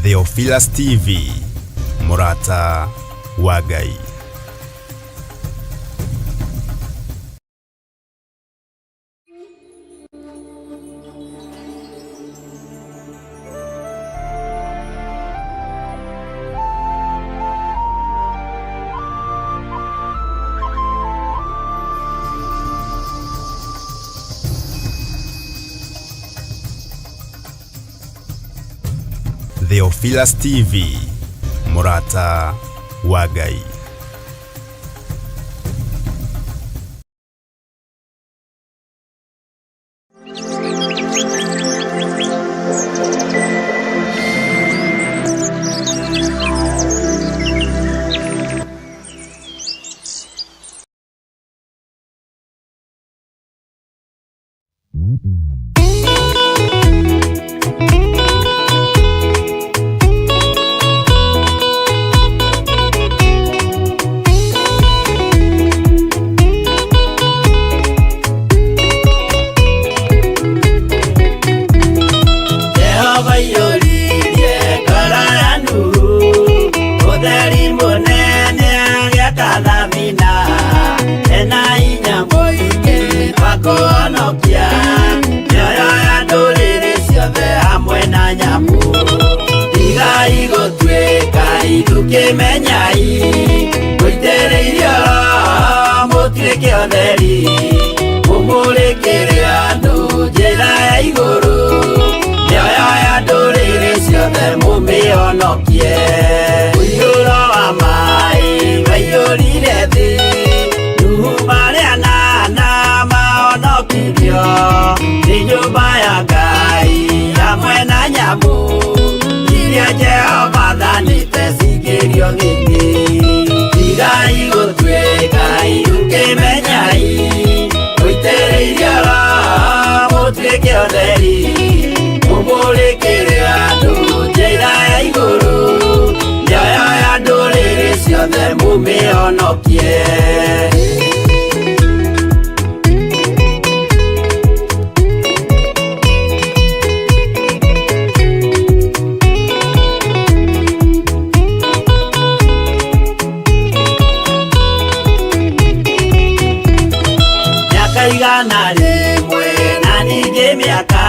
Theophilus TV, Mũrata wa Ngai. Theophilus TV, Mũrata wa Ngai. Jehova iyũririe ngoro ya Nuhu, ũtheri mũnene agĩaka thabina, ena hinya mũingĩ wa kũhonokia mĩoyo ya ndũrĩrĩ ciothe hamwe na nyamũ. Tigai gũtuĩka ithukĩmenyai, mũitĩrĩirio Roho mũtuĩke ũtheri, mũmũrĩkĩre andũ njĩra ya igũrũ, mĩoyo ya ndũrĩrĩ ciothe mũmĩhonokie. Mũiyũro wa maĩ waiyũrire thĩ, Nuhu marĩ anana mahonokirio nĩ nyũmba ya Ngai hamwe na nyamũ iria Jehova athanĩte cingĩrio thĩ. Tigai gũtuĩka irukĩmenyai, mũitĩrĩirio Roho mũtuĩke ũtheri, mũmũrĩkĩre andũ njĩra ya igũrũ, mĩoyo ya ndũrĩrĩ ciothe mũmĩhonokie. Mĩaka 100 na ningĩ mĩaka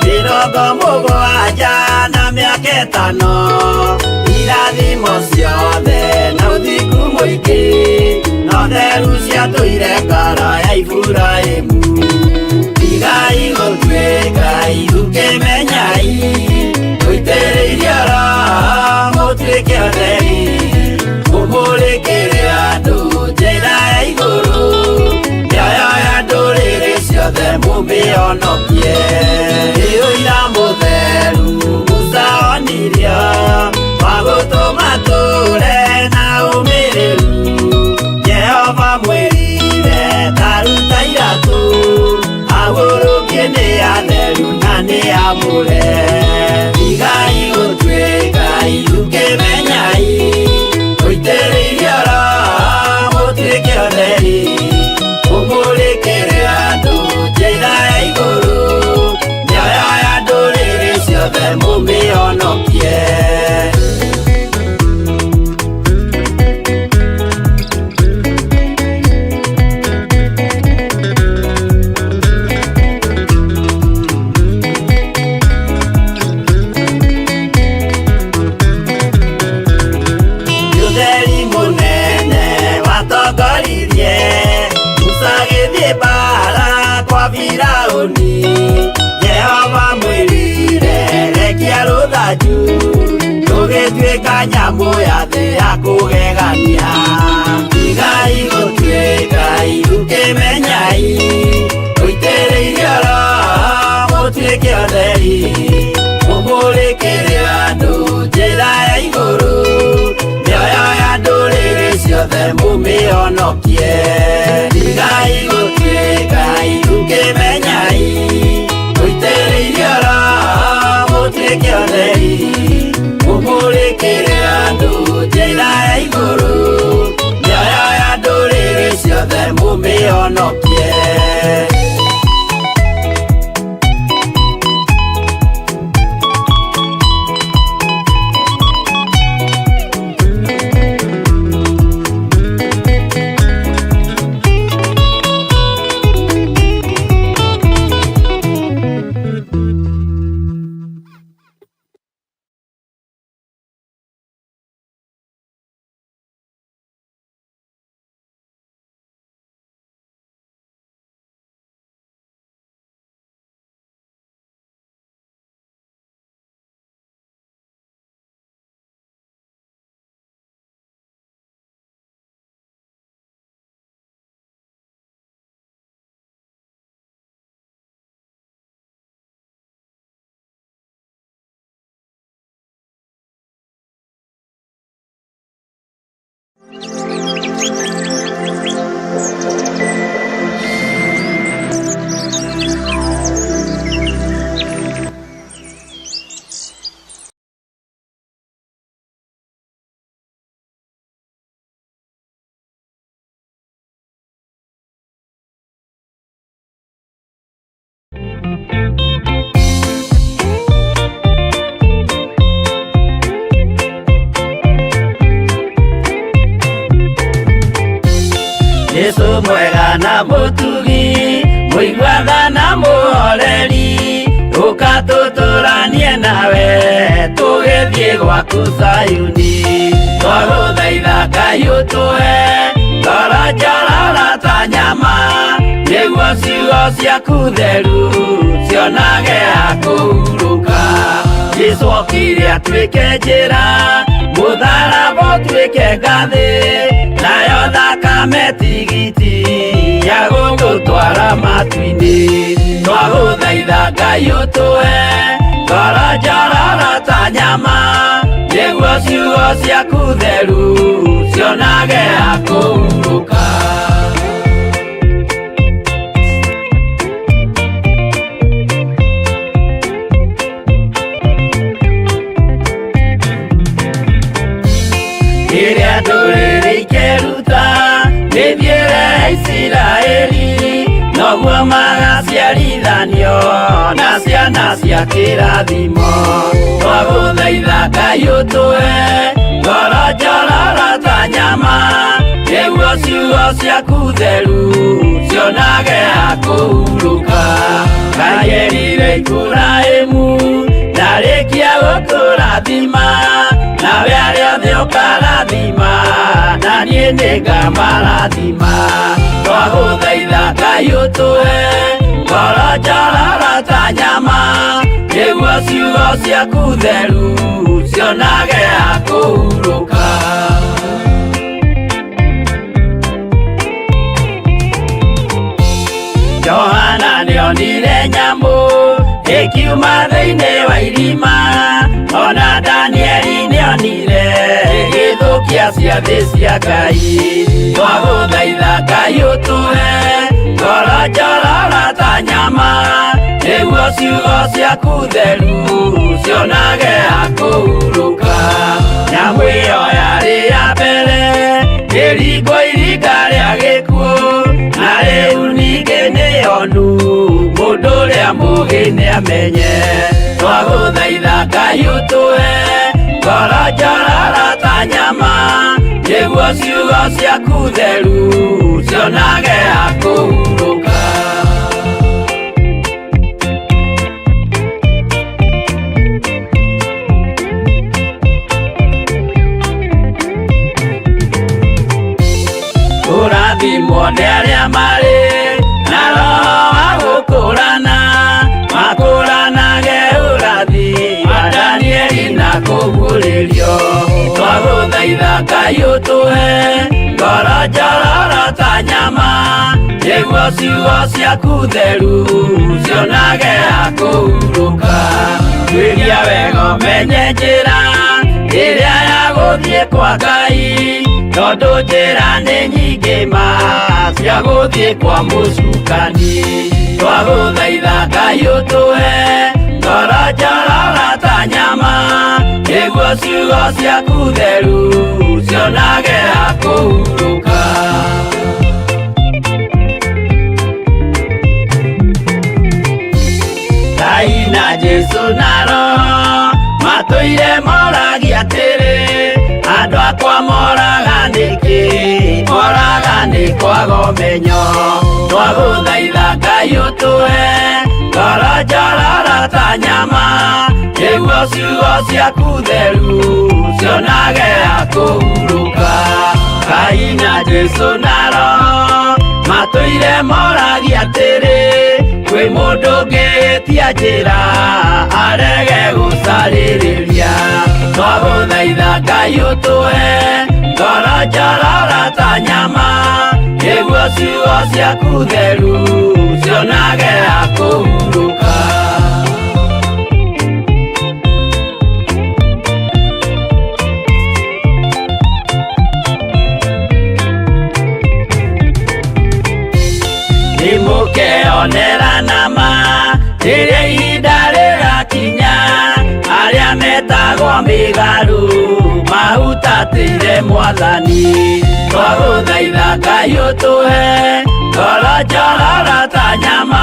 70 na mĩaka 5, irathimo ciothe na ũthingu mũingĩ, na ũtheru ciatũire ngoro ya Iburahĩmu. Tigai gũtuĩka ithukĩmenyai, mũitĩrĩirio Roho mũtuĩke ũtheri, mũmũrĩkĩre andũ njĩra ya igũrũ, mĩoyo ya ndũrĩrĩ ciothe mũmĩhonokie. Nĩ ũira mũtheru Musa onirio, wa gũtũma tũre na ũmĩrĩru. Jehova mwĩrire ta ruta iratũ, ahurũkie nĩ atheru na nĩ amũre. Tigai gũtuĩka ithukĩmenyai, mũitĩrĩirio Roho mũtuĩke ũtheri, mũmũrĩkĩre andũ njĩra ya igũrũ, mĩoyo ya ndũrĩrĩ ciothe mũmĩhonokie. Ũtheri mũnene watongoririe Musa agĩthiĩ mbara kwa Firaũni. Jehova mwĩrire rekia rũthanju, rũgĩtuĩka nyamũ ya thĩ ya kũgegania. Tigai gũtuĩka ithukĩmenyai, mũitĩrĩirio Roho mũtuĩke ũtheri, mũmũrĩkĩre andũ njĩra ya igũrũ, mĩoyo ya ndũrĩrĩ ciothe mũmĩhonokie. Tigai gũtuĩka ithukĩmenyai, mũitĩrĩirio Roho mũtuĩke ũtheri, mũmũrĩkĩre andũ njĩra ya igũrũ, mĩoyo ya ndũrĩrĩ ciothe mũmĩhonokie. Jesu mwega na mũtugi, mũiguaga na mũhoreri, ũka tũtũranie nawe tũgĩthiĩ gwaku Zayuni. Twagũthaitha Ngai ũtũhe ngoro njororo ta nyama, nĩguo ciugo ciaku theru cionage ha kũhurũka. Jesu okire atuĩke njĩra, mũtharaba ũtuĩke ngathĩ, nayo thakame tigiti ya gũgũtwara matu-inĩ. Twagũthaitha Ngai ũtũhe ngoro njororo ta nyama, nĩguo ciugo ciaku theru cionage ha kũhurũka. Rĩrĩa ndũrĩrĩ ikeruta mĩthiĩre ya Isiraeli, noguo magaciarithanio na ciana cia kĩrathimo. Twagũthaitha Ngai ũtũhe ngoro njororo ta nyama, nĩguo ciugo ciaku theru cionage ha kũhurũka. Ngai erire Iburahĩmu ndarĩkia gũkũrathima, nawe arĩa othe ũkarathima, na niĩ nĩngamarathima. Twagũthaitha Ngai ũtũhe ngoro njororo ta nyama, nĩguo ciugo ciaku theru cionage ha kũhurũka. Johana nĩonire nyamũ ĩkiuma thĩinĩ wa irima, ona Danieli nĩonire ĩgĩthũkia ciathĩ cia Ngai. Twagũthaitha Ngai ũtũhe ngoro njororo ta nyama, nĩguo ciugo ciaku theru cionage ha kũhurũka. Nyamũ ĩyo yarĩ ya mbere ĩringwo iringa rĩa gĩkuũ, na rĩu ningĩ nĩyonu mũndũ ũrĩa mũũgĩ nĩamenye. Twagũthaitha Ngai ũtũhe ngoro njororo ta nyama, nĩguo ciugo ciaku theru cionage ha kũhurũka. Kũrathimwo nĩ arĩa marĩ na roho wa gũkũrana, makũranage ũrathi wa Danieli na kũguũrĩrio. Twagũthaitha Ngai ũtũhe ngoro njororo ta nyama, nĩguo ciugo ciaku theru cionage ha kũhurũka. Tuĩria wega ũmenye njĩra ĩrĩa ya gũthiĩ kwa Ngai, tondũ njĩra nĩ nyingĩ ma cia gũthiĩ kwa mũcukani. Twagũthaitha Ngai ũtũhe ngoro njororo ta nyama, nĩguo ciugo ciaku theru cionage ha kũhurũka. Ngai na Jesu na Roho matũire moragia atĩrĩ, andũ akwa moraga nĩkĩ? Moraga nĩ kwaga ũmenyo. Twagũthaitha Ngai ũtũhe ngoro njororo ta nyama, nĩguo ciugo ciaku theru cionage ha kũhurũka. Ngai na Jesu na Roho matũire moragia atĩrĩ, kwĩ mũndũ ũngĩtia njĩra arege gũcarĩrĩria. Twagũthaitha Ngai ũtũhe ngoro njororo ta nyama, nĩguo ciugo ciaku theru cionage ha kũhurũka. Mĩigua mĩgarũ mahutatĩire Mwathani. Twagũthaitha Ngai ũtũhe ngoro njororo ta nyama,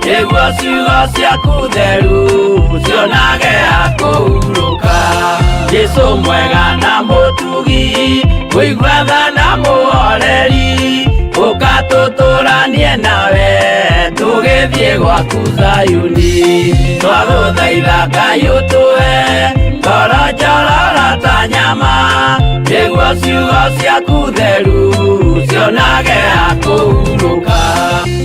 nĩguo ciugo ciaku theru cionage ha kũhurũka. Jesũ mwega na mũtugi, kũigua tha na mũhoreri, ũka tũtũranie nawe tũgĩthiĩ gwaku Zayuni. Twagũthaitha Ngai ũtũhe ngoro njororo ta nyama, nĩguo ciugo ciaku theru cionage ha kũhurũka.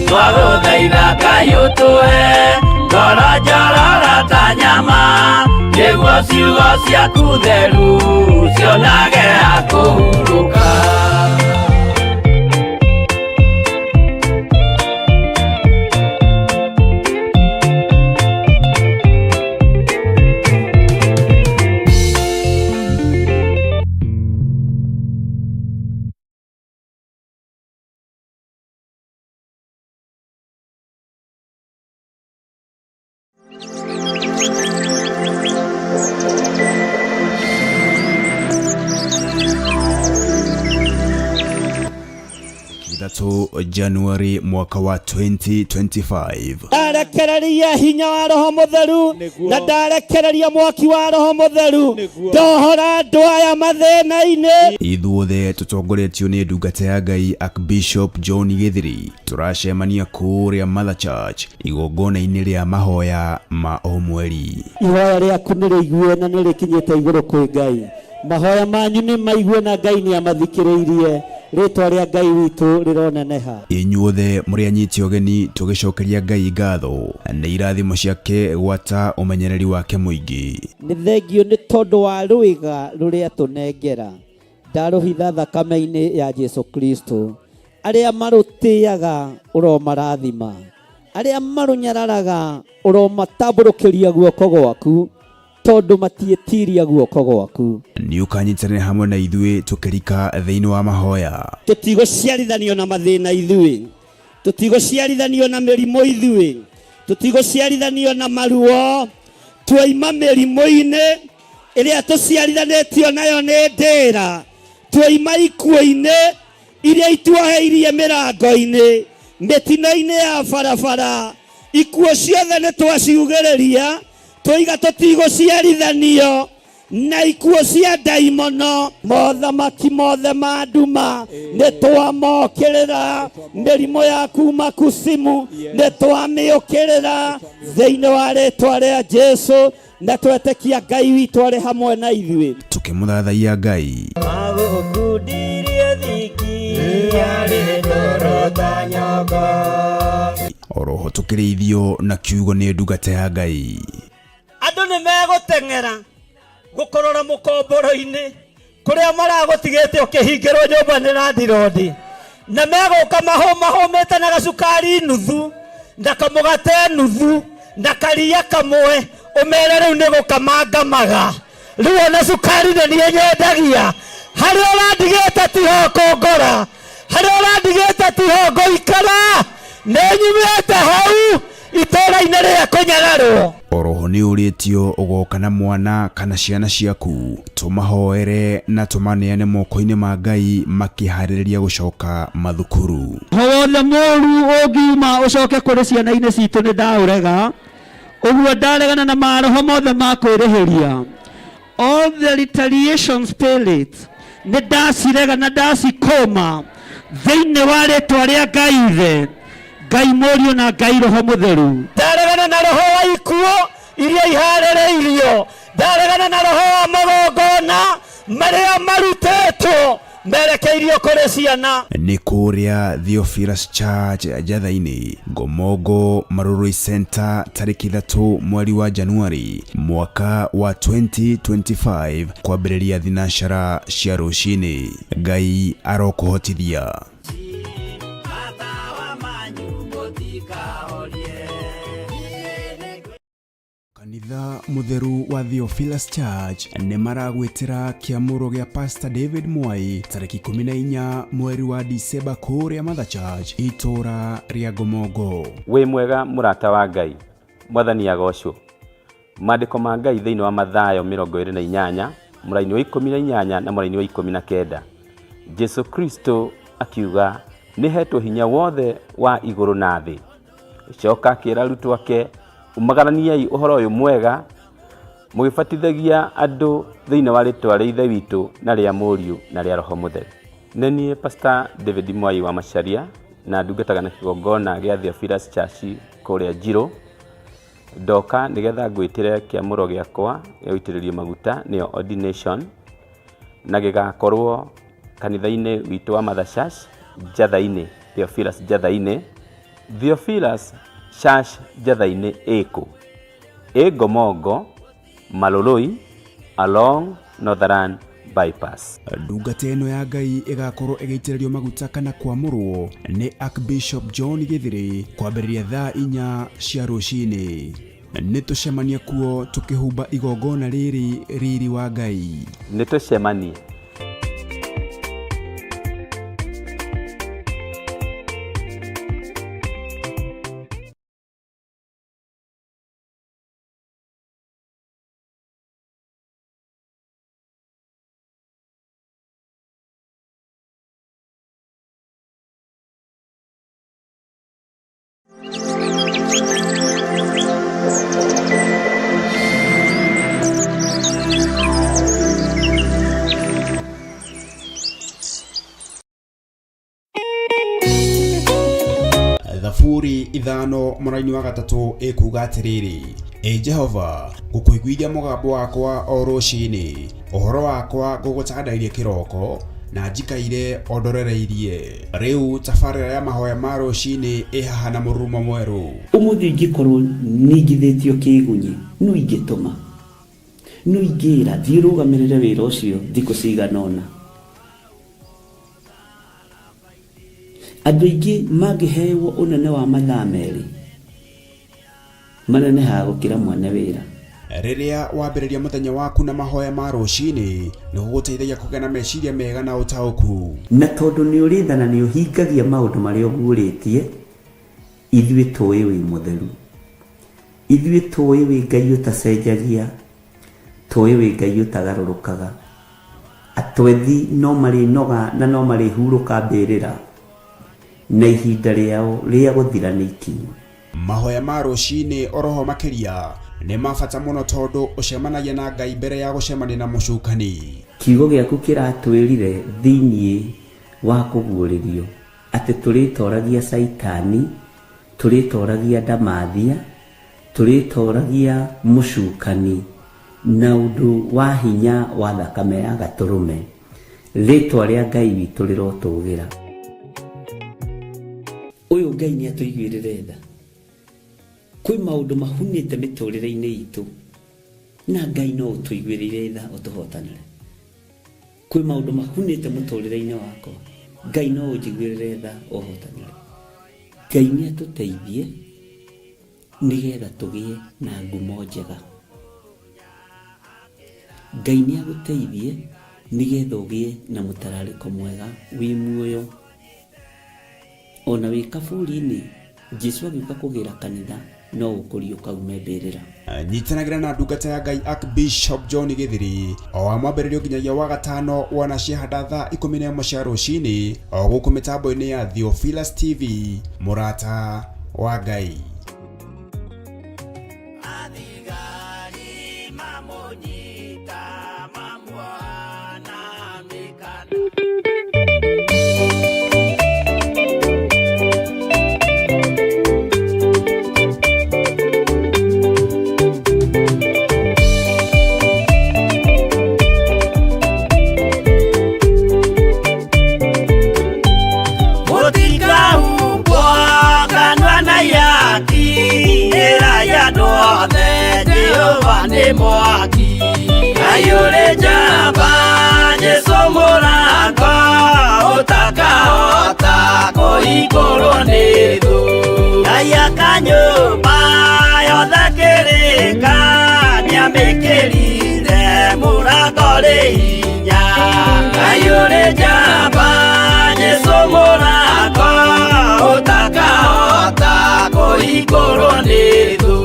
Twagũthaitha Ngai ũtũhe ngoro njororo ta nyama, nĩguo ciugo ciaku theru cionage ha kũhurũka. 3 Januari mwaka wa 2025. Ndarekereria hinya wa Roho Mũtheru na ndarekereria mwaki wa Roho Mũtheru, ndohora andũ aya mathĩna-inĩ. Ithuothe tũtongoretio nĩ ndungata ya Ngai Archbishop John Gĩthiri, tũracemania kũrĩa Mother Church igongona-inĩ rĩa mahoya ma o mweri. Ihoya rĩaku nĩ rĩigue na nĩ rĩkinyĩte igũrũ kwĩ Ngai. Mahoya manyu nĩ maigue na Ngai nĩ amathikĩrĩirie. Rĩtwa rĩa Ngai witũ rĩroneneha. Inyuothe mũrĩ anyiti ũgeni tũgĩcokeria Ngai ngatho nĩ irathimo ciake gwata ũmenyereri wake mũingĩ. Nĩ thengio nĩ tondũ wa rwĩga rũrĩa tũnengera, ndarũhitha thakame-inĩ ya Jesu Kristo. Arĩa marũtĩaga ũromarathima, arĩa marũnyararaga ũromatambũrũkĩria guoko gwaku, tondũ matiĩtiria guoko gwaku. Nĩ ũkanyitanĩra hamwe na ithuĩ tũkĩrika thĩinĩ wa mahoya. Tũtigũciarithanio na mathĩna ithuĩ, tũtigũciarithanio na mĩrimũ ithuĩ, tũtigũciarithanio na maruo. Twaima mĩrimũ-inĩ ĩrĩa tũciarithanĩtio nayo nĩ ndĩra, twaima ikuũ-inĩ iria ituoheirie mĩrango-inĩ, mĩtino-inĩ ya barabara, ikuũ ciothe nĩ twaciugĩrĩria, tũiga tũtigũciarithanio na ikuũ cia ndaimono. Mothamaki mothe ma nduma nĩ twamokĩrĩra, mĩrimũ ya kuma kusimu nĩ twamĩũkĩrĩra thĩinĩ wa rĩtwa rĩa Jesu, na twetĩkia Ngai witũ arĩ hamwe na ithuĩ. Tũkĩmũthathaiya Ngai. Magũkundirie thiki yarĩ ndoro ta nyongo. Oroho tũkĩrĩithio na kiugo nĩ ndungata ya Ngai. Andũ nĩ megũteng'era gũkũrora mũkomboro-inĩ kũrĩa maragũtigĩte ũkĩhingĩrwo nyũmba nĩ landirondi, na megũka mahũmahũmĩte na gacukari nuthu na kamũgate nuthu na karia kamwe, ũmere rĩu nĩ gũkamangamaga. Rĩu ona cukari nĩ niĩ nyendagia, harĩa ũrandigĩte tiho kũngora, harĩa ũrandigĩte tiho ngũikara, nĩ nyumĩte hau itũũra-inĩ rĩa kũnyararwo. Oroho nĩ ũrĩtio ũgoka na mwana kana ciana ciaku, tũmahoere na tũmaneane moko-inĩ ma Ngai makĩharĩrĩria gũcoka mathukuru. Roho wothe mũũru ũngiuma ũcoke kũrĩ ciana-inĩ citũ nĩ ndaũrega, ũguo ndaregana na maroho mothe ma kwĩrĩhĩria. All the retaliation spirit nĩ ndacirega na ndacikũma thĩinĩ wa rĩtwa rĩa Ngai Ithe, Ngai Mũriũ na Ngai Roho Mũtheru. Ndaregana na roho wa ikuũ iria iharĩrĩirio, ndaregana na roho wa magongona marĩa marutĩtwo merekeirio kũrĩ ciana. Nĩ kũrĩa Theophilus Church Njatha-inĩ, Ngomongo Marurui Center, tarĩki 3 mweri wa Januari mwaka wa 2025 kwambĩrĩria thinacara cia rũcinĩ. Ngai arokũhotithia. Matawa manyu mũtikahorie. Kanitha Mũtheru wa Theophilus Church nĩ maragwĩtĩra kĩamũro gĩa Pastor David Mwai tarĩki 14 mweri wa Dicemba kũrĩa Mother Church itũũra rĩa Ngomongo. Wĩ mwega mũrata wa Ngai, Mwathani agocwo. Maandĩko ma Ngai thĩinĩ wa Mathayo 28 mũraini wa 18 na mũraini wa 19. Jesu Kristo akiuga nĩ hetwo hinya wothe wa igũrũ na thĩ. Coka akĩra arutwo ake, umagaraniai ũhoro ũyũ mwega mũgĩbatithagia andũ thĩinĩ wa rĩtwa rĩa Ithe witũ na rĩa Mũriũ na rĩa Roho Mũtheru. Nĩ niĩ Pastor David Mwai wa Macharia na ndungataga na kĩgongona gĩa Theophilus Church kũrĩa Njirũ. Ndoka nĩgetha ngwĩtĩre kĩamũro gĩakwa gĩa gũitĩrĩrio maguta nĩyo ordination, na gĩgakorwo kanitha-inĩ witũ wa Mother Church Njatha-inĩ, Theophilus Njatha-inĩ. Theophilus Church Njatha-inĩ ĩkũ? Ĩ Ngomongo, Maloloi, along Northern Bypass. Ndungata ĩno ya Ngai ĩgakorwo ĩgĩitĩrĩrio maguta kana kwamũrwo nĩ Archbishop John Gĩthĩrĩ kwambĩrĩria thaa 4 cia rũcinĩ. Nĩ tũcemanie kuo tũkĩhumba igongona rĩrĩ riri wa Ngai. Nĩ tũcemanie. Thaburi 5 mũraini wa 3 ĩkuga atĩrĩrĩ, Ĩ Jehova, ngũkũiguithia mũgambo wakwa o rũcinĩ, ũhoro wakwa ngũgũtandairie kĩroko, na njikaire o ndorereirie. Rĩu tabarĩra ya mahoya ma rũcinĩ ĩ haha na mũrurumo mwerũ. Ũmũthĩ ingĩkorwo ningithĩtio kĩgunyi, no ingĩtũma, no ingĩra thiĩ rũgamĩrĩre wĩra ũcio thikũ cigana ũna. Andũ aingĩ mangĩhewo ũnene wa mathaa 2 manenehaga gũkĩra mwene wĩra. Rĩrĩa wambĩrĩria mũthenya waku na mahoya ma rũcinĩ, nĩ gũgũteithagia kũgĩa na meciria mega na ũtaũku. Na tondũ nĩ ũrĩ tha na nĩ ũhingagia maũndũ marĩa ũguũrĩtie, ithuĩ tũĩ wĩ mũtheru. Ithuĩ tũĩ wĩ Ngai ũtacenjagia, tũĩ wĩ Ngai ũtagarũrũkaga. Atwethi no marĩnoga na no marĩhurũka mbĩrĩra, na ihinda rĩao rĩa gũthira nĩ ikinyu. Mahoya ma rũcinĩ oroho makĩria nĩ ma bata mũno tondũ ũcemanagia na Ngai mbere ya gũcemania na mũcukani. Kiugo gĩaku kĩratwĩrire thĩinĩ wa kũguũrĩrio atĩ tũrĩtoragia Caitani, tũrĩtoragia ndamathia, tũrĩtoragia mũcukani na ũndũ wa hinya wa thakame ya gatũrũme. Rĩtwa rĩa Ngai witũ rĩrotũgĩra. Ũyũ Ngai nĩ atũiguĩrĩre tha. Kwĩ maũndũ mahunĩte mĩtũrĩre-inĩ itũ na Ngai no ũtũiguĩrĩire tha ũtũhotanĩre. Kwĩ maũndũ mahunĩte mũtũrĩre-inĩ wakwa, Ngai no ũnjiguĩrĩre tha ũhotanĩre. Ngai nĩ atũteithie nĩgetha tũgĩe na ngumo njega. Ngai nĩ agũteithie nĩgetha ũgĩe na mũtararĩko mwega wĩ muoyo. Ona wĩ kaburi-inĩ, Jesu agĩũka kũgĩra kanitha no ũkũriũka ume mbĩrĩra. Nyitanagĩra na ndungata ya Ngai Archbishop John Gĩthiri o wa mwambĩrĩrio nginyagia wa gatano wona ciahanda thaa 11 cia rũcinĩ o gũkũ mĩtambo-inĩ ya Theophilus TV, mũrata wa Ngai. Mwaki ayure jamba Jesu mũrango ũtakahota kũhingũrwo nĩ thũ. Ngai akanyũmba yothe kĩrĩka nĩamĩkĩrire mũrango rĩ hinya. Ayure jamba Jesu mũrango ũtakahota kũhingũrwo nĩ thũ.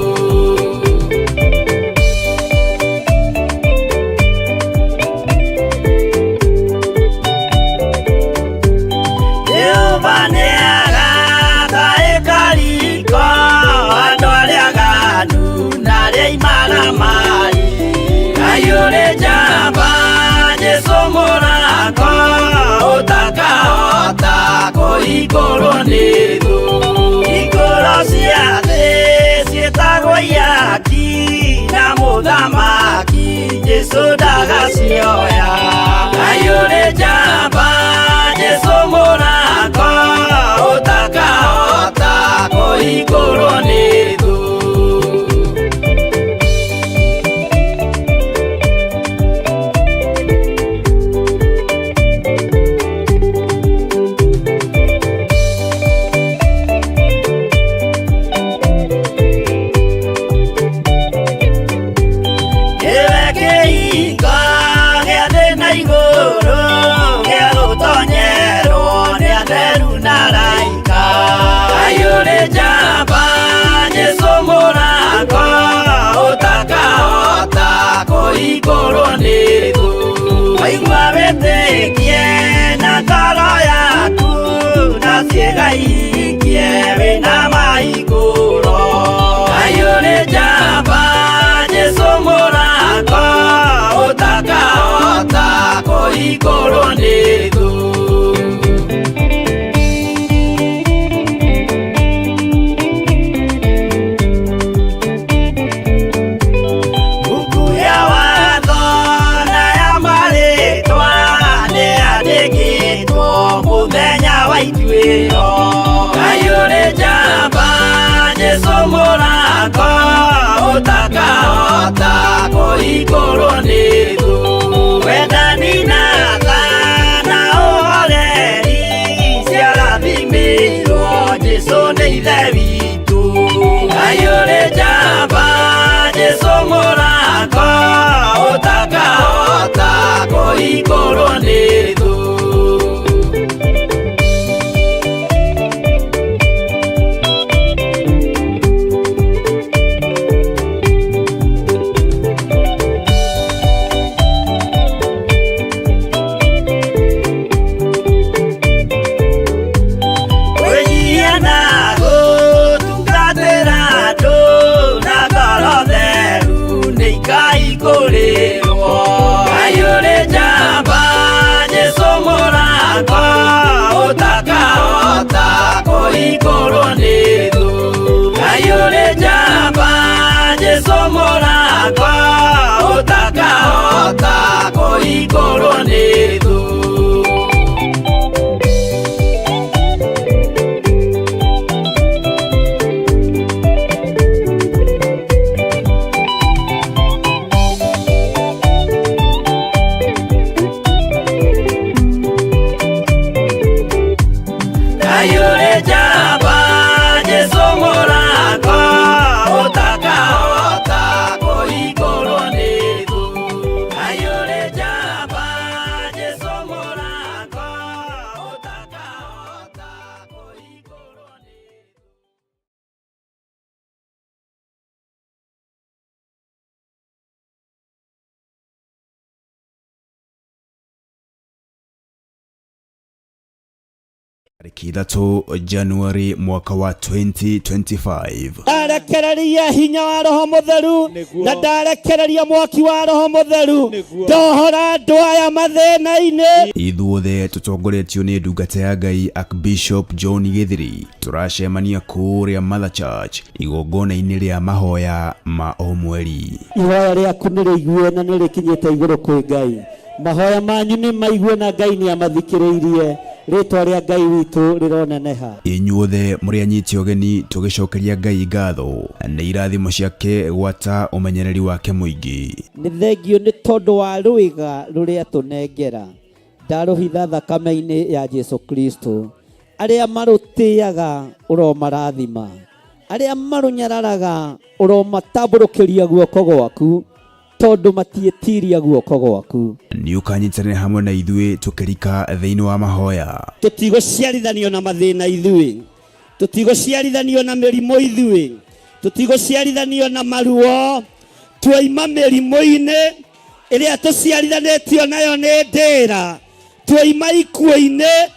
Ngai ũrĩ njamba Jesũ mũrango ũtakahota kũhingũrwo nĩ thũ. Hingũro cia thĩ ciĩtagwo ihaki na mũthamaki Jesũ ndagacioya. Ngai ũrĩ njamba Jesũ mũrango ũtakahota kũhingũrwo nĩ thũ. Nĩwe kĩhingo gĩa thĩ na igũrũ gĩa gũtonyerwo nĩ atheru na araika. Ngai ũrĩ njamba Jesũ mũrango ũtakahota kũhingũrwo nĩ thũ. Waigua wĩtĩkie na ngoro yaku na ciĩga ihingie wĩna mahingũro. Ngai ũrĩ njamba Jesũ mũrango ũtakahota kũhingũrwo nĩ thũ. Buku ya watho na ya marĩtwa nĩyandĩkĩtwo mũthenya wa ituĩro. Ngai ũrĩ njamba Jesũ mũrango ũtakahota kũhingũrwo nĩ thũ. Wendani na tha na ũhoreri ciarathimĩirwo Jesũ nĩ Ithe witũ. Ngai ũrĩ njamba Jesũ mũrango ũtakahota kũhingũrwo nĩ thũ. Kwĩnyihia na gũtungatĩra andũ na ngoro theru nĩ ikaihingũrĩrwo. Ngai ũrĩ njamba Jesũ mũrango ũtakahota kũhingũrwo nĩ thũ. Ngai ũrĩ njamba Jesũ mũrango ũtakahota kũhingũrwo nĩ thũ. Ngai ũrĩ njamba Jesũ mũrango ũtakahota kũhingũrwo nĩ thũ. Ngai ũrĩ njamba Jesũ mũrango ũtakahota kũhingũrwo nĩ thũ. Tarĩki 3 Januari mwaka wa 2025. Ndarekereria hinya wa Roho Mũtheru na ndarekereria mwaki wa Roho Mũtheru ndohora andũ aya mathĩna-inĩ. Ithuothe tũtongoretio nĩ ndungata ya Ngai Archbishop John Gĩthiri tũracemania kũrĩa Mother Church igongona-inĩ rĩa mahoya ma o mweri. Ihoya rĩaku nĩ rĩigue na nĩ rĩkinyĩte igũrũ kwĩ Ngai. Mahoya manyu nĩ maigue na Ngai nĩ amathikĩrĩirie. Rĩtwa rĩa Ngai witũ rĩroneneha. Inyuothe mũrĩ anyiti ũgeni tũgĩcokeria Ngai ngatho nĩ irathimo ciake gwata ũmenyereri wake mũingĩ. Nĩ thengio nĩ tondũ wa rwĩga rũrĩa tũnengera. Ndarũhitha thakame-inĩ ya Jesu Kristo. Arĩa marũtĩaga ũromarathima. Arĩa marũnyararaga ũromatambũrũkĩria guoko gwaku tondũ matiĩtiria guoko gwaku. Nĩ ũkanyitanĩra hamwe na ithuĩ tũkĩrika thĩinĩ wa mahoya. Tũtigũciarithanio na mathĩna ithuĩ, tũtigũciarithanio na mĩrimũ ithuĩ, tũtigũciarithanio na maruo. Twaima mĩrimũ-inĩ ĩrĩa tũciarithanĩtio nayo nĩ ndĩra, twaima ikuũ-inĩ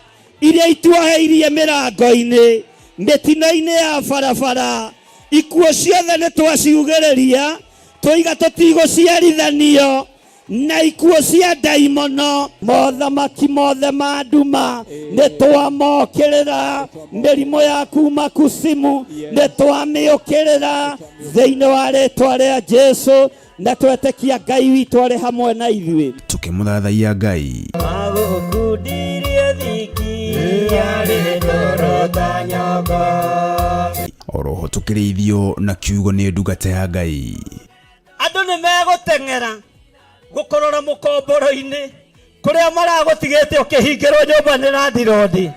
iria ituoheirie mĩrango-inĩ, mĩtino-inĩ ya barabara, ikuũ ciothe nĩ twaciugĩrĩria. Tũiga tũtigũciarithanio na ikuũ cia ndaimono. Mothamaki mothe ma nduma nĩ twamokĩrĩra. Mĩrimũ ya kuma kusimu nĩ twamĩũkĩrĩra thĩinĩ wa rĩtwa rĩa Jesu, na twetĩkia Ngai witũ arĩ hamwe na ithuĩ. Tũkĩmũthathaiya Ngai. Magũkundirie thiki yarĩ ndoro ta nyongo. Oroho tũkĩrĩithio na kiugo nĩ ndungata ya Ngai. Andũ nĩ megũteng'era gũkũrora mũkomboro-inĩ kũrĩa maragũtigĩte ũkĩhingĩrwo nyũmba nĩ landirondi,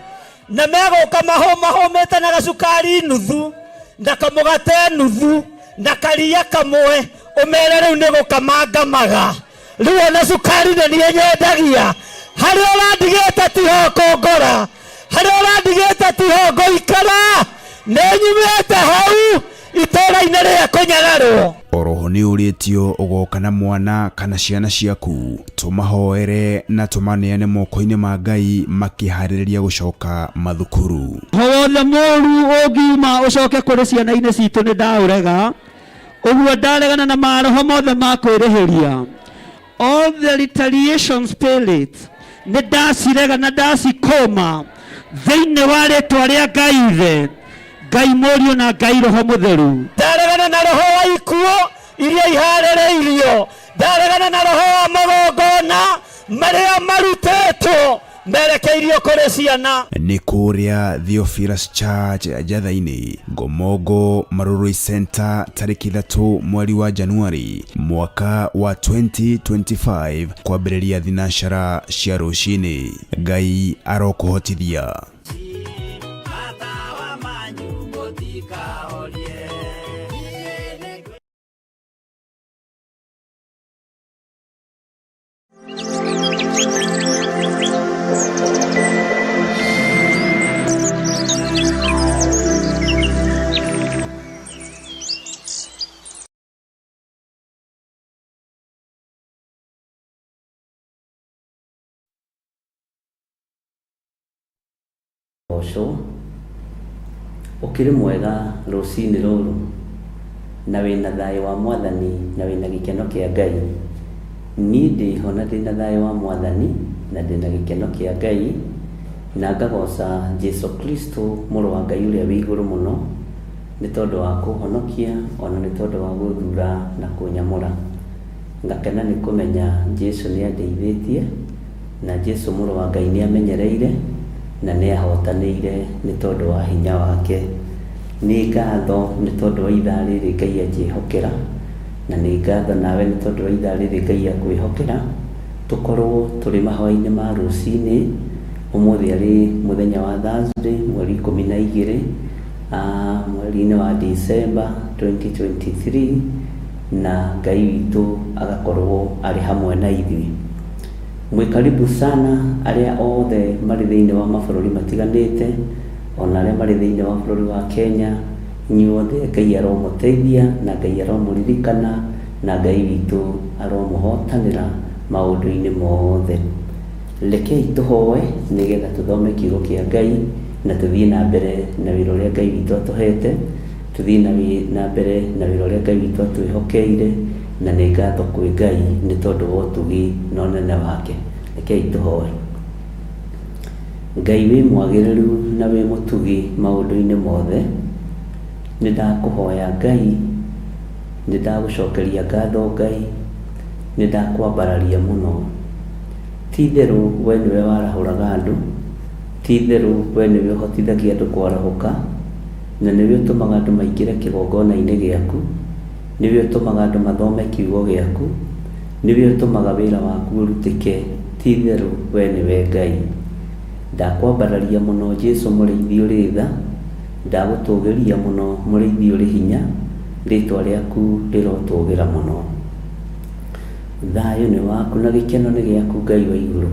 na megũka mahũmahũmĩte na gacukari nuthu na kamũgate nuthu na karia kamwe, ũmere rĩu nĩ gũkamangamaga. Rĩu ona cukari nĩ niĩ nyendagia. Harĩa ũrandigĩte tiho kũngora, harĩa ũrandigĩte tiho ngũikara, nĩ nyumĩte hau itũũra-inĩ rĩa kũnyararwo. Oroho nĩ ũrĩtio ũgoka na mwana kana ciana ciaku, tũmahoere na tũmaneane moko-inĩ ma Ngai makĩharĩrĩria gũcoka mathukuru. Roho wothe mũru ũngiuma ũcoke kũrĩ ciana-inĩ citũ nĩ ndaũrega. Ũguo ndaregana na maroho mothe ma kwĩrĩhĩria. All the retaliation spirit nĩ ndacirega na ndacikũma thĩinĩ wa rĩtwa rĩa Ngai Ithe, Ngai Mũriũ na Ngai Roho Mũtheru. Ndaregana na roho wa ikuũ iria iharĩrĩirio, ndaregana na roho wa magongona marĩa marutĩtwo merekeirio kũrĩ ciana. Nĩ kũrĩa Theophilus Church Njatha-inĩ, Ngomongo Marurui Center, tarĩki 3 mweri wa Januari mwaka wa 2025 kwambĩrĩria thinacara cia rũcinĩ. Ngai arokũhotithia. Matawa manyu mũtikahorie. Ũcũ ũkĩrĩ mwega rũcinĩ rũrũ, na wĩna thayũ wa Mwathani na wĩna gĩkeno kĩa Ngai. Niĩ ndĩho na ndĩna thayũ wa Mwathani na ndĩna gĩkeno kĩa Ngai, na ngagoca Jesu Kristo mũrũ wa Ngai ũrĩa wĩ igũrũ mũno, nĩ tondũ wa kũhonokia ona nĩ tondũ wa gũthura na kũnyamũra. Ngakena nĩ kũmenya Jesu nĩ andeithĩtie, na Jesu mũrũ wa Ngai nĩ amenyereire na nĩ ahotanĩire nĩ tondũ wa hinya wake. Nĩ ngatho nĩ tondũ wa ithaa rĩrĩ Ngai anjĩhokera, na nĩ ngatho nawe nĩ tondũ wa ithaa rĩrĩ Ngai akwĩhokera, tũkorwo tũrĩ mahoya-inĩ ma rũcinĩ. Ũmũthĩ arĩ mũthenya wa Thursday, mweri 12, mweri-inĩ wa December 2023, na Ngai witũ agakorwo arĩ hamwe na ithuĩ. Mwĩ karibu sana arĩa othe marĩ thĩinĩ wa mabũrũri matiganĩte, ona arĩa marĩ thĩinĩ wa bũrũri wa Kenya, inyuothe Ngai aromũteithia na Ngai aromũririkana na Ngai witũ aromũhotanĩra maũndũ-inĩ mothe. Rekei tũhoe nĩgetha tũthome kiugo kĩa Ngai na tũthiĩ na mbere na wĩra ũrĩa Ngai witũ atũhete, tũthiĩ na mbere na wĩra ũrĩa Ngai witũ atwĩhokeire, na nĩ ngatho kwĩ Ngai nĩ tondũ wa ũtugi na ũnene wake. Rekei tũhoe. Ngai wĩ mwagĩrĩru na wĩ mũtugi maũndũ-inĩ mothe, nĩ ndakũhoya Ngai, nĩ ndagũcokeria ngatho Ngai, nĩ ndakwambararia mũno. Ti itherũ we nĩwe warahũraga andũ, ti itherũ we nĩwe ũhotithagia andũ kwarahũka, na nĩwe ũtũmaga andũ maingĩre kĩgongona-inĩ gĩaku, nĩwe ũtũmaga andũ mathome kiugo gĩaku, nĩwe ũtũmaga wĩra waku ũrutĩke, ti itherũ we nĩwe Ngai. Ndakwambararia mũno Jesu mũrĩithi ũrĩ tha, ndagũtũgĩria mũno mũrĩithi ũrĩ hinya, rĩtwa rĩaku rĩrotũgĩra mũno. Thayũ nĩ waku na gĩkeno nĩ gĩaku Ngai wa igũrũ.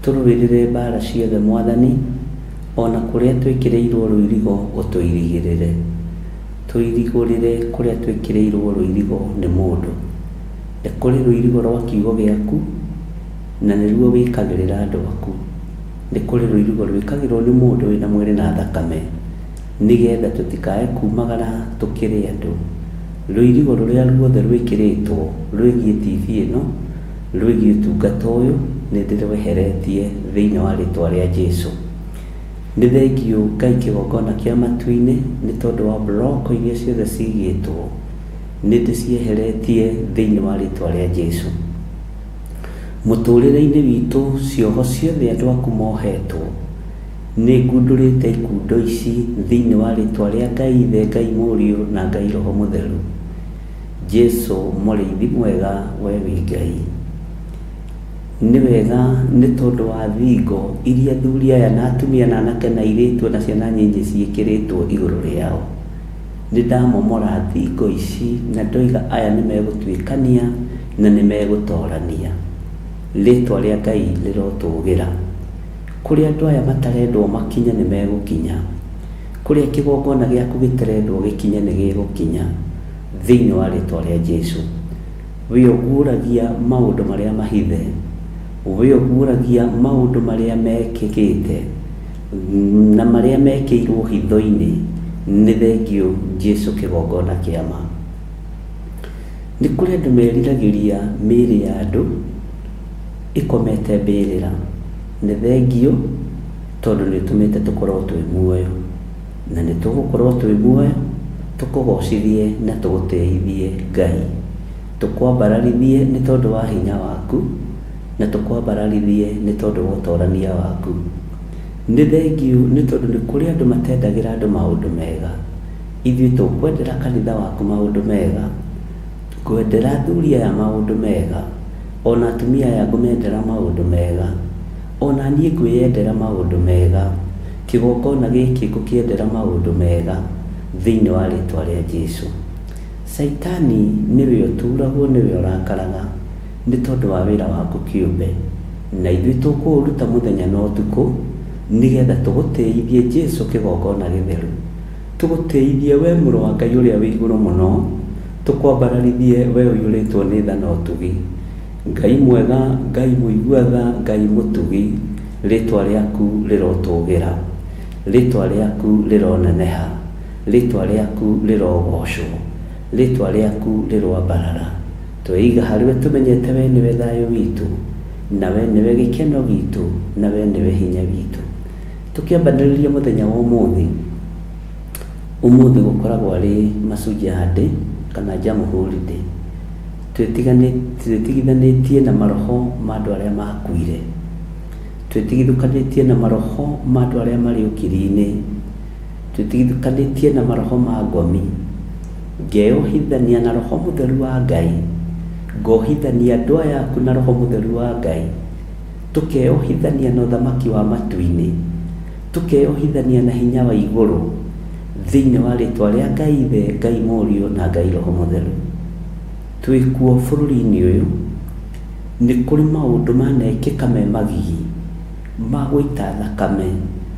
Tũrũĩrĩre mbara ciothe Mwathani, ona kũrĩa twĩkĩrĩirwo rũirigo ũtũirigĩrĩre. Tũirigũrĩre kũrĩa twĩkĩrĩirwo rũirigo nĩ mũndũ. Nĩ kũrĩ rũirigo rwa kiugo gĩaku, na nĩruo wĩkagĩrĩra andũ aku. Nĩ kũrĩ rũirigo rwĩkagĩrwo nĩ mũndũ wĩna mwĩrĩ na thakame, nĩgetha tũtikae kumagara tũkĩrĩ andũ. Rũirigo rũrĩa ruothe rwĩkĩrĩtwo rwĩgiĩ TV ĩno, rwĩgiĩ ũtungata ũyũ, nĩ ndĩrweheretie thĩinĩ wa rĩtwa rĩa Jesu. Nĩ thengiũ Ngai kĩgongona kĩa matu-inĩ nĩ tondũ wa mburoko iria ciothe cigĩtwo, nĩ ndĩcieheretie thĩinĩ wa rĩtwa rĩa Jesu. Mũtũrĩre-inĩ witũ cioho ciothe andũ aku mohetwo, nĩ ngundũrĩte ikundo ici thĩinĩ wa rĩtwa rĩa Ngai Ithe, Ngai Mũriũ na Ngai Roho Mũtheru. Jesu mũrĩithi mwega, we wĩ Ngai. Nĩ wega nĩ tondũ wa thingo iria athuri aya na atumia na anake na airĩtu na ciana nyinyi ciĩkĩrĩtwo igũrũ rĩao. Nĩ ndamomora thingo ici na ndoiga aya nĩ megũtuĩkania na nĩ megũtorania. Rĩtwa rĩa Ngai rĩrotũgĩra. Kũrĩa andũ aya matarendwo makinye nĩ megũkinya. Kũrĩa kĩgongona gĩaku gĩtarendwo gĩkinye nĩ gĩgũkinya thĩinĩ wa rĩtwa rĩa Jesu. We ũguũragia maũndũ marĩa mahithe, we ũguũragia maũndũ marĩa mekĩkĩte na marĩa mekĩirwo hitho-inĩ, nĩ thengiũ Jesu kĩgongona kĩa ma. Nĩ kũrĩ andũ meriragĩria mĩĩrĩ ya andũ ĩkomete mbĩrĩra, nĩ thengiũ tondũ nĩ ũtũmĩte tũkorwo twĩ muoyo, na nĩ tũgũkorwo twĩ muoyo tũkũgocithie na tũgũtĩithie Ngai, tũkwambararithie nĩ tondũ wa hinya waku, na tũkwambararithie nĩ tondũ wa ũtorania waku. Nĩ thengiũ nĩ tondũ nĩ kũrĩ andũ matendagĩra andũ maũndũ mega, ithuĩ tũkwendera kanitha waku maũndũ mega, ngwendera athuri aya maũndũ mega, ona atumia aya ngũmendera maũndũ mega, ona niĩ ngwĩyendera maũndũ mega, kĩgongona gĩkĩ ngũkĩendera maũndũ mega thĩinĩ wa rĩtwa rĩa Jesu. Caitani nĩwe ũturagwo, nĩwe ũrakaraga nĩ tondũ wa wĩra waku kĩũmbe, na ithuĩ tũkũũruta mũthenya na ũtukũ nĩgetha tũgũtĩithie Jesu kĩgongona gĩtheru, tũgũtĩithie we mũrũ wa Ngai ũrĩa wĩ igũrũ mũno, tũkwambararithie we ũiyũrĩtwo nĩ tha na ũtugi. Ngai mwega, Ngai mũigua tha, Ngai mũtugi, rĩtwa rĩaku rĩrotũgĩra, rĩtwa rĩaku rĩroneneha, rĩtwa rĩaku rĩrogocwo, rĩtwa rĩaku rĩroambarara. Tweiga harĩwe tũmenyete we nĩwe thayũ witũ, na we nĩwe gĩkeno gitũ, na we nĩwe hinya witũ. Tũkĩambanĩrĩria mũthenya wa ũmũthĩ, ũmũthĩ gũkoragwo arĩ Mashujaa Day kana Jamhuri Day. Twĩtigithanĩtie na maroho ma andũ arĩa makuire, twĩtigithũkanĩtie na maroho ma andũ arĩa marĩ ũkiri-inĩ, twĩtigithũkanĩtie na maroho ma ngomi, ngeohithania na roho mũtheru wa Ngai, ngohithania andũ aya aku na roho mũtheru wa Ngai, tũkeohithania na ũthamaki wa matu-inĩ, tũkeohithania na hinya wa igũrũ thĩinĩ wa rĩtwa rĩa Ngai Ithe, Ngai Mũriũ na Ngai Roho Mũtheru. Twĩkuo bũrũri-inĩ ũyũ, nĩ kũrĩ maũndũ manekĩka me magigi, ma gũita thakame,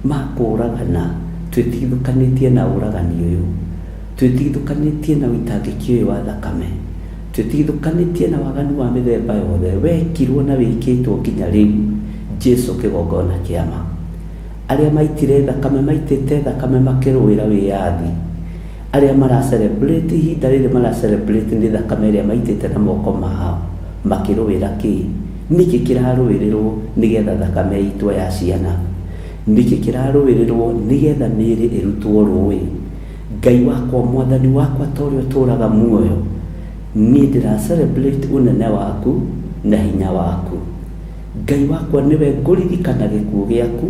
ma kũũragana, twĩtigithũkanĩtie na ũragani ũyũ, twĩtigithũkanĩtie na ũitangĩki ũyũ wa thakame, twĩtigithũkanĩtie na waganu wa mĩthemba yothe wekirwo na wĩkĩtwo nginya rĩu. Jesu kĩgongona kĩa ma. Arĩa maitire thakame maitĩte thakame makĩrũĩra wĩyathi, arĩa mara celebrate ihinda rĩrĩ mara celebrate nĩ thakame ĩrĩa maitĩte na moko mao makĩrũĩra kĩ? Nĩkĩ kĩrarũĩrĩrwo nĩgetha thakame ĩitwo ya ciana? Nĩkĩ kĩrarũĩrĩrwo nĩgetha mĩĩrĩ ĩrutwo rũĩ? Ngai wakwa, mwathani wakwa, ta ũrĩa ũtũũraga muoyo, niĩ ndĩra celebrate ũnene waku na hinya waku. Ngai wakwa, nĩwe ngũririkana gĩkuũ gĩaku,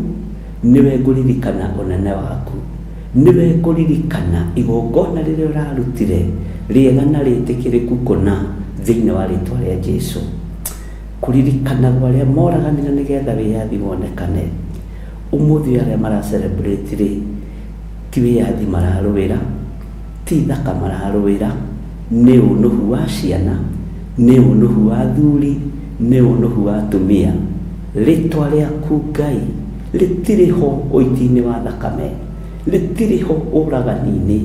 nĩwe ngũririkana ũnene waku, nĩwe ngũririkana igongona rĩrĩa ũrarutire rĩega na rĩtĩkĩrĩku kũna thĩinĩ wa rĩtwa rĩa Jesu. Kũririkanagwo arĩa moraganire nĩgetha wĩyathi wonekane. Ũmũthĩ arĩa mara celebrate rĩ, ti wĩyathi mararũĩra, ti thaka mararũĩra, nĩ ũnũhu wa ciana, nĩ ũnũhu wa athuri, nĩ ũnũhu wa atumia. Rĩtwa rĩaku Ngai rĩtirĩ ho ũiti-inĩ wa thakame, rĩtirĩ ho ũragani-inĩ,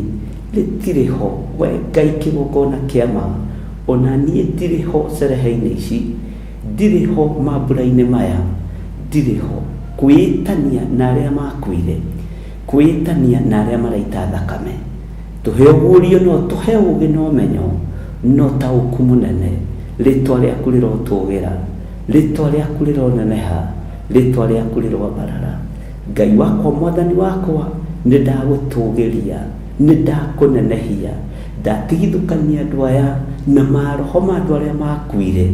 rĩtirĩ ho. We Ngai kĩgongona kĩa ma, ona niĩ ndirĩ ho cerehe-inĩ ici, ndirĩ ho mambura-inĩ maya, ndirĩ ho kwĩĩtania na arĩa makuire, kwĩĩtania na arĩa maraita thakame. Tũhe ũguũrio no tũhe ũũgĩ na ũmenyo na ũtaũku mũnene. Rĩtwa rĩaku rĩrotũgĩra, rĩtwa rĩaku rĩroneneha, rĩtwa rĩaku rĩroambarara. Ngai wakwa, Mwathani wakwa, nĩ ndagũtũgĩria, nĩ ndakũnenehia. Ndatigithũkania andũ aya na maroho ma andũ arĩa makuire.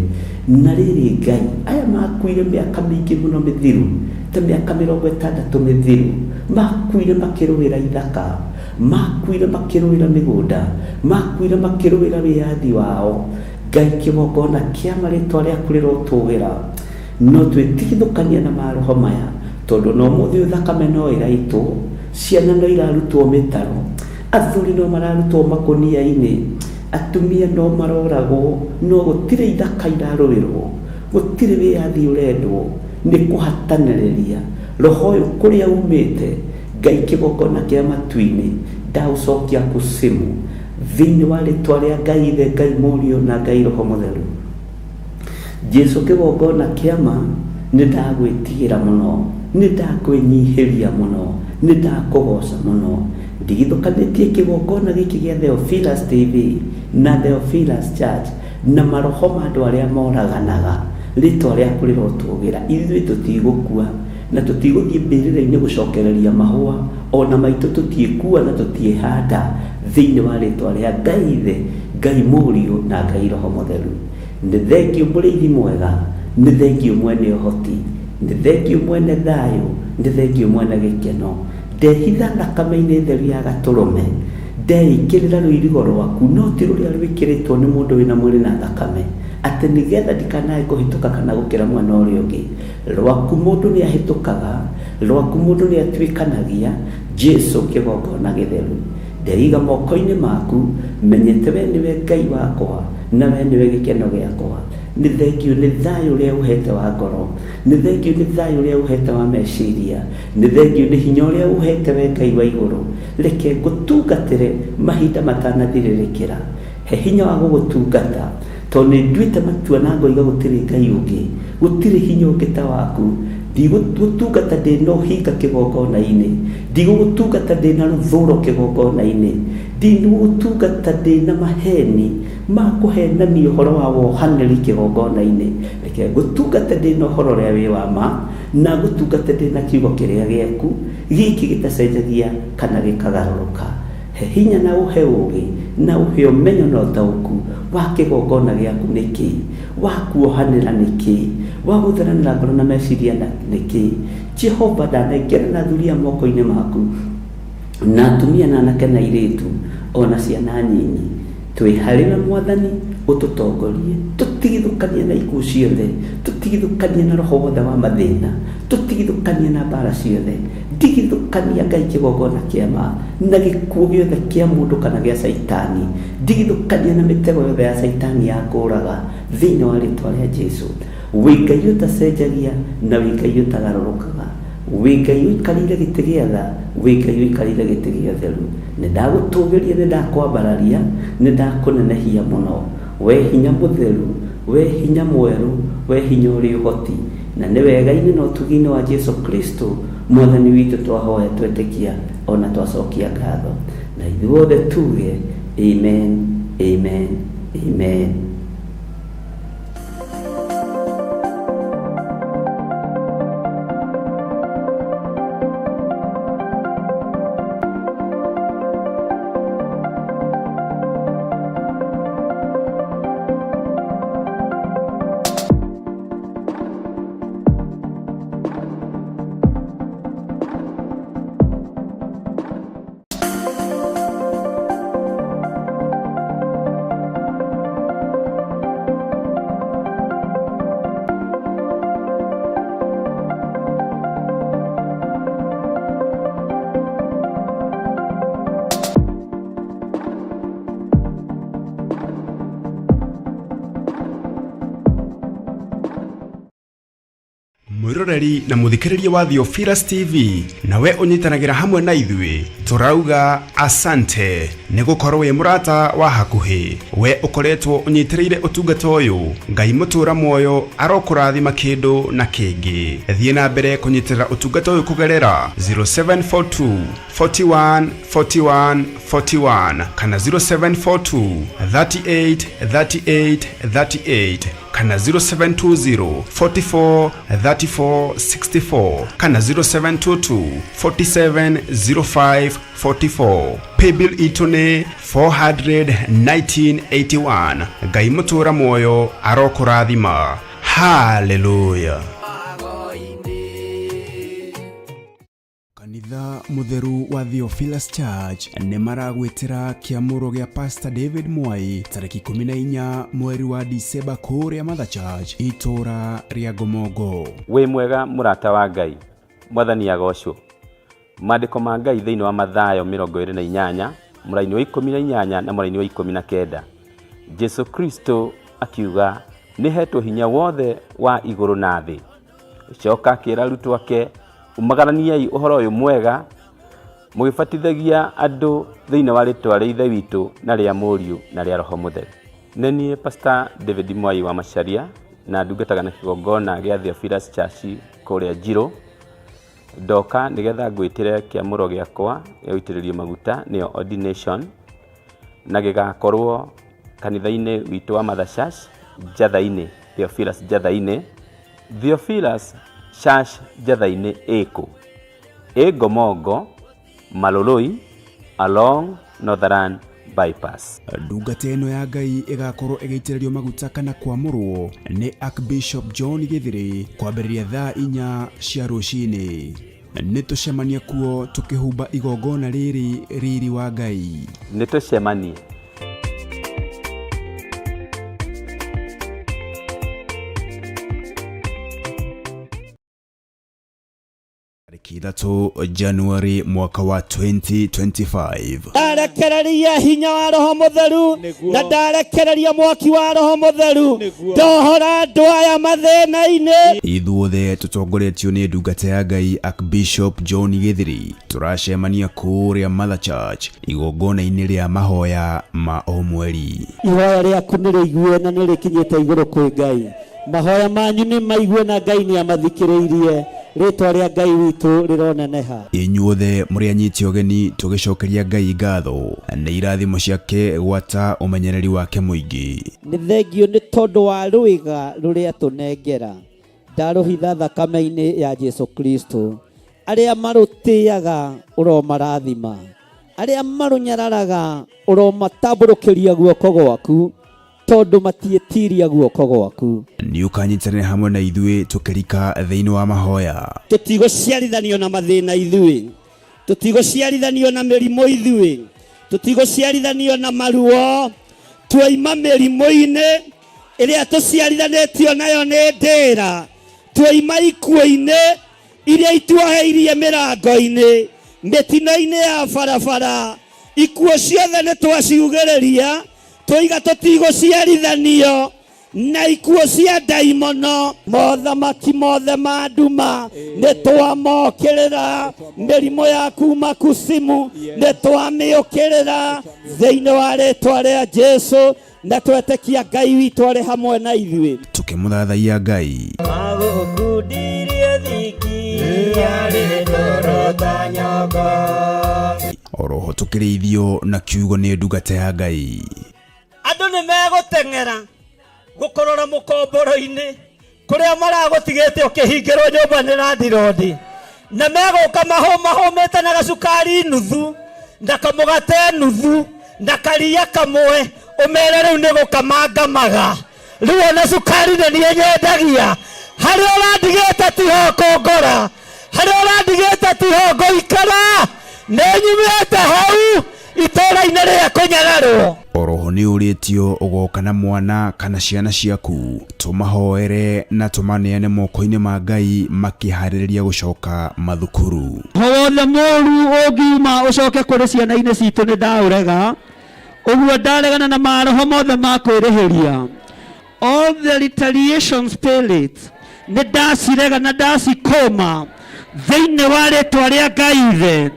Na rĩrĩ Ngai, aya makuire mĩaka mĩingĩ mũno mĩthiru, ta mĩaka 60 mĩthiru, makuire makĩrũĩra ithaka, makuire makĩrũĩra mĩgũnda, makuire makĩrũĩra wĩyathi wao. Ngai, kĩgongona kĩa marĩtwa rĩaku rĩrotũgĩra. No twĩtigithũkania na maroho maya, tondũ no mũthĩ ũyũ thakame no ĩraitwo, ciana no irarutwo mĩtaro, athuri no mararutwo makũnia-inĩ, atumia no maroragwo, no gũtirĩ ithaka irarũĩrwo, gũtirĩ wĩyathi ũrendwo. Nĩ kũhatanĩrĩria roho ũyũ kũrĩa umĩte. Ngai, kĩgongona kĩa matu-inĩ, ndaũcokia kusimu thĩinĩ wa rĩtwa rĩa Ngai Ithe, Ngai Mũriũ na Ngai Roho Mũtheru. Jesu kĩgongona kĩa ma, nĩ ndagwĩtigĩra mũno, nĩ ndakwĩnyihĩria mũno, nĩ ndakũgoca mũno. Ndigithũkanĩtie kĩgongona gĩkĩ gĩa Theophilus TV na Theophilus Church na maroho ma andũ arĩa moraganaga. Rĩtwa rĩaku rĩrotũgĩra. Ithuĩ tũtigũkua na tũtigũthiĩ mbĩrĩra-inĩ gũcokereria mahũa, ona maitũ tũtiĩkua na tũtiĩhanda, thĩinĩ wa rĩtwa rĩa Ngai Ithe, Ngai Mũriũ na Ngai Roho Mũtheru. Nĩ thengiũ mũrĩithi mwega, nĩ thengiũ mwene ũhoti, nĩ thengiũ mwene thayũ, nĩ thengiũ mwene gĩkeno. Ndehitha thakame-inĩ theru ya gatũrũme, ndeĩkĩrĩra rũirigo rwaku, no ti rũrĩa rwĩkĩrĩtwo nĩ mũndũ wĩna mwĩrĩ na thakame, atĩ nĩgetha ndikanae kũhĩtũka kana gũkĩra mwena ũrĩa ũngĩ. Rwaku mũndũ nĩ ahĩtũkaga, rwaku mũndũ nĩ atuĩkanagia. Jesu kĩgongona gĩtheru, ndeiga moko-inĩ maku, menyete we nĩwe Ngai wakwa na we nĩwe gĩkeno gĩakwa. Nĩ thengiũ nĩ thayũ ũrĩa ũhete wa ngoro, nĩ thengiũ nĩ thayũ ũrĩa ũhete wa meciria, nĩ thengiũ nĩ hinya ũrĩa ũhete we Ngai wa igũrũ. Reke ngũtungatĩre mahinda matanathirĩrĩkĩra. He hinya wa gũgũtungata, tondũ nĩ nduĩte matua na ngoiga gũtirĩ Ngai ũngĩ, gũtirĩ hinya ũngĩ ta waku. Ndigũgũtungata ndĩna ũhinga kĩgongona-inĩ, ndigũgũtungata ndĩna rũthũro kĩgongona-inĩ, ndigũgũtungata ndĩna maheni ma kũhenania ũhoro wa wohanĩri kĩgongona-inĩ. Reke ngũtungate ndĩna ũhoro ũrĩa wĩ wa ma, na ngũtungate ndĩna kiugo kĩrĩa gĩaku, gĩkĩ gĩtacenjagia kana gĩkagarũrũka. He hinya na ũhe ũũgĩ, na ũhe ũmenyo na ũtaũku wa kĩgongona gĩaku nĩ kĩĩ, wa kuohanĩra nĩ kĩĩ, wa gũtheranĩra ngoro na meciria nĩ kĩĩ. Jehova, ndanengerana athuri aya moko-inĩ maku, na atumia na anake na airĩtu, o na ciana nyinyi. Twĩ harĩ we Mwathani, ũtũtongorie, tũtigithũkanie na ikuũ ciothe, tũtigithũkanie na roho wothe wa mathĩna, tũtigithũkanie na mbara ciothe. Ndigithũkania Ngai kĩgongona kĩa ma na gĩkuũ gĩothe kĩa mũndũ kana gĩa Caitani. Ndigithũkania na mĩtego yothe ya Caitani ya kũũraga, thĩinĩ wa rĩtwa rĩa Jesu. Wĩ Ngai ũtacenjagia na wĩ Ngai ũtagarũrũkaga. Wĩ Ngai ũikarĩire gĩtĩ gĩa tha, wĩ Ngai ũikarĩire gĩtĩ gĩa ũtheru. Nĩ ndagũtũgĩria, nĩ ndakwambararia, nĩ ndakũnenehia mũno. We hinya mũtheru, we hinya mwerũ, we hinya ũrĩ ũhoti. Na nĩ wega-inĩ na ũtugi-inĩ wa Jesu Kristo Mwathani witũ twahoya, twetĩkia ona twacokia ngatho. Na ithuothe tuge amen, amen, amen. Mwĩroreri na mũthikĩrĩria wa Theophilus TV, nawe ũnyitanagĩra hamwe na ithuĩ, tũrauga asante nĩ gũkorwo wĩ mũrata wa hakuhĩ. We ũkoretwo ũnyitĩrĩire ũtungata ũyũ, Ngai mũtũra muoyo arokũrathima kĩndũ na kĩngĩ. Thiĩ na mbere kũnyitĩrĩra ũtungata ũyũ kũgerera 0742 41 41 41 kana 0742 38 38 38 kana 0720 44 34 64 kana 0722 47 05 44. Paybill itũ nĩ 41981. Ngai mũtũra muoyo arokũrathima. Haleluya. Kanitha mũtheru wa Theophilus Church nĩ maragwĩtĩra kĩamũro gĩa Pastor David Mwai tarĩki 14 mweri wa Dicemba kũrĩa Mother Church, itũũra rĩa Ngomongo. Wĩ mwega mũrata wa Ngai, Mwathani agocwo. Maandĩko ma Ngai thĩinĩ wa Mathayo 28 mũraini wa 18 na mũraini wa 19, Jesu Kristo akiuga, nĩ hetwo hinya wothe wa igũrũ na thĩ. Coka akĩra arutwo ake, umagaraniai ũhoro ũyũ mwega mũgĩbatithagia andũ thĩinĩ wa rĩtwa rĩa Ithe witũ na rĩa Mũriũ na rĩa Roho Mũtheru. Nĩ niĩ Pastor David Mwai wa Macharia na ndungataga na kĩgongona gĩa Theophilus Church kũrĩa Njirũ. Ndoka nĩgetha ngwĩtĩre kĩamũro gĩakwa gĩa gũitĩrĩrio maguta, nĩyo ordination, na gĩgakorwo kanitha-inĩ witũ wa Mother Church Njatha-inĩ, Theophilus Njatha-inĩ. Theophilus Church Njatha-inĩ ĩkũ? Ĩ Ngomongo, Maloloi, along Northern Bypass. Ndungata ĩno ya Ngai ĩgakorwo ĩgĩitĩrĩrio maguta kana kwamũrwo nĩ Archbishop John Gĩthĩrĩ kwambĩrĩria thaa 4 cia rũcinĩ. Nĩ tũcemanie kuo tũkĩhumba igongona rĩrĩ riri wa Ngai. Nĩ tũcemanie. Tarĩki 3 Januari mwaka wa 2025. Ndarekereria hinya wa Roho Mũtheru na ndarekereria mwaki wa Roho Mũtheru, ndohora andũ aya mathĩna-inĩ. Ithuothe tũtongoretio nĩ ndungata ya Ngai Archbishop John Gĩthĩrĩ, tũracemania kũrĩa Mother Church igongona-inĩ rĩa mahoya ma o mweri. Ihoya rĩaku nĩ rĩigue na nĩ rĩkinyĩte igũrũ kwĩ Ngai. Mahoya manyu nĩ maigue na Ngai nĩ amathikĩrĩirie. Rĩtwa rĩa Ngai witũ rĩroneneha. Inyuothe mũrĩ anyiti ũgeni tũgĩcokeria Ngai ngatho nĩ irathimo ciake gwata ũmenyereri wake mũingĩ. Nĩ thengio nĩ tondũ wa rwĩga rũrĩa tũnengera. Ndarũhitha thakame-inĩ ya Jesu Kristo. Arĩa marũtĩaga ũromarathima, arĩa marũnyararaga ũromatambũrũkĩria guoko gwaku, tondũ matiĩtiria guoko gwaku. Nĩ ũkanyitanĩra hamwe na ithuĩ tũkĩrika thĩinĩ wa mahoya. Tũtigũciarithanio na mathĩna ithuĩ, tũtigũciarithanio na mĩrimũ ithuĩ, tũtigũciarithanio na maruo. Tuoima mĩrimũ-inĩ ĩrĩa tũciarithanĩtio nayo nĩ ndĩra, tuoima ikuũ-inĩ iria ituoheirie mĩrango-inĩ, mĩtino-inĩ ya barabara, ikuũ ciothe nĩ twaciugĩrĩria, tũiga tũtigũciarithanio na ikuũ cia ndaimono. Mothamaki mothe ma nduma nĩ twamokĩrĩra, mĩrimũ ya kuma kusimu nĩ twamĩũkĩrĩra thĩinĩ wa rĩtwa rĩa Jesu, na twetĩkia Ngai witũ arĩ hamwe na ithuĩ. Tũkĩmũthathaiya Ngai. Magũkundirie thiki yarĩ ndoro ta nyongo. Oroho tũkĩrĩithio na kiugo nĩ ndungata ya Ngai. Andũ nĩ megũteng'era gũkũrora mũkomboro-inĩ kũrĩa maragũtigĩte ũkĩhingĩrwo nyũmba nĩ landirondi, na megũka mahũmahũmĩte na gacukari nuthu na kamũgate nuthu na karia kamwe, ũmere rĩu nĩ gũkamangamaga. Rĩu ona cukari nĩ niĩ nyendagia, harĩa ũrandigĩte tiho kũngora, harĩa ũrandigĩte tiho ngũikara, nĩ nyumĩte hau itũũra-inĩ rĩa kũnyararwo. Oroho nĩ ũrĩtio ũgoka na mwana kana ciana ciaku, tũmahoere na tũmaneane moko-inĩ ma Ngai makĩharĩrĩria gũcoka mathukuru. Roho wothe mũũru ũngiuma ũcoke kũrĩ ciana-inĩ citũ nĩ ndaũrega, ũguo ndaregana na maroho mothe ma kwĩrĩhĩria. All the retaliation spirits Nĩ ndacirega na ndacikũma thĩinĩ wa rĩtwa rĩa Ngai Ithe,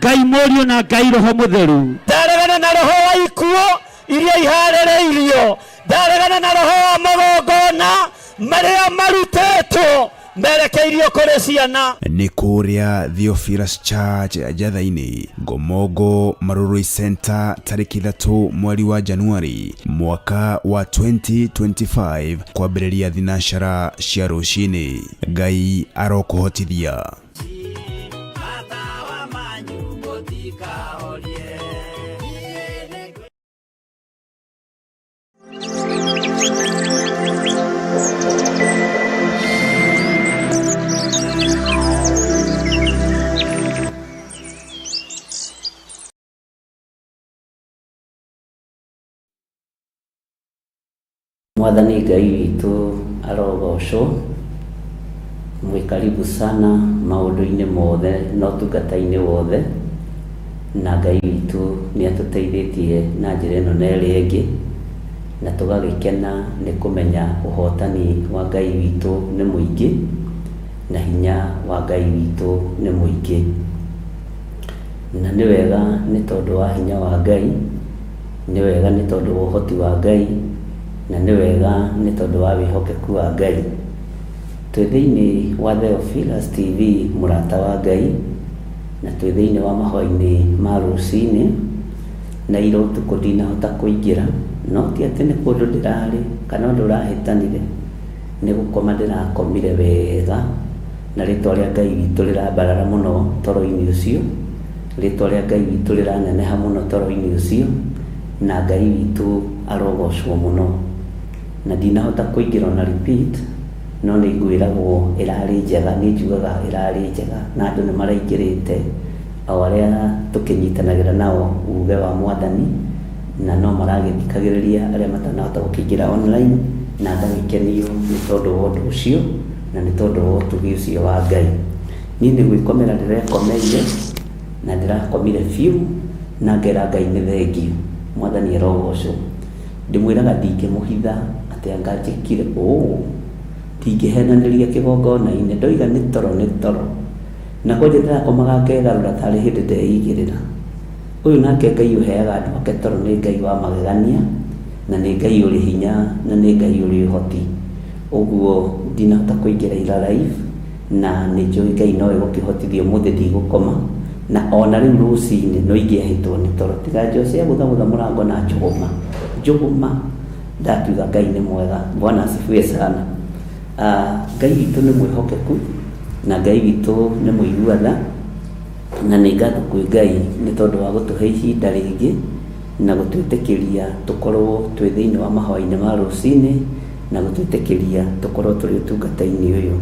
Ngai Mũriũ na Ngai Roho Mũtheru. Ndaregana na roho wa ikuũ iria iharĩrĩirio, ndaregana na roho wa magongona marĩa marutĩtwo merekeirio kũrĩ ciana. Nĩ kũrĩa Theophilus Church Njatha-inĩ, Ngomongo Marurui Center, tarĩki 3 mweri wa Januari mwaka wa 2025 kwambĩrĩria thinacara cia rũcinĩ. Ngai arokũhotithia. Mwathani Ngai witũ arogocwo. Mwĩ karibu sana maũndũ-inĩ mothe na ũtungata-inĩ wothe, na Ngai witũ nĩ atũteithĩtie na njĩra ĩno na ĩrĩa ĩngĩ, na tũgagĩkena nĩ kũmenya ũhotani wa Ngai witũ nĩ mũingĩ, na hinya wa Ngai witũ nĩ mũingĩ. Na nĩ wega nĩ tondũ wa hinya wa Ngai, nĩ wega nĩ tondũ wa ũhoti wa Ngai, na nĩ wega nĩ tondũ wa wĩhokeku wa Ngai. Twĩ thĩinĩ wa Theophilus TV mũrata wa Ngai, na twĩ thĩinĩ wa mahoya-inĩ ma rũcinĩ, na ira ũtukũ ndinahota kũingĩra, no ti atĩ nĩ kũndũ ndĩrarĩ kana ũndũ ũrahĩtanire, nĩ gũkoma ndĩrakomire wega, na rĩtwa rĩa Ngai witũ rĩrambarara mũno toro-inĩ ũcio, rĩtwa rĩa Ngai witũ rĩraneneha mũno toro-inĩ ũcio, na Ngai witũ arogocwo mũno. Na ndinahota kũingĩra ona repeat, no nĩ ngwĩragwo ĩrarĩ njega, niĩ njugaga ĩrarĩ njega, na andũ nĩ maraingĩrĩte, o arĩa tũkĩnyitanagĩra nao uge wa Mwathani, na no maragĩthikagĩrĩria arĩa matanahota gũkĩingĩra online, na ngagĩkenio nĩ tondũ wa ũndũ ũcio, na nĩ tondũ wa ũtugi ũcio wa Ngai. Niĩ nĩ gwĩkomera ndĩrekomeire, na ndĩrakomire biũ, na ngera Ngai nĩ thengiũ. Mwathani arogocwo. Ndĩmwĩraga ndingĩmũhitha atĩ anga njĩkire ũũ, ndingĩhenanĩria kĩgongona-inĩ, ndoiga nĩ toro nĩ toro. Na kwanja ndĩrakomaga ngegarũra tarĩ hĩndĩ ndeigĩrĩra. Ũyũ nake Ngai ũheaga andũ ake toro nĩ Ngai wa magegania, na nĩ Ngai ũrĩ hinya, na nĩ Ngai ũrĩ ũhoti. Ũguo ndinahota kũingĩra ira live, na nĩ njũĩ Ngai no egũkĩhotithia ũmũthĩ ndigũkoma, na ona rĩu rũcinĩ no ingĩahĩtwo nĩ toro. Tiga Jose agũthagũtha mũrango na njũgũma, njũgũma, ndakiuga Ngai nĩ mwega. Bwana asifiwe sana. Ngai witũ nĩ mwĩhokeku, na Ngai witũ nĩ mũigua tha, na nĩ ngatho kwĩ Ngai nĩ tondũ wa gũtũhe ihinda rĩngĩ na gũtwĩtĩkĩria tũkorwo twĩ thĩinĩ wa mahoya-inĩ ma rũcinĩ, na gũtwĩtĩkĩria tũkorwo tũrĩ ũtungata-inĩ ũyũ.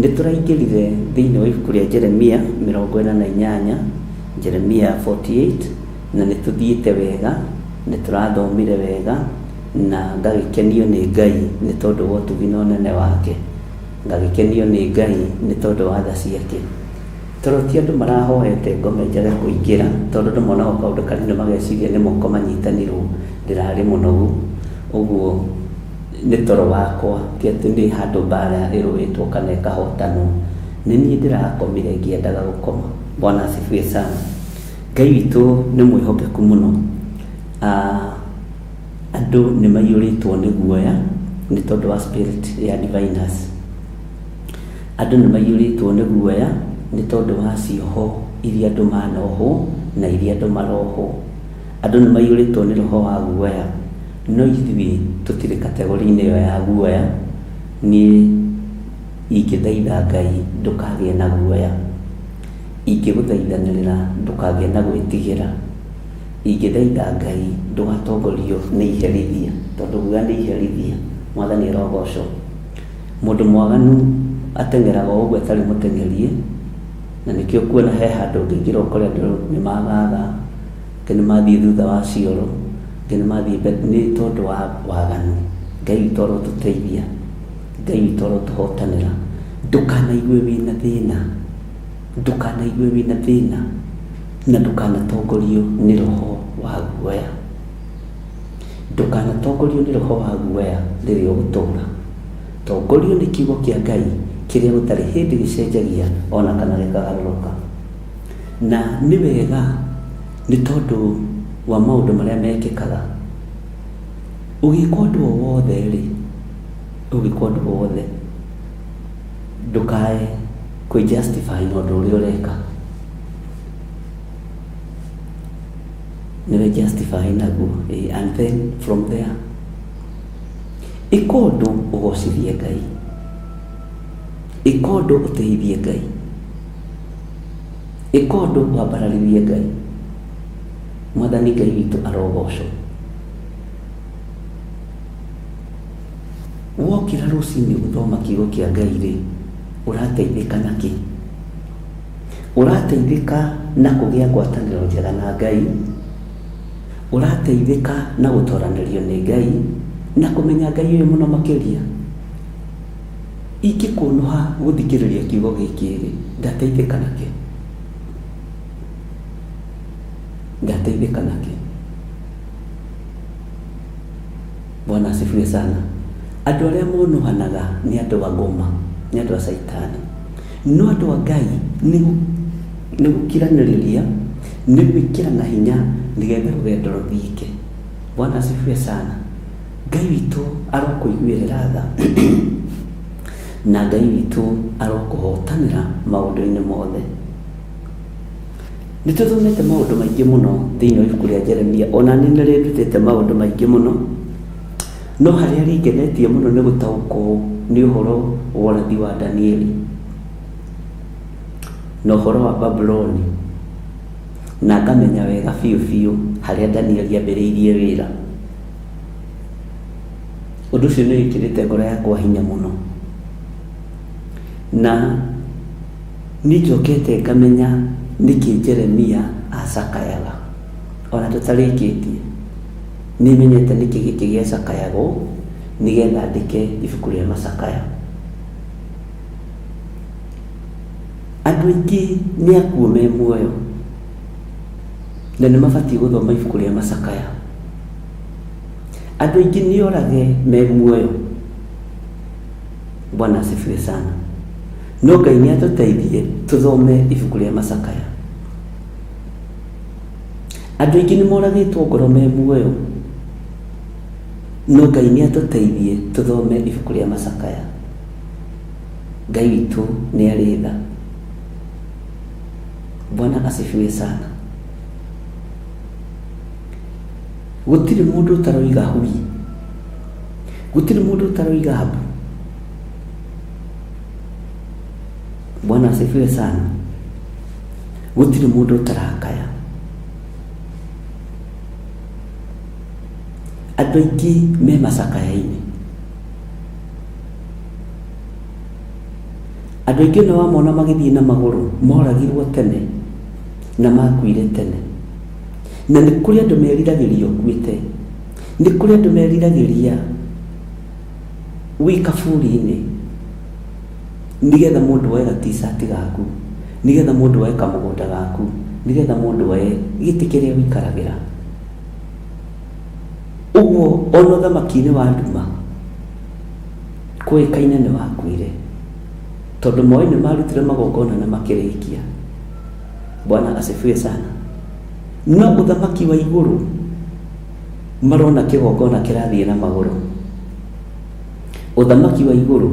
Nĩ tũraingĩrire thĩinĩ wa ibuku rĩa Jeremia 48, Jeremia 48, na nĩ tũthiĩte wega, nĩ tũrathomire wega, na ngagĩkenio nĩ Ngai nĩ tondũ wa ũtugi na ũnene wake. Ngagĩkenio nĩ Ngai nĩ tondũ wa tha ciake. Toro ti andũ marahoete ngome njage kũingĩra, tondũ andũ monaga kaũndũ kanini mageciria nĩ moko manyitanirwo, ndĩrarĩ mũnogu, ũguo nĩ toro wakwa, ti atĩ nĩ handũ mbara ĩrũĩtwo kana ĩkahotanwo. Nĩ niĩ ndĩrakomire ngĩendaga gũkoma. Bwana asifiwe sana. Ngai witũ nĩ mwĩhokeku mũno. Andũ nĩ maiyũrĩtwo nĩ guoya nĩ tondũ wa spirit ya diviners. Andũ nĩ maiyũrĩtwo nĩ guoya nĩ tondũ wa cioho iria andũ manohwo na iria andũ marohwo. Andũ nĩ maiyũrĩtwo nĩ roho wa guoya, no ithuĩ tũtirĩ kategori-inĩ ĩyo ya guoya. Niĩ ingĩthaitha Ngai ndũkagĩe na guoya, ingĩgũthaithanĩrĩra ndũkagĩe na gwĩtigĩra, ingĩthaitha Ngai ndũgatongorio nĩ iherithia, tondũ guoya nĩ iherithia. Mwathani arogocwo. Mũndũ mwaganu ateng'eraga o ũguo atarĩ mũteng'erie, na nĩkĩo ũkuona he handũ ũngĩingĩra ũkore andũ nĩ magaga, angĩ nĩ mathiĩ thutha wa cioro, angĩ nĩ mathiĩ mbere, nĩ tondũ wa waganu. Ngai witũ arotũteithia, Ngai witũ arotũhotanĩra. Ndũkanaigue wĩna thĩna, ndũkanaigue wĩna thĩna, na ndũkanatongorio nĩ roho wa guoya. Ndũkanatongorio nĩ roho wa guoya rĩrĩa ũgũtũũra. Tongorio nĩ kiugo kĩa Ngai kĩrĩa gũtarĩ hĩndĩ gĩcenjagia ona kana gĩkagarũrũka. Na nĩ wega nĩ tondũ wa maũndũ marĩa mekĩkaga. Ũgĩka ũndũ o wothe rĩ, ũgĩka ũndũ o wothe ndũkae kwĩ justify na ũndũ ũrĩa ũreka. Nĩwe justify naguo and then from there ĩka ũndũ ũgocithie Ngai, ĩka ũndũ ũtĩithie Ngai, ĩka ũndũ wambararithie Ngai. Mwathani Ngai witũ arogocwo. Wokĩra rũcinĩ gũthoma kiugo kĩa Ngai rĩ, ũrateithĩka na kĩ? Ũrateithĩka na kũgĩa ngwatanĩro njega na Ngai, ũrateithĩka na gũtoranĩrio nĩ Ngai, na kũmenya Ngai ũyũ mũno makĩria. Ingĩkũnũha gũthikĩrĩria kiugo gĩkĩ rĩ, ndateithĩka nakĩ? Ndateithĩka nakĩ? Bwana asifiwe sana. Andũ arĩa monũhanaga nĩ andũ a ngoma, nĩ andũ a caitani. No andũ a Ngai nĩ gũkiranĩrĩria, nĩ gwĩkĩrana hinya nĩgetha rũgendo rũthiĩke. Bwana asifiwe sana. Ngai witũ arokũiguĩrĩra tha na Ngai witũ arokũhotanĩra maũndũ-inĩ mothe. Nĩ tũthomete maũndũ maingĩ mũno thĩinĩ wa ibuku rĩa Jeremia, ona niĩ nĩ rĩndutĩte maũndũ maingĩ mũno, no harĩa rĩngenetie mũno nĩ gũtaũkwo nĩ ũhoro wa ũrathi wa Danieli na ũhoro wa Babuloni, na ngamenya wega biũ biũ harĩa Danieli ambĩrĩirie wĩra. Ũndũ ũcio nĩ wĩkĩrĩte ngoro yakwa hinya mũno, na Nĩ njokete ngamenya nĩkĩ Jeremia aacakayaga. O na tũtarĩkĩtie, nĩ menyete nĩkĩ gĩkĩ gĩacakayagwo nĩgetha andĩke ibuku rĩa macakaya. Andũ aingĩ nĩ akuũ me muoyo na nĩ mabatiĩ gũthoma ibuku rĩa macakaya. Andũ aingĩ nĩ orage me muoyo. Bwana asifiwe sana. No Ngai nĩ atũteithie tũthome ibuku rĩa macakaya. Andũ aingĩ nĩ moragĩtwo ngoro me muoyo, no Ngai nĩ atũteithie tũthome ibuku rĩa macakaya. Ngai witũ nĩ arĩ tha. Bwana asifiwe sana. Gũtirĩ mũndũ ũtaroiga hui, gũtirĩ mũndũ ũtaroiga mbu. Bwana asifiwe sana. Gũtirĩ mũndũ ũtarakaya. Andũ aingĩ me macakaya-inĩ. Andũ aingĩ ona wamona magĩthiĩ na magũrũ moragirwo tene na makuire tene. Na nĩ kũrĩ andũ meriragĩria ũkuĩte. Nĩ kũrĩ andũ meriragĩria wĩ kaburi-inĩ nĩgetha mũndũ oe ga t-shirt gaku, nĩgetha mũndũ oe kamũgũnda gaku, nĩgetha mũndũ oe gĩtĩ kĩrĩa ũikaragĩra. Ũguo ona ũthamaki-inĩ wa nduma kũĩkaine nĩ wakuire, tondũ moĩ nĩ marutire magongona na makĩrĩkia. Bwana asifiwe sana. No ũthamaki wa igũrũ marona kĩgongona kĩrathiĩ na magũrũ. Ũthamaki wa igũrũ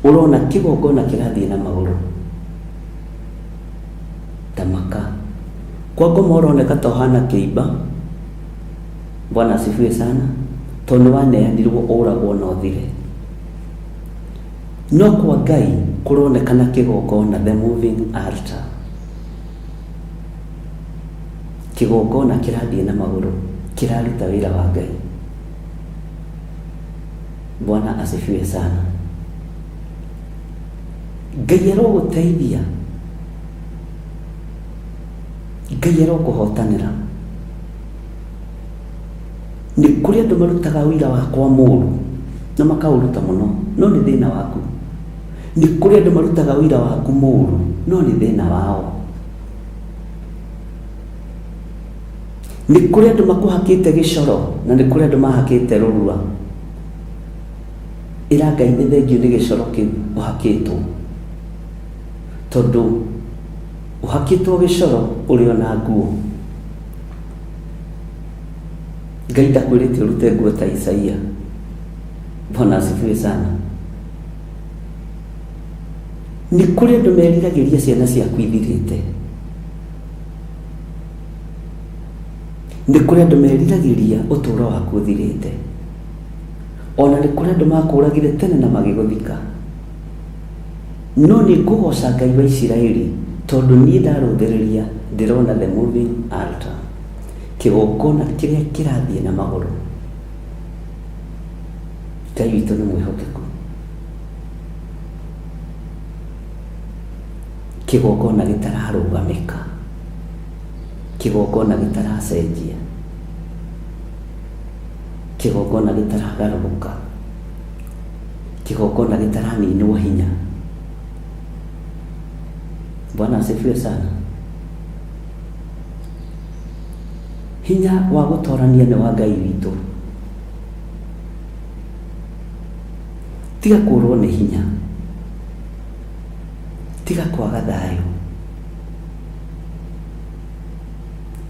ũrona kĩgongona kĩrathiĩ na magũrũ. Tamaka. Kwa ngoma ũroneka ta ũhana kĩimba. Bwana asifiwe sana. Tondũ nĩ waneanirwo ũragwo na ũthire. No kwa Ngai kũronekana kĩgongona, the moving altar. Kĩgongona kĩrathiĩ na magũrũ, kĩraruta wĩra wa Ngai. Bwana asifiwe sana. Ngai arogũteithia, Ngai arokũhotanĩra. Nĩ kũrĩ andũ marutaga ũira wakwa mũru na makaũruta mũno, no nĩ thĩna waku. Nĩ kũrĩ andũ marutaga ũira waku mũru, no nĩ thĩna wao. Nĩ kũrĩ andũ makũhakĩte gĩcoro na nĩ kũrĩ andũ mahakĩte rũrua. Ĩra Ngai nĩ thengiũ nĩ gĩcoro kĩu ũhakĩtwo, tondũ ũhakĩtwo gĩcoro ũrĩ o na nguo. Ngai ndakwĩrĩte ũrute nguo ta Isaia. Bwana asifiwe sana. Nĩ kũrĩ andũ meriragĩria ciana ciaku ithirĩte. Nĩ kũrĩ andũ meriragĩria ũtũũro waku ũthirĩte. Ona nĩ kũrĩ andũ makũragire tene na magĩgũthika. No nĩ ngũgoca Ngai wa Isiraeli tondũ niĩ ndarũthĩrĩria ndĩrona the moving altar. Kĩgongona kĩrĩa kĩrathiĩ na magũrũ. Ngai witũ nĩ mwĩhokeku. Kĩgongona gĩtararũgamĩka. Kĩgongona gĩtaracenjia. Kĩgongona gĩtaragarũrũka. Kĩgongona gĩtaraninwo hinya. Bwana asifiwe sana. Hinya wa gũtorania nĩ wa Ngai witũ. Tiga kũrwo nĩ hinya. Tiga kwaga thayũ.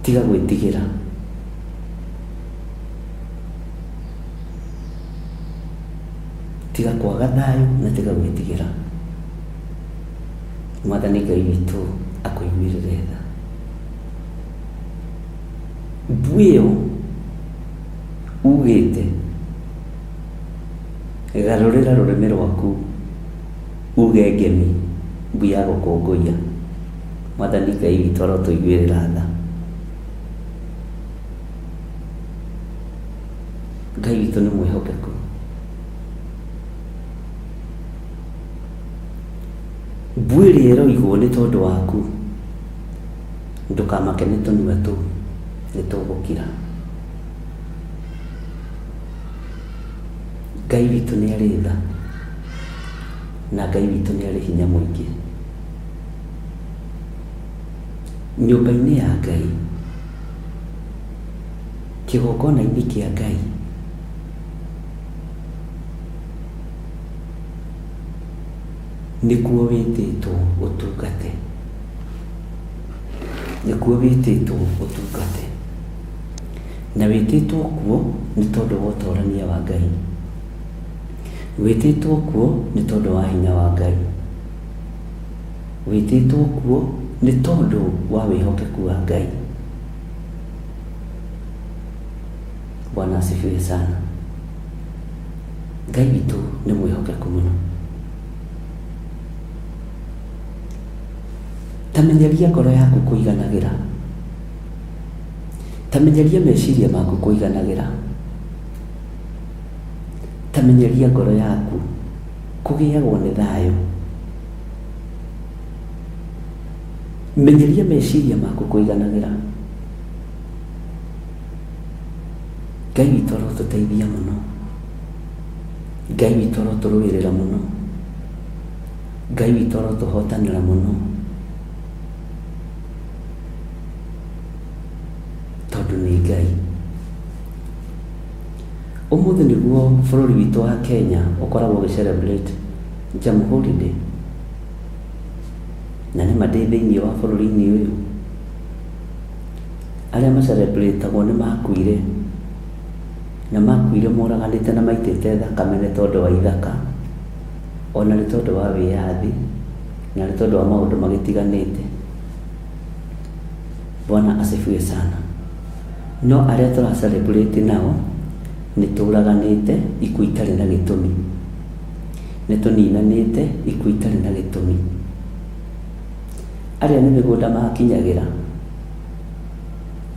Tiga gwĩtigĩra. Tiga kwaga thayũ na tiga gwĩtigĩra. Mwathani Ngai witũ akũiguĩrĩre tha. Mbu ĩyo ugĩte garũrĩra rũrĩmĩ rwaku uge ngemi mbu ya gũkũngũiya. Mwathani Ngai witũ arotũiguĩrĩra tha. Ngai witũ nĩ mwĩhokeku. Mbu ĩrĩa ĩroigwo nĩ tondũ waku, ndũkamake nĩ tũnua tũu, nĩ tũgũkira. Ngai witũ nĩ arĩ tha, na Ngai witũ nĩ arĩ hinya mũingĩ. Nyũmba-inĩ ya Ngai, kĩgongona-inĩ kĩa Ngai, nĩkuo wĩtĩtwo ũtungate, nĩkuo wĩtĩtwo ũtungate. Na wĩtĩtwo kuo nĩ tondũ wa ũtorania wa Ngai. Wĩtĩtwo kuo nĩ tondũ wa hinya wa Ngai. Wĩtĩtwo kuo nĩ tondũ wa wĩhokeku wa Ngai. Bwana asifiwe sana. Ngai witũ nĩ mwĩhokeku mũno. Ta menyeria ngoro yaku kũiganagĩra. Ta menyeria meciria maku kũiganagĩra. Ta menyeria ngoro yaku kũgĩagwo nĩ thayũ. Menyeria meciria maku kũiganagĩra. Ngai witũ arotũteithia mũno. Ngai witũ arotũrũĩrĩra mũno. Ngai witũ arotũhotanĩra mũno. Tondũ nĩ Ngai. Ũmũthĩ nĩguo bũrũri witũ wa Kenya ũkoragwo ũgĩ celebrate Jamhuri Day. Na nĩma ndĩ thĩinĩ wa bũrũri-inĩ ũyũ. Arĩa ma celebrate agwo nĩ makuire, na makuire moraganĩte na maitĩte thakame nĩ tondũ wa ithaka, ona nĩ tondũ wa wĩyathi, na nĩ tondũ wa maũndũ magĩtiganĩte. Bwana asifiwe sana. No arĩa tũra celebrate nao, nĩ tũraganĩte ikuũ itarĩ na gĩtũmi. Nĩ tũninanĩte ikuũ itarĩ na gĩtũmi. Arĩa nĩ mĩgũnda makinyagĩra,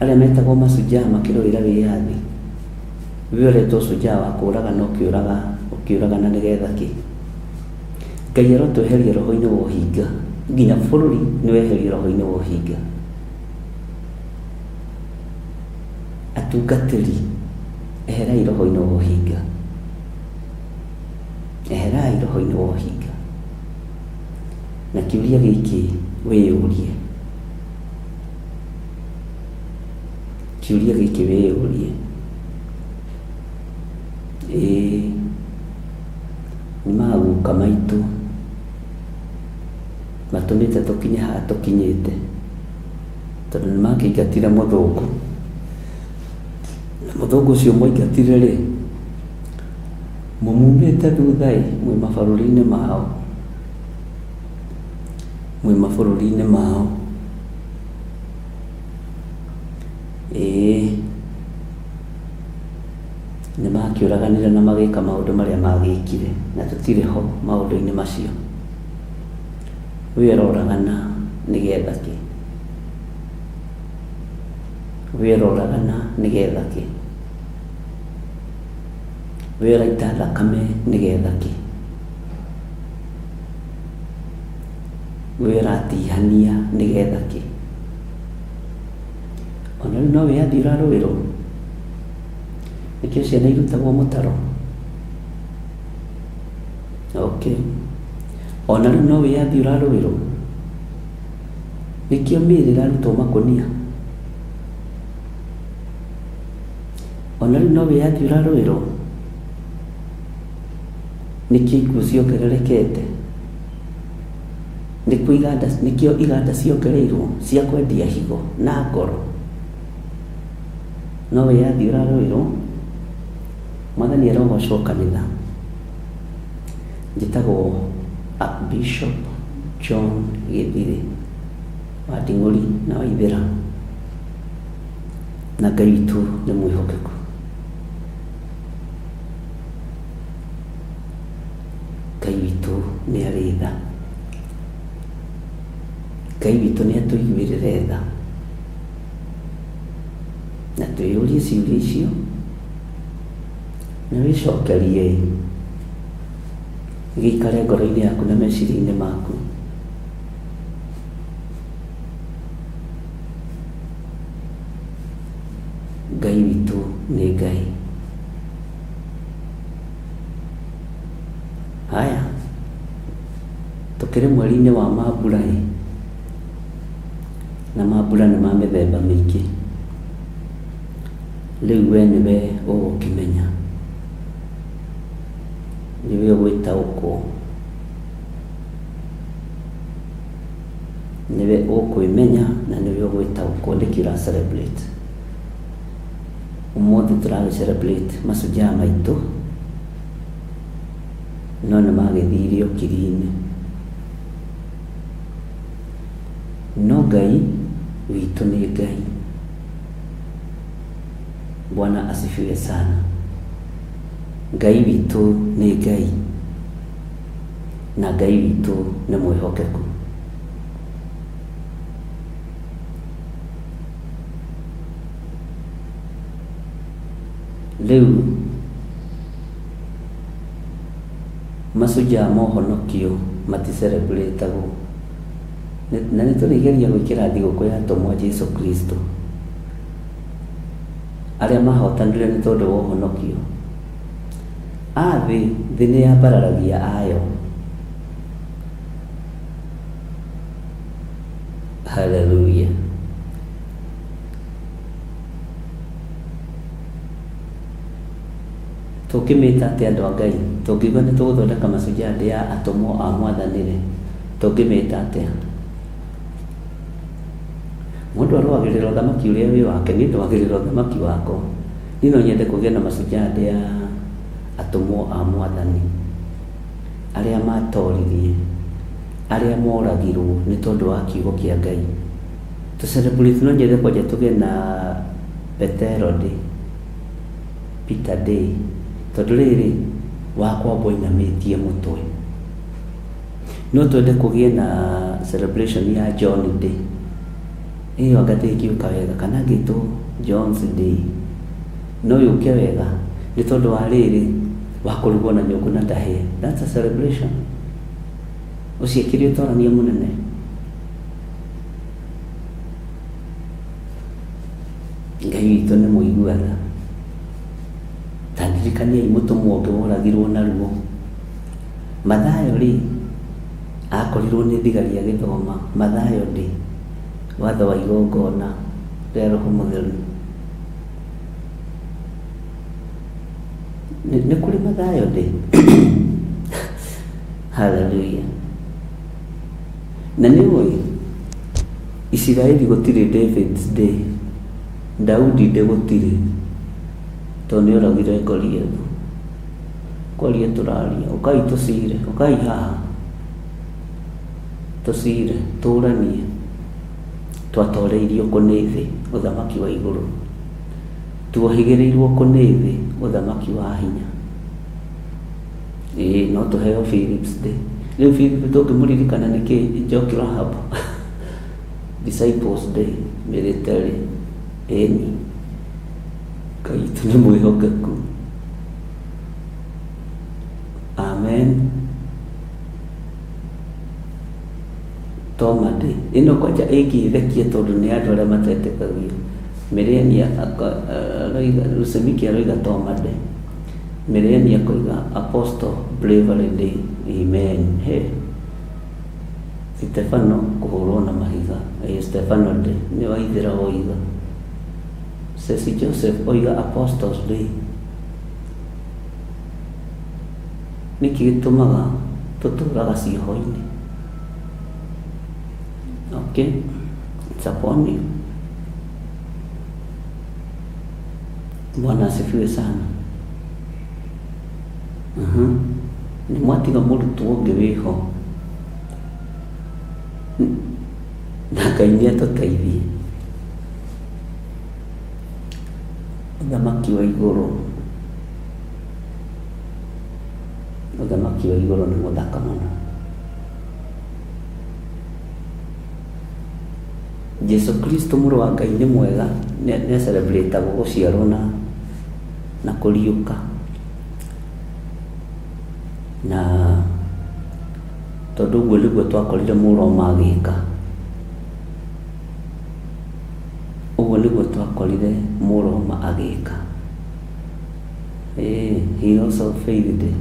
arĩa metagwo mashujaa makĩrũĩra wĩyathi, we ũretwo shujaa wa kũragana ũkĩũraga ũkĩũragana nĩgetha kĩ? Ngai arotweheria roho-inĩ wa ũhinga, nginya bũrũri nĩ weherio roho-inĩ wa ũhinga. Atungatĩri, eherai roho-inĩ wa ũhinga. Eherai roho-inĩ wa ũhinga. Na kĩũria gĩkĩ wĩyũrie, kĩũria gĩkĩ wĩyũrie, ĩĩ. Nĩ maguka maitũ matũmĩte tũkinye haha tũkinyĩte, tondũ nĩ makĩingatire mũthũngũ, na mũthũngũ ũcio mwaingatire rĩ, mũmumĩte thutha ĩ, mwĩ mabũrũri-inĩ mao, mwĩ mabũrũri-inĩ mao. Ĩĩ, nĩ makĩũraganire na magĩka maũndũ marĩa magĩkire, na tũtirĩ ho maũndũ-inĩ macio. Ũyũ aroragana nĩgetha kĩ? Ũyũ aroragana nĩgetha kĩ? Ũyũ araita thakame nĩgetha kĩ? Ũyũ aratihania nĩgetha kĩ? Ona rĩu no wĩyathi ũrarũĩrwo? Nĩkĩo ciana irutagwo mũtaro? Okay. Ona rĩu no wĩyathi ũrarũĩrwo? Nĩkĩo mĩĩrĩ ĩrarutwo makũnia? Ona rĩu no wĩyathi ũrarũĩrwo? Nĩkĩo ikuũ ciongererekete? Nĩkĩo iganda, nĩkĩo iganda ciongereirwo cia kwendia higo na ngoro? No wĩyathi ũrarũĩrwo? Mwathani arogocwo kanitha. Njĩtagwo Archbishop John Gĩthirĩ wa Nding'ũri na Waithĩra, na Ngai witũ nĩ mwĩhokeku. Ngai witũ nĩ arĩ tha. Ngai witũ nĩ atũiguĩrĩre tha. Na twĩyũrie ciũria icio, na wĩcokerie gĩikare ngoro-inĩ yaku na meciria-inĩ maku. Ngai witũ nĩ Ngai. Haya, tũkĩrĩ mweri-inĩ wa mambura ĩ, na mambura nĩ ma mĩthemba mĩingĩ. Rĩu we nĩwe ũgũkĩmenya, nĩwe ũgwĩtaũkwo, nĩwe ũkwĩmenya na nĩwe ũgwĩtaũkwo nĩkĩ ũra celebrate. Ũmũthĩ tũragĩ celebrate mashujaa maitũ, no nĩ magĩthire ũkiri-inĩ. No Ngai witũ nĩ Ngai. Bwana asifiwe sana. Ngai witũ nĩ Ngai, na Ngai witũ nĩ mwĩhokeku. Rĩu mashujaa mohonokio mati celebrate agwo. Na nĩ tũrĩgeria gwĩkĩra thigũkũ ya atũmwo a Jesu Kristo. Arĩa mahotanire nĩ tondũ wa ũhonokio. A thĩ, thĩ nĩ yambararagia ayo. Hallelujah. Tũngĩmĩta atĩa andũ a Ngai? Tũngiuga nĩ tũgũthondeka Mashujaa Day ya atũmwo a Mwathani-rĩ, tũngĩmĩta atĩa? Mũndũ arũagĩrĩra ũthamaki ũrĩa wĩ wake, niĩ ndũagĩrĩra ũthamaki wakwa. Niĩ no nyende kũgĩe na Mashujaa Day ya atũmwo a Mwathani, arĩa matoririe, arĩa moragirwo nĩ tondũ wa kiugo kĩa Ngai. Tũ celebrate, no nyende kwanja tũgĩe na Petero Day. Peter Day, tondũ rĩrĩ, wakwamba ũinamĩtie mũtwe. No twende kũgĩe na celebration ya John Day. Ĩyo anga ndĩngĩũka wega, kana ngĩtwo John's Day. No yũke wega, nĩ tondũ wa rĩrĩ, wa kũrugwo na nyũngũ na ndahĩe. That's a celebration. Ũcio akĩrĩ ũtorania mũnene. Ngai witũ nĩ mũigua tha. Ta ndirikaniai mũtũmwo ũngĩ woragirwo na ruo. Mathayo rĩ, akorirwo nĩ thigari agĩthoma. Mathayo ndĩ, watho wa igongona rĩa Roho Mũtheru. Nĩ kũrĩ Mathayo ndĩ? Haleluya. Na nĩ ũĩ Isiraeli gũtirĩ David's Day, Daudi ndĩ gũtirĩ, tondũ nĩ oragire Goliathu. Kwaria tũraria, ũkai tũcire, ũkai haha tũcire, tũranie. Twatoreirio kũ nĩ thĩ, ũthamaki wa igũrũ. Tuohĩgĩrĩirwo kũ nĩ thĩ, ũthamaki wa hinya. Ĩĩ no tũheo Philip's Day. Rĩu Philip tũngĩmũririkana nĩkĩ Njoki Rahab Disciples Day military ĩni Ngai witũ nĩ mwĩhokeku. Amen. Toma Day ĩno kwanja ĩngĩthekia tondũ nĩ andũ arĩa matetĩkagia. Milenia aroiga Lusemiki aroiga Toma Day. Milenia akoiga Apostle Bravery Day. Amen. Hey. Stefano kũhũrwo na mahiga. Ĩĩ Stefano Day nĩ waithĩra woiga. Ceci Joseph oiga Apostles Day. Nĩkĩ gĩtũmaga tũtũraga cioho-inĩ? Okay, it's upon you. Bwana asifiwe sana. Nĩ mwatiga mũrutwo ũngĩ wĩho na Ngai nĩ atũteithie. Ũthamaki wa igũrũ, ũthamaki wa igũrũ nĩ mũthaka mũno. Jesu Kristo mũrũ wa Ngai nĩ mwega, nĩ celebrate-agwo gũciarwo na na kũriũka. Na tondũ ũguo nĩguo twakorire Mũroma agĩka, ũguo nĩguo twakorire Mũroma agĩka. Ĩĩ, Heroes of Faith Day.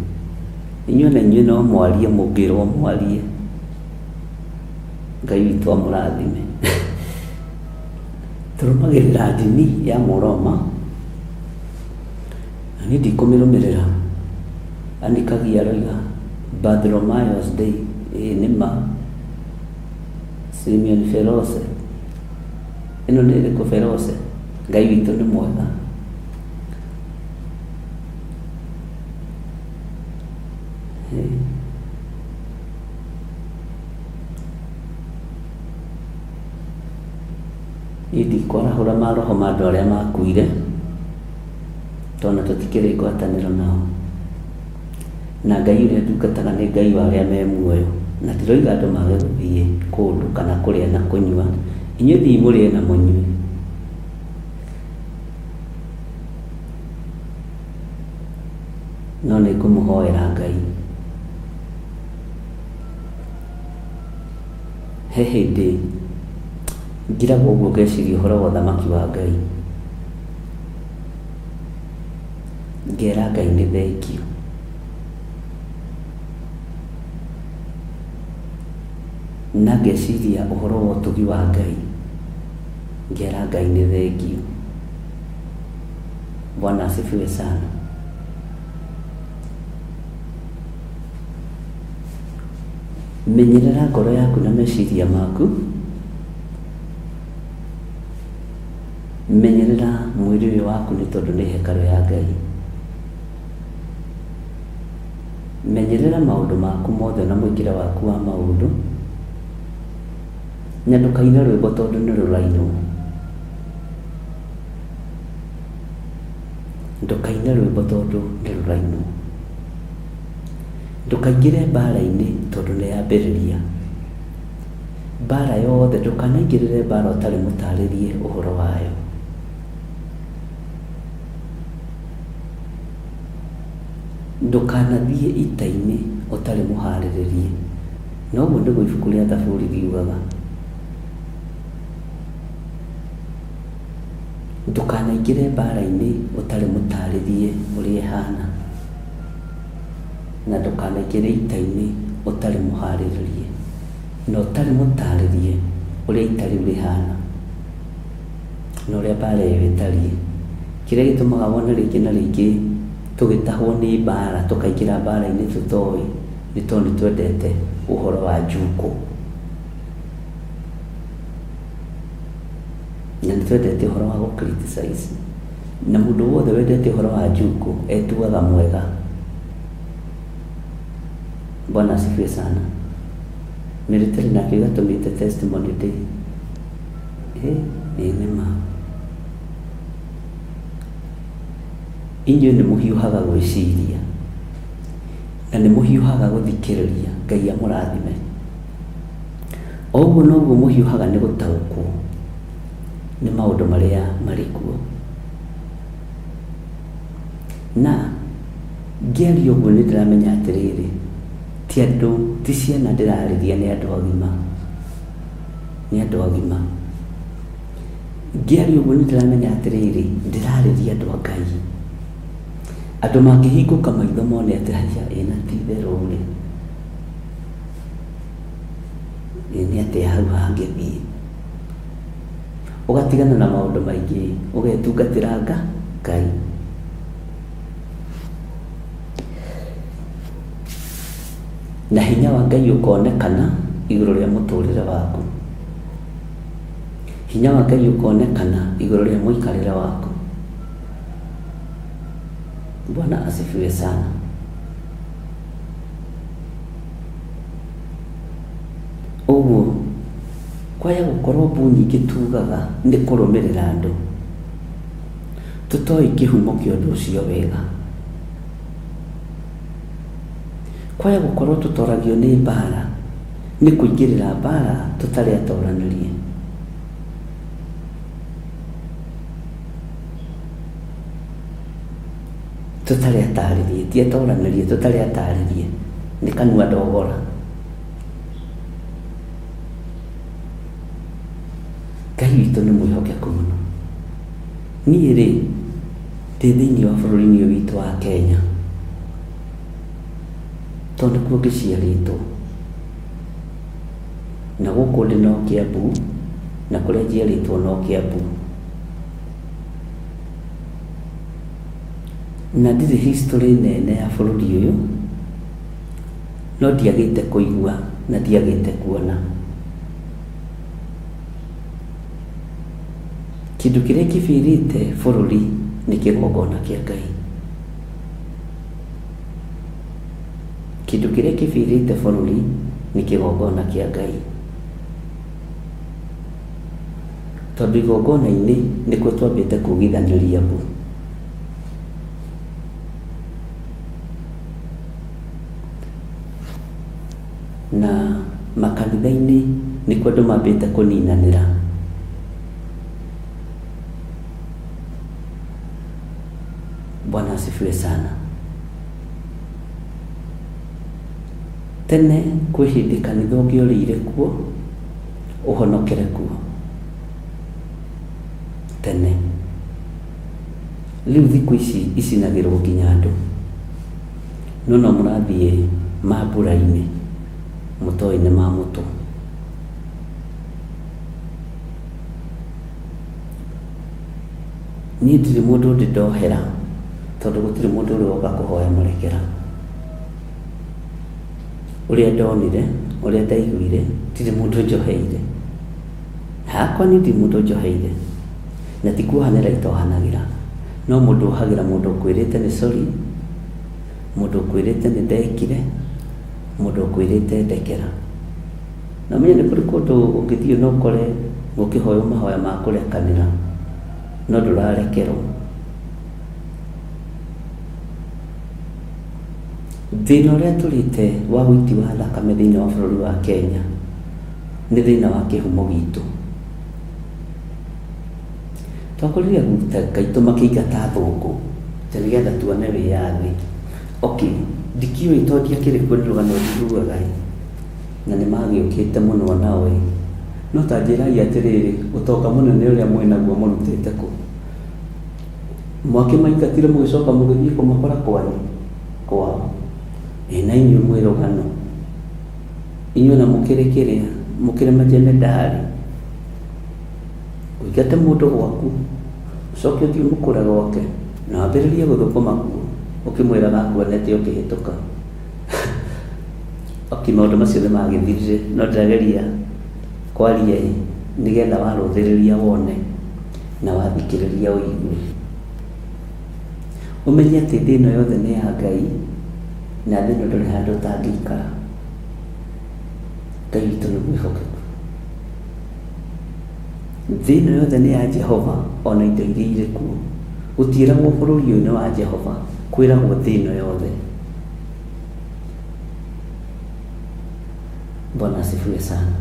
Inyuĩ na inyuĩ no mwarie mũngĩrwo mwarie. Ngai witũ amũrathime. Tũrũmagĩrĩra ndini ya Mũroma, na niĩ ndikũmĩrũmĩrĩra. Anikagia aroiga Bartholomaeus Day, ĩĩ nĩ ma. Simeon Ferose, ĩno nĩ ĩrĩkũ Ferose? Ngai witũ nĩ mwega. Niĩ ndikwarahũra maroho ma andũ arĩa makuire, tondũ tũtikĩrĩ ngwatanĩro nao. Na Ngai ũrĩa ndungataga nĩ Ngai wa arĩa me muoyo. Na ndiroiga andũ mage gũthiĩ kũndũ kana kũrĩa na kũnyua, inyuĩ thiĩi mũrĩe na mũnyue. No nĩ ngũmũhoera Ngai. He hĩndĩ ngiragwo ũguo ngeciria ũhoro wa ũthamaki wa Ngai, ngera Ngai nĩ thengiũ. Na ngeciria ũhoro wa ũtugi wa Ngai, ngera Ngai nĩ thengiũ. Bwana asifiwe sana. Menyerera ngoro yaku na meciria maku. Menyerera mwĩrĩ ũyũ waku nĩ tondũ nĩ hekarũ ya Ngai. Menyerera maũndũ maku mothe na mwĩkĩre waku wa maũndũ. Na ndũkaine rwĩmbo tondũ nĩ rũrainwo. Ndũkaine rwĩmbo tondũ nĩ rũrainwo. Ndũkaingĩre mbaara-inĩ tondũ nĩ yambĩrĩria. Mbaara yothe, ndũkanaingĩrĩre mbaara ũtarĩ mũtarĩrie ũhoro wayo. Ndũkanathiĩ ita-inĩ ũtarĩ mũharĩrĩrie. Na ũguo nĩguo ibuku rĩa Thaburi riugaga. Ndũkanaingĩre mbaara-inĩ ũtarĩ mũtarĩrie ũrĩa ĩhana. Na ndũkanaingĩre ita-inĩ ũtarĩ mũharĩrĩrie, na ũtarĩ mũtarĩrie ũrĩa ita rĩu rĩhana, na ũrĩa mbara ĩyo ĩtariĩ. Kĩrĩa gĩtũmaga wone rĩngĩ na rĩngĩ tũgĩtahwo nĩ mbara, tũkaingĩra mbara-inĩ tũtoĩ, Nĩ tondũ nĩ twendete ũhoro wa njukũ. Na nĩ twendete ũhoro wa gũ criticize. Na mũndũ wothe wendete ũhoro wa njukũ etuaga mwega. Bwana asifiwe sana. Military nakĩo gĩatũmĩte testimony day. Ĩ nĩ ma. Inyuĩ nĩ mũhiũhaga gwĩciria na nĩ mũhiũhaga gũthikĩrĩria. Ngai amũrathime. O ũguo noguo mũhiũhaga nĩ gũtaũkwo nĩ maũndũ marĩa marĩ kuo. Na ngĩaria ũguo nĩ ndĩramenya atĩrĩrĩ, ti andũ, ti ciana ndĩrarĩria nĩ andũ agima. Nĩ andũ agima. Ngĩaria ũguo nĩ ndĩramenya atĩrĩrĩ, ndĩrarĩria andũ a Ngai. Andũ mangĩhingũka maitho mone atĩ haiya ĩ na ti itherũ rĩ, ĩ nĩ atĩa hau hangĩthiĩ. Ũgatigana na maũndũ maingĩ, ũgetungatĩra Ngai. Na hinya wa Ngai ũkonekana igũrũ rĩa mũtũrĩre waku. Hinya wa Ngai ũkonekana igũrũ rĩa mũikarĩre waku. Bwana asifiwe sana. Ũguo kwaya gũkorwo mbu nyingĩ tugaga nĩ kũrũmĩrĩra andũ tũtoĩ kĩhumo kĩa ũndũ ũcio wega. Kwaya gũkorwo tũtoragio nĩ mbara nĩ kũingĩrĩra mbara tũtarĩ atoranĩrie. Tũtarĩ atarĩrie, ti atoranĩrie, tũtarĩ atarĩrie nĩ kanua ndogora. Ngai witũ nĩ mwĩhokeku mũno. Niĩ rĩ, ndĩ thĩinĩ wa bũrũri-inĩ ũyũ witũ wa Kenya, tondũ nĩkuo ngĩciarĩtwo. Na gũkũ ndĩ no Kiambu, na kũrĩa njiarĩtwo no Kiambu. Na ndirĩ history nene ya bũrũri ũyũ, no ndiagĩte kũigua na ndiagĩte kuona. Kĩndũ kĩrĩa kĩbĩrĩte bũrũri nĩ kĩgongona kĩa Ngai. Kĩndũ kĩrĩa kĩbĩrĩte bũrũri nĩ kĩgongona kĩa Ngai. Tondũ igongona-inĩ nĩkuo twambĩte kugithanĩria mbu. Na makanitha-inĩ nĩkuo andũ mambĩte kũninanĩra. Bwana asifiwe sana. Tene kwĩ hĩndĩ kanitha ũngĩorĩire kuo ũhonokere kuo. Tene. Rĩu thikũ ici icinagĩrwo nginya andũ. No no mũrathiĩ mambura-inĩ mũtoĩ nĩ ma mũtũ. Niĩ ndirĩ mũndũ ndĩ ndohera tondũ gũtirĩ mũndũ ũrĩ woka kũhoya mũrekera. Ũrĩa ndonire, ũrĩa ndaiguire, ndirĩ mũndũ njoheire. Hakwa niĩ ndirĩ mũndũ njoheire. Na ti kuohanĩra itohanagĩra. No mũndũ ohagĩra mũndũ ũkwĩrĩte nĩ sorry, mũndũ ũkwĩrĩte nĩ ndekire, mũndũ ũkwĩrĩte ndekera. Na ũmenye nĩ kũrĩ kũndũ ũngĩthiĩ na ũkore gũkĩhoywo mahoya ma kũrekanĩra, no ndũrarekerwo. Thĩna ũrĩa tũrĩte wa ũiti wa thakame thĩinĩ wa bũrũri wa Kenya nĩ thĩna wa kĩhumo gitũ. Twakorire aguta aitũ makĩingata athũngũ atĩ nĩgetha tuone wĩyathi. Okay, ndikĩũĩ tondũ ndiakĩrĩ kuo nĩ rũgano njiguaga ĩ, na nĩ magĩũkĩte mũno nao ĩ, no ta njĩrai atĩrĩrĩ, ũtonga mũnene ũrĩa mwĩnaguo mũrutĩte kũ? Mwakĩmaingatire mũgĩcoka mũgĩthiĩ kũmakora kwanyu? Kwao? Ĩ na inyuĩ mwĩ rũgano. Inyuĩ ona mũkĩrĩ kĩrĩa, mũkĩrĩ majemedari. Ũingate mũndũ gwaku, ũcoke ũthiĩ ũmũkore gwake, na wambĩrĩrie gũthũkũma kuo, ũkĩmwĩraga akuonete ũkĩhĩtũka. Okay, maũndũ macio nĩ magĩthirire, no ndĩrageria kwaria ĩ nĩgetha warũthĩrĩria wone na wathikĩrĩria ũigue. Ũmenye atĩ thĩ ĩno yothe nĩ ya Ngai na thĩ ĩno ndũrĩ handũ ũtangĩikara. Ngai witũ nĩ mwĩhokeku. Thĩ ĩno yothe nĩ ya Jehova ona indo iria irĩ kuo. Gũtiĩragwo bũrũri ũyũ nĩ wa Jehova, kwĩragwo thĩ ĩno yothe. Bwana asifiwe sana.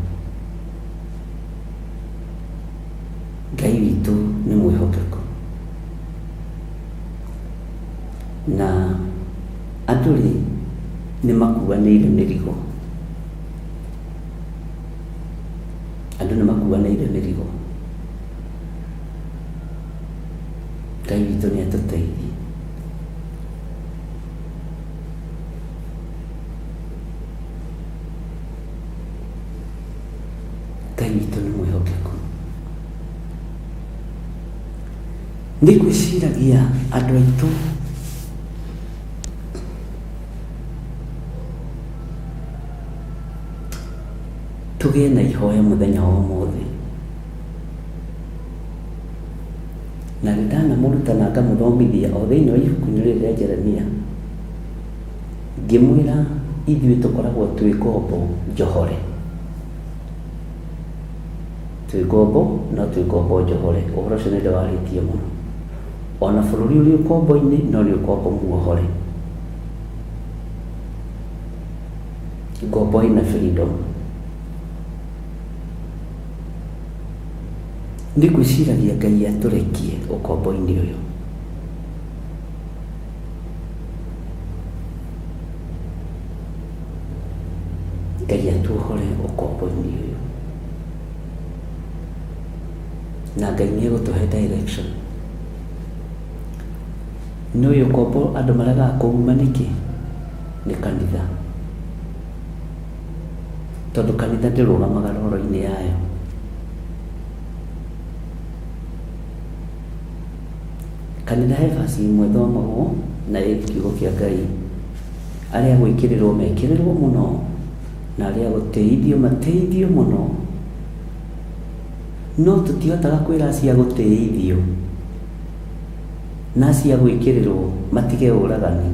Ngai witũ nĩ mwĩhokeku. Na andũ rĩ nĩ makuanĩire mĩrigo. Andũ nĩ makuanĩire mĩrigo. Ngai witũ nĩ atũteithie. Ngai witũ nĩ mwĩhokeku. Nĩ ngwĩciragia andũ aitũ tũgĩe na ihoya mũthenya wa ũmũthĩ. Na nĩ ndanamũruta na ngamũthomithia o thĩinĩ wa ibuku-inĩ rĩrĩ rĩa Jeremia, ngĩmwĩra ithuĩ tũkoragwo twĩ ngombo njohore. Twĩ ngombo, no twĩ ngombo njohore. Ũhoro ũcio nĩ ndĩwarĩtie mũno. Ona bũrũri ũrĩ ũkombo-inĩ, no nĩ ũkombo muohore. Ngombo ĩna freedom. Nĩ ngwĩciragia Ngai atũrekie ũkombo-inĩ ũyũ. Ngai atuohore ũkombo-inĩ ũyũ. Na Ngai nĩ egũtũhe direction. Nĩ ũyũ ũkombo andũ maregaga kũuma nĩkĩ? Nĩ kanitha. Tondũ kanitha ndĩrũgamaga roro-inĩ yayo. Kanitha he verse ĩmwe ĩthomagwo na ĩ kiugo kĩa Ngai, arĩa a gwĩkĩrĩrwo mekĩrĩrwo mũno na arĩa a gũtĩithio matĩithio mũno. No tũtihotaga kwĩra acio a gũtĩithio na acio a gwĩkĩrĩrwo matige ũragani.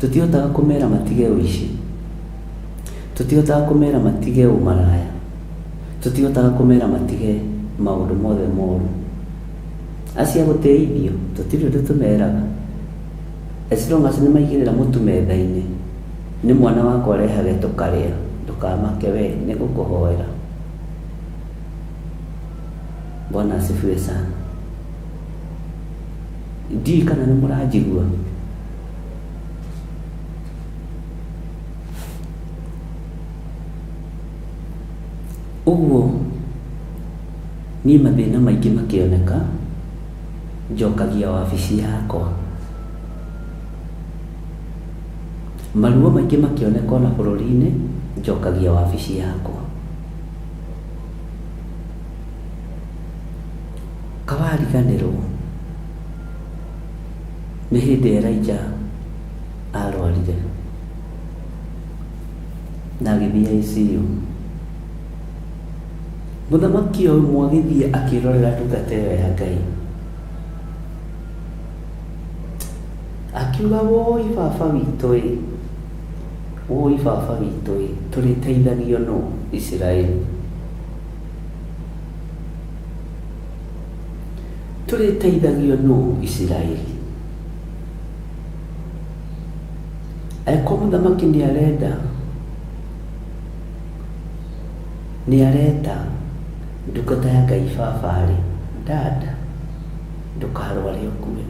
Tũtihotaga kũmera matige ũici. Tũtihotaga kũmera matige ũmaraya. Tũtihotaga kũmera matige maũndũ mothe moru. Acio a gũtĩithio, tũtirĩ ũndũ tũmeraga. As long as nĩ maigĩrĩra mũtu metha-inĩ, nĩ mwana wakwa arehage tũkarĩa, ndũkamake we, nĩ ngũkũhoera. Bwana asifiwe sana. Ndiũĩ kana nĩ mũranjigua. Ũguo niĩ mathĩna maingĩ makĩoneka, njokagia wabici yakwa. Maruo maingĩ makĩoneka ona bũrũri-inĩ, njokagia wabici yakwa. Kawariganĩrwo nĩ hĩndĩ Elijah arwarire na agĩthiĩ ICU. Mũthamaki o ũmwe agĩthiĩ akĩrorera ndungata ĩyo ya Ngai. Akiuga woi baba witũ ĩ, woi baba witũ ĩ, tũrĩteithagio nũ Isiraeli? Tũrĩteithagio nũ Isiraeli? Angĩkorwo mũthamaki nĩ arenda, nĩ areta ndungata ya Ngai baba-rĩ, dada, ndũkarware ũkue.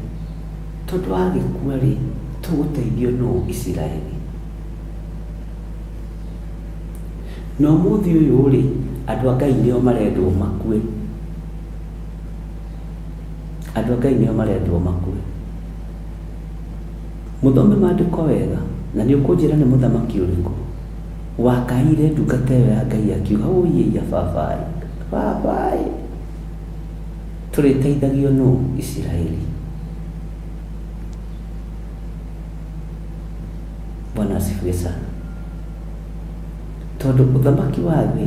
Tondũ wagĩkua-rĩ, tũgũteithio nũ Isiraeli? Na ũmũthĩ ũyũ-rĩ, andũ a Ngai nĩo marendwo makue. Andũ a Ngai nĩo marendwo makue. Mũthome maandĩko wega, na nĩ ũkũnjĩra nĩ mũthamaki ũrĩkũ wakaĩire ndungata ĩyo ya Ngai akiuga, ũi ĩiya baba-ĩ, baba-ĩ, tũrĩteithagio nũ Isiraeli? Bwana asifiwe sana. Tondũ ũthamaki wa thĩ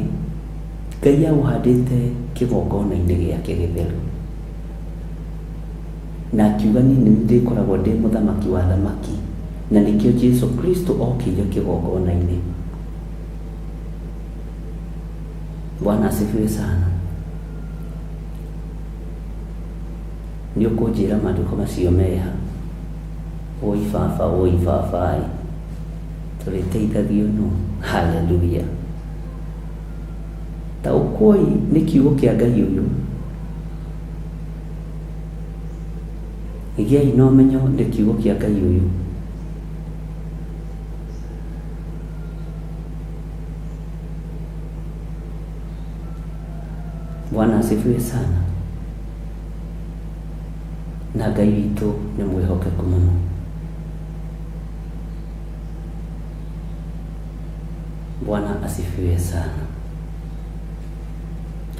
Ngai aũhandĩte kĩgongona-inĩ gĩake gĩtheru. Na akiuga niĩ nĩ ndĩkoragwo ndĩ mũthamaki wa thamaki, na nĩkĩo Jesu Kristo okĩire kĩgongona-inĩ. Bwana asifiwe sana. Nĩ ũkũnjĩra maandĩko macio meha? Woi baba, woi baba ĩ, tũrĩteithagio nũ? Haleluya. Taũkwoi nĩ kiugo kĩa Ngai ũyũ. Gĩai na ũmenyo nĩ kiugo kĩa Ngai ũyũ. Bwana asifiwe sana. Na Ngai witũ nĩ mwĩhokeku mũno. Bwana asifiwe sana.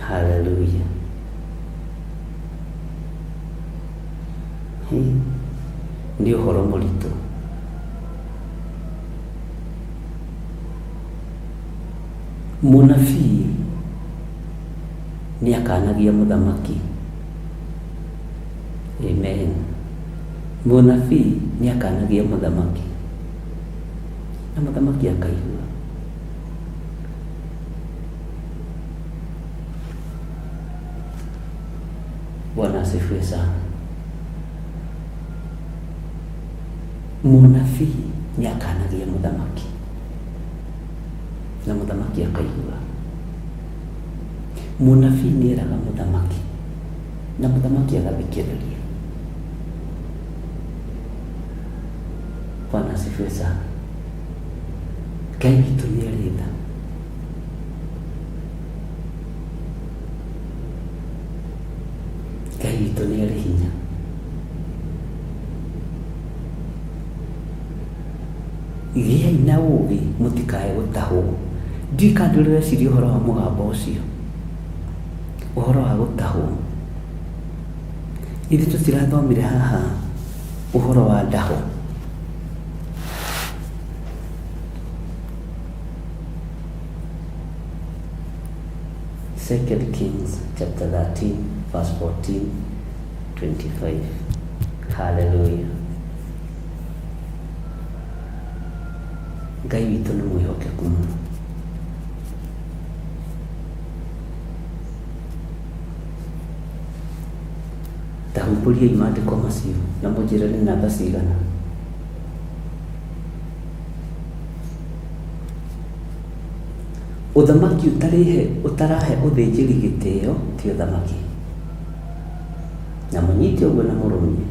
Haleluya. Hey, nĩ ũhoro mũritũ. Mũnabii nĩ akanagia mũthamaki. Amen. Mũnabii nĩ akanagia mũthamaki na mũthamaki akaigua. Bwana asifiwe sana. Mũnabii nĩ akanagia mũthamaki na mũthamaki akaigua. Mũnabii nĩ eraga mũthamaki na mũthamaki agathikĩrĩria. Bwana asifiwe sana. Ngai witũ nĩ arĩ tha. Ngai witũ nĩ arĩ hinya. Gĩai na ũũgĩ mũtikae gũtahwo. Ndiũĩ kana ndũrĩ weciria ũhoro wa mũgambo ũcio, ũhoro wa gũtahwo. Ithuĩ tũtirathomire haha ũhoro wa ndaho. Second Kings chapter 13 verse 14 25. Hallelujah. Ngai witũ nĩ mwĩhokeku mũno. Ta humbũriai maandĩko macio na mũnjĩre nĩ namba cigana. Ũthamaki ũtarĩhe ũtarahe ũthĩnjĩri gĩtĩo ti ũthamaki. Na mũnyite ũguo na mũrũmie.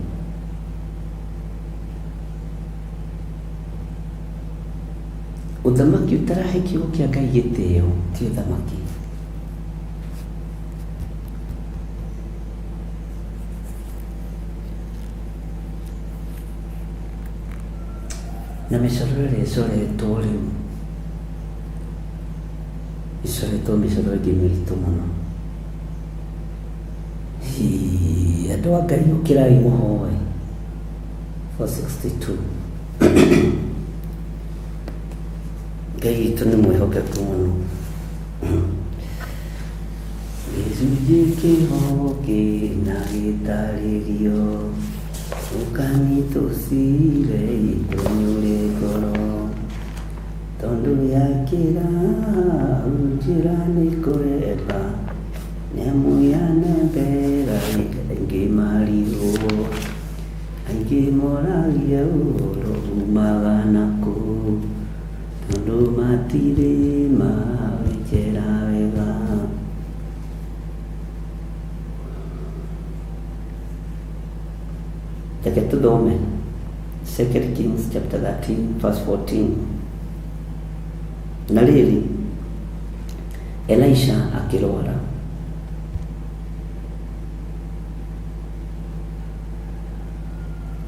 Ũthamaki ũtarahe kiugo kĩa Ngai gĩtĩo ti ũthamaki. Na mĩcoro ĩrĩa ĩcoretwo rĩu ĩcoretwo mĩcoro ĩngĩ mĩritũ mũno. Hii, andũ a Ngai ũkĩrai mũhoe. 462. Ngai witũ nĩ mwĩhokeku mũno. Gĩcunjĩ kĩho kĩna gĩtarĩrio, ũkani tũcire itũnyũre ngoro, tondũ yakĩra hau njĩra nĩ kũremba, nĩamu yanembera aingĩ marigwo, aingĩ moragia ũhoro umaga nakũ, tondũ matirĩ mawĩnjera wega. Reke tũthome 2 Kings chapter 13 verse 14. Na rĩrĩ, Elisha akĩrwara.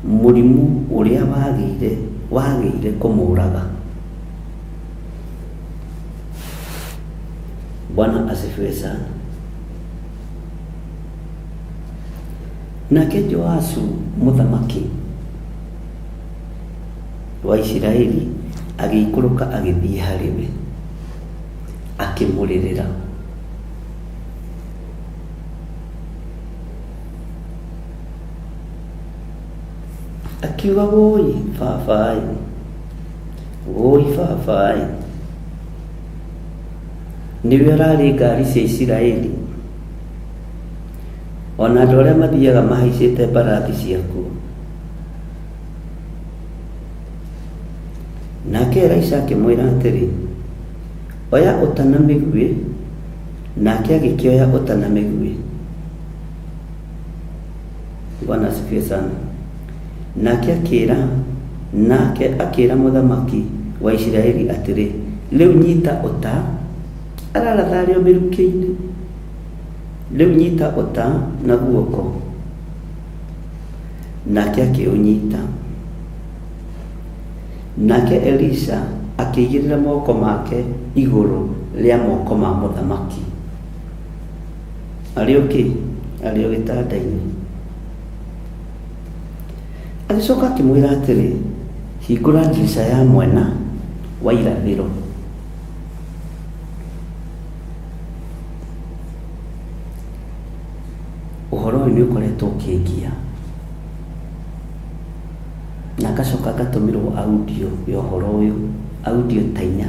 Mũrimũ ũrĩa wagĩire wagĩire kũmũraga. Bwana asifiwe sana. Nake Joasu mũthamaki wa Isiraeli agĩikũrũka agĩthiĩ harĩ we. Akĩmũrĩrĩra. Akiuga woi baba-ĩ, woi baba-ĩ, nĩwe ũrarĩ ngari cia Isiraeli, o na andũ arĩa mathiaga mahaicĩte mbarathi ciakuo. Nake Elisha akĩmwĩra atĩrĩ, Oya ũta na mĩguĩ, nake agĩkĩoya ũta na mĩguĩ. Bwana asifiwe sana. Nake akĩra nake akĩra mũthamaki wa Isiraeli atĩrĩ, rĩu nyita ũta, araratha arĩ o mĩrukĩ-inĩ, rĩu nyita ũta na guoko. Nake akĩũnyita. Nake Elisha akĩigĩrĩra moko make igũrũ rĩa moko ma mũthamaki. Arĩ o kĩ? Arĩ o gĩtanda-inĩ. Agĩcoka akĩmwĩra atĩrĩ, hingũra ndirica ya mwena wa irathĩro. Ũhoro ũyũ nĩ ũkoretwo ũkĩngia na ngacoka ngatũmĩrwo audio ya ũhoro ũyũ, audio ta inya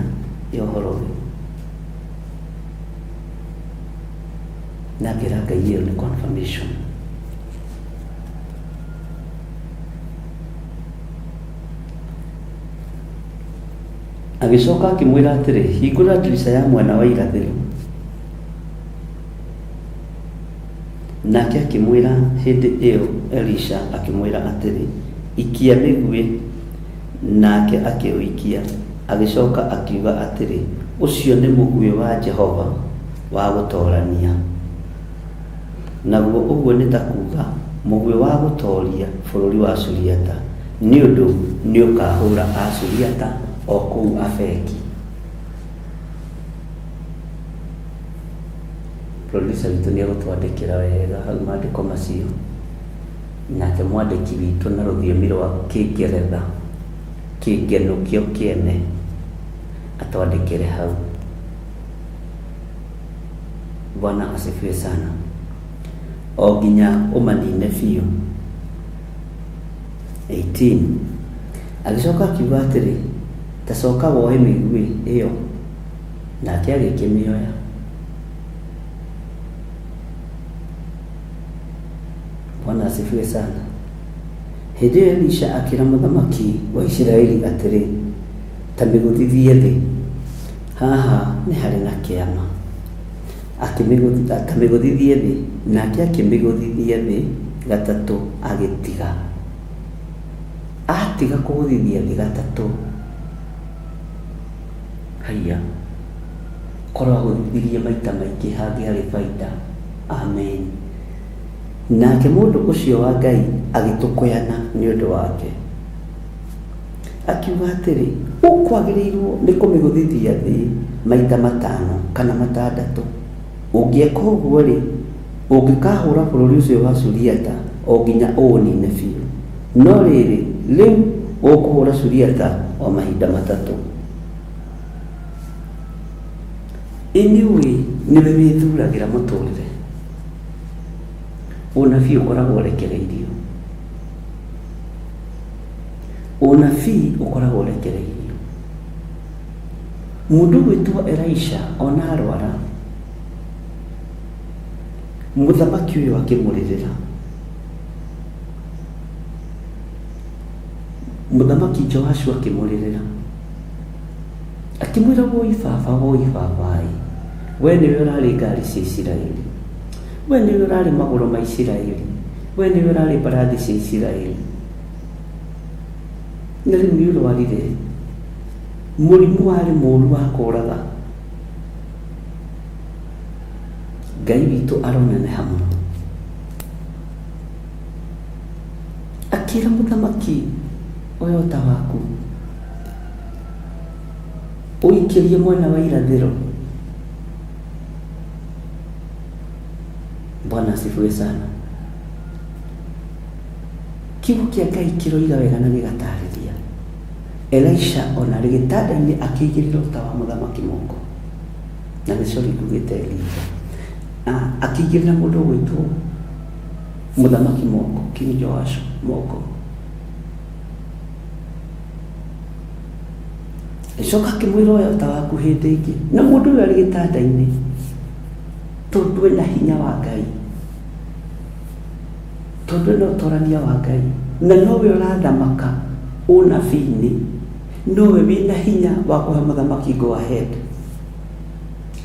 ya ũhoro ũyũ. Na ngera Ngai ĩyo nĩ confirmation. Agĩcoka akĩmwĩra atĩrĩ, hingũra ndirica ya mwena wa irathĩro. Nake akĩmwĩra hĩndĩ ĩyo Elisha akĩmwĩra atĩrĩ, ikia mĩguĩ. Nake akĩũikia. Agĩcoka akiuga atĩrĩ, ũcio nĩ mũguĩ wa Jehova wa gũtoorania. Naguo ũguo nĩ ta kuuga mũguĩ wa gũtooria bũrũri wa Suriata, nĩ ũndũ nĩũkahũra Asuriata o kũu Afeki. Producer witũ nĩ egũtwandĩkĩra wega hau maandĩko macio, nake mwandĩki witũ na rũthiomi rwa Kĩngeretha, kĩngenũ kĩo kĩene, atwandĩkĩre hau. Bwana asifiwe sana. O nginya ũmanine biũ. 18 Agĩcoka akiuga atĩrĩ, ta coka woe mĩguĩ ĩyo. Nake agĩkĩmĩoya. Bwana asifiwe sana. Hĩndĩ ĩyo Elisha akĩra mũthamaki wa Isiraeli atĩrĩ, ta mĩgũthithie thĩ. Haha nĩ harĩ na kĩama. Ta mĩgũthithie thĩ. Nake akĩmĩgũthithia thĩ gatatũ agĩtiga. Atiga kũgũthithia thĩ gatatũ, haiya, korwo agũthithirie maita maingĩ hangĩarĩ baida. Amen. Nake mũndũ ũcio wa Ngai agĩtũkũyana nĩ ũndũ wake. Akiuga atĩrĩ, ũkwagĩrĩirwo nĩ kũmĩgũthithia thĩ maita matano kana matandatũ. Ũngĩeka ũguo-rĩ, ũngĩkahũra bũrũri ũcio wa Suriata o nginya ũũnine biũ. No rĩrĩ, rĩu ũkũhũra Suriata o mahinda matatũ. Ĩ nĩũĩ nĩwe wĩthuragĩra mũtũrĩre? Ũnabii ũkoragwo ũrekereirio. Ũnabii ũkoragwo ũrekereirio. Mũndũ ũgwĩtwo Elisha ona arwara, mũthamaki ũyũ akĩmũrĩrĩra. Mũthamaki Joashu akĩmũrĩrĩra. Akĩmwĩra woi baba, woi baba ĩ, we nĩwe ũrarĩ ngari cia Isiraeli. We nĩwe ũrarĩ magũrũ ma Isiraeli. We nĩwe ũrarĩ mbarathi cia Isiraeli. Na rĩu nĩ ũrwarire. Mũrimũ warĩ mũũru wa kũraga. Ngai witũ aroneneha mũno. Akĩra mũthamaki, oya ũta waku, ũikĩrie mwena wa irathĩro. Bwana asifiwe sana. Kiugo kĩa Ngai kĩroiga wega na gĩgatarĩria. Elisha ona arĩ gĩtanda-inĩ akĩigĩrĩra ũta wa mũthamaki moko. Na nĩ sorry ngugĩte Elija. Akĩigĩrĩra mũndũ ũgwĩtwo mũthamaki moko, King Joash moko. Agĩcoka akĩmwĩra oya ũta waku hĩndĩ ĩngĩ. Na mũndũ ũyũ arĩ gĩtanda-inĩ tondũ ena hinya wa Ngai, tondũ ena ũtorania wa Ngai, na nowe ũrathamaka ũnabii-inĩ, nowe wĩna hinya wa kũhe mũthamaki go ahead.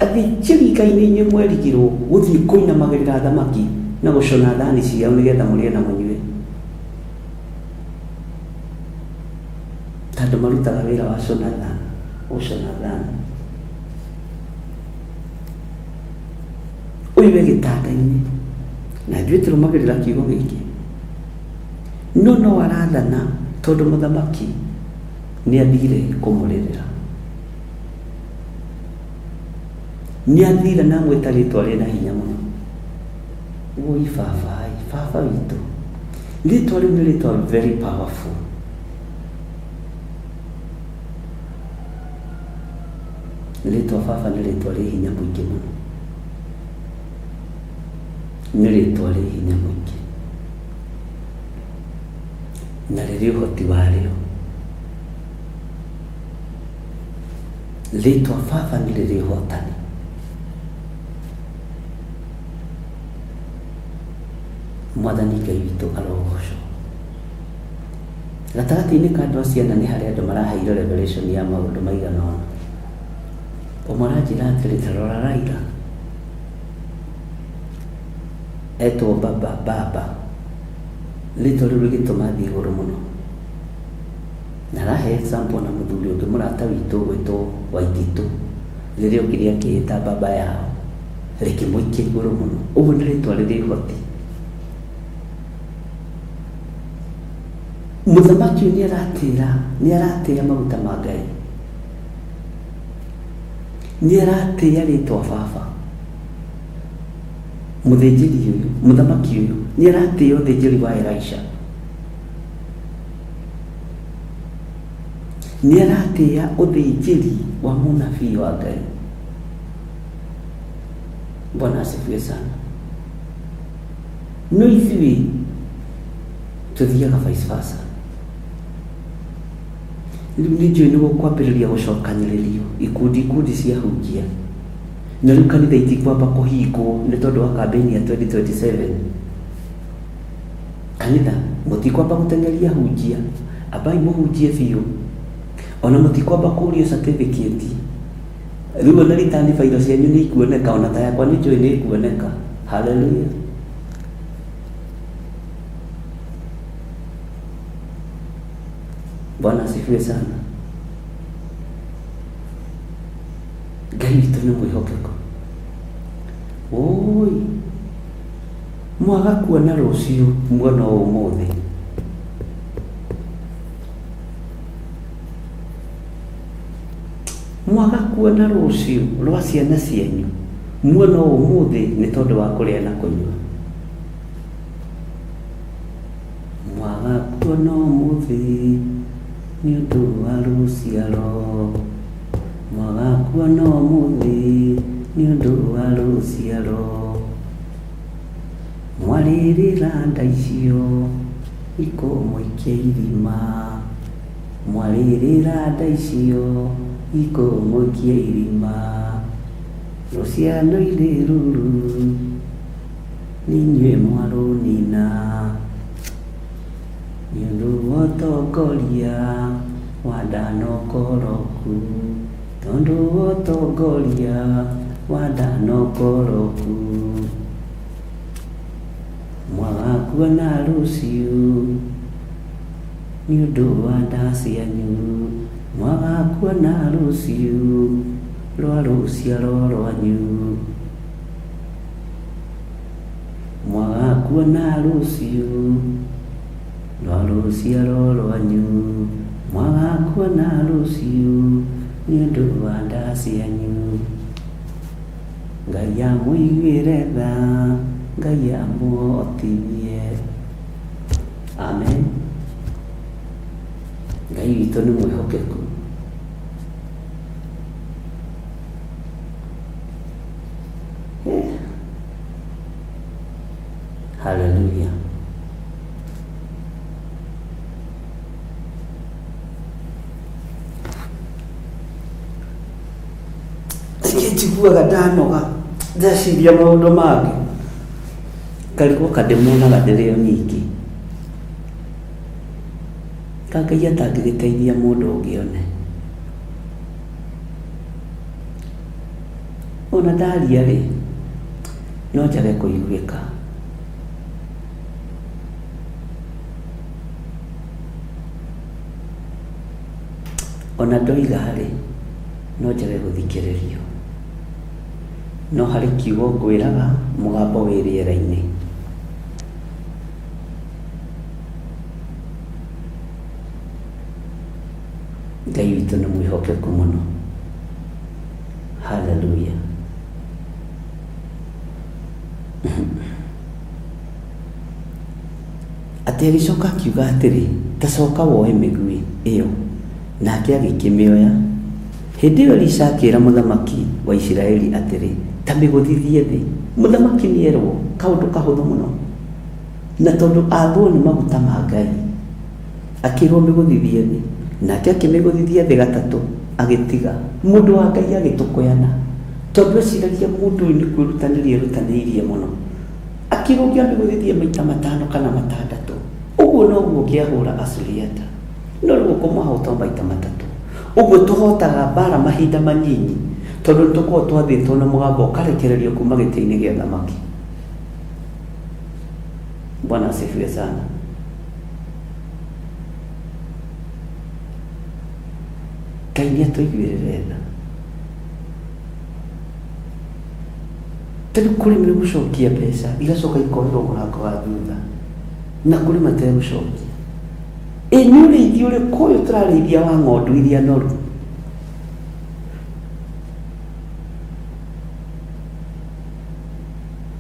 Athĩnjĩri Ngai nĩ inyuĩ mwerigirwo gũthiĩ kũinamagĩrĩra athamaki na gũcũna thani ciao nĩgetha mũrĩe na mũnyue. Tondũ marutaga wĩra wa cũna thani, gũcũna thani. Ũyũ e gĩtanda-inĩ na ithuĩ tũrũmagĩrĩra kiugo gĩkĩ. No no arathana tondũ mũthamaki nĩ athire kũmũrĩrĩra. Nĩ athire na amwĩta rĩtwa rĩna hinya mũno. Woi baba ĩ, baba witũ. Rĩtwa rĩu nĩ rĩtwa very powerful. Rĩtwa baba nĩ rĩtwa rĩ hinya mũingĩ mũno. Nĩ rĩtwa rĩ hinya mũingĩ. Na rĩrĩ ũhoti warĩo. Rĩtwa baba nĩ rĩrĩ ũhotani. Mwathani Ngai witũ arogocwo. Gatagatĩ-inĩ ka andũ acio ana nĩ harĩ andũ maraheirwo revelation ya maũndũ maigana ũna. Ũmwe aranjĩra atĩrĩ, ta rora Raila, etwo baba baba, rĩtwa rĩu rĩgĩtũma thiĩ igũrũ mũno. Na arahe example na mũthuri ũngĩ mũrata witũ ũgwĩtwo Waititũ, rĩrĩa okire akĩĩta baba yao, rĩkĩmũikia igũrũ mũno. Ũguo nĩ rĩtwa rĩrĩ ũhoti. Mũthamaki ũyũ nĩaratĩra, nĩaratĩa maguta ma Ngai. Nĩaratĩa rĩtwa baba. Mũthĩnjĩri ũyũ, mũthamaki ũyũ, nĩaratĩa ũthĩnjĩri wa Elisha. Nĩaratĩa ũthĩnjĩri wa mũnabii wa Ngai. Bwana asifiwe sana. No ithuĩ tũthiaga vice versa. Rĩu nĩ njũĩ nĩ gũkwambĩrĩria gũcokanĩrĩrio ikundi ikundi cia hunjia. Na rĩu kanitha itikwamba kũhingwo nĩ tondũ wa kambĩini ya 2027. Kanitha mũtikwamba gũteng'eria hunjia, ambai mũhunjie biũ. Ona mũtikwamba kũrio certificate. Rĩu ona return file cianyu nĩ ikuoneka, ona ta yakwa nĩ njũĩ nĩ ikuoneka. Hallelujah. Bwana asifiwe sana. Ngai witũ nĩ mwĩhokeku. Oi, mwaga kuona rũciũ muona o ũmũthĩ. Mwaga kuona rũciũ rwa ciana cianyu muona o ũmũthĩ nĩ tondũ wa kũrĩa na kũnyua. Mwaga kuona ũmũthĩ nĩ ũndũ wa rũciaro. Mwaga kuona ũmũthĩ nĩ ũndũ wa rũciaro. Mwarĩrĩra nda icio ikũmũikia irima. Mwarĩrĩra nda icio ikũmũikia irima. Rũciaro irĩ rũru nĩ inyuĩ mwarũnina. Nĩ ũndũ wa ũtongoria wa nda na ũkoroku. Tondũ wa ũtongoria wa nda na ũkoroku. Mwaga kuona rũciũ nĩ ũndũ wa nda cianyu. Mwaga kuona rũciũ rwa rũciaro rwanyu. Mwaga kuona rũciũ rwa rũciaro rwanyu. Mwaga kuona rũciũ nĩ ũndũ wa nda cianyu. Ngai amũiguĩre tha, Ngai amũhotithie. Amen. Ngai witũ nĩ mwĩhokeku. Haleluya. Rĩngĩ njiguaga ndanoga ndeciria maũndũ mangĩ ngarigwo ka ndĩmonaga ndĩrĩ o nyingĩ ka Ngai atangĩgĩteithia mũndũ ũngĩ one. Ona ndaria rĩ, no njage kũiguĩka. Ona ndoiga rĩ, no njage gũthikĩrĩrio. No harĩ kiugo ngwĩraga mũgambo wĩ rĩera-inĩ. Ngai witũ nĩ mwĩhokeku mũno. Haleluya. Atĩ agĩcoka akiuga atĩrĩ, ta coka woe mĩguĩ ĩyo. Nake agĩkĩmĩoya. Hĩndĩ ĩyo Elisha akĩĩra mũthamaki wa Isiraeli atĩrĩ, Ta mĩgũthithie thĩ. Mũthamaki nĩerwo kaũndũ kahũthũ mũno. Na tondũ aathwo nĩ maguta ma Ngai, akĩrwo mĩgũthithie thĩ. Nake akĩmĩgũthithia thĩ gatatũ, agĩtiga. Mũndũ wa Ngai agĩtũkũyana, tondũ eciragia mũndũ ũyũ nĩ kwĩrutanĩria erutanĩirie mũno. Akĩrwo ũngĩamĩgũthithia maita matano kana matandatũ, ũguo noguo ũngĩahũra Asuriata. No rĩu ũkũmahota o maita matatũ. Ũguo tũhotaga mbara mahinda manyinyi, tondũ nĩ tũkoragwo twathĩtwo na mũgambo ũkarekererio kuma gĩtĩ-inĩ gĩa thamaki. Bwana asifiwe sana. Ngai nĩ atũiguĩrĩre tha. Tondũ kũrĩ megũcokia mbeca igacoka ikoerwo mũrango wa thutha na kũrĩ mategũcokia. Ĩ nĩ ũrĩithi ũrĩkũ ũyũ tũrarĩithia wa ng'ondu iria noru?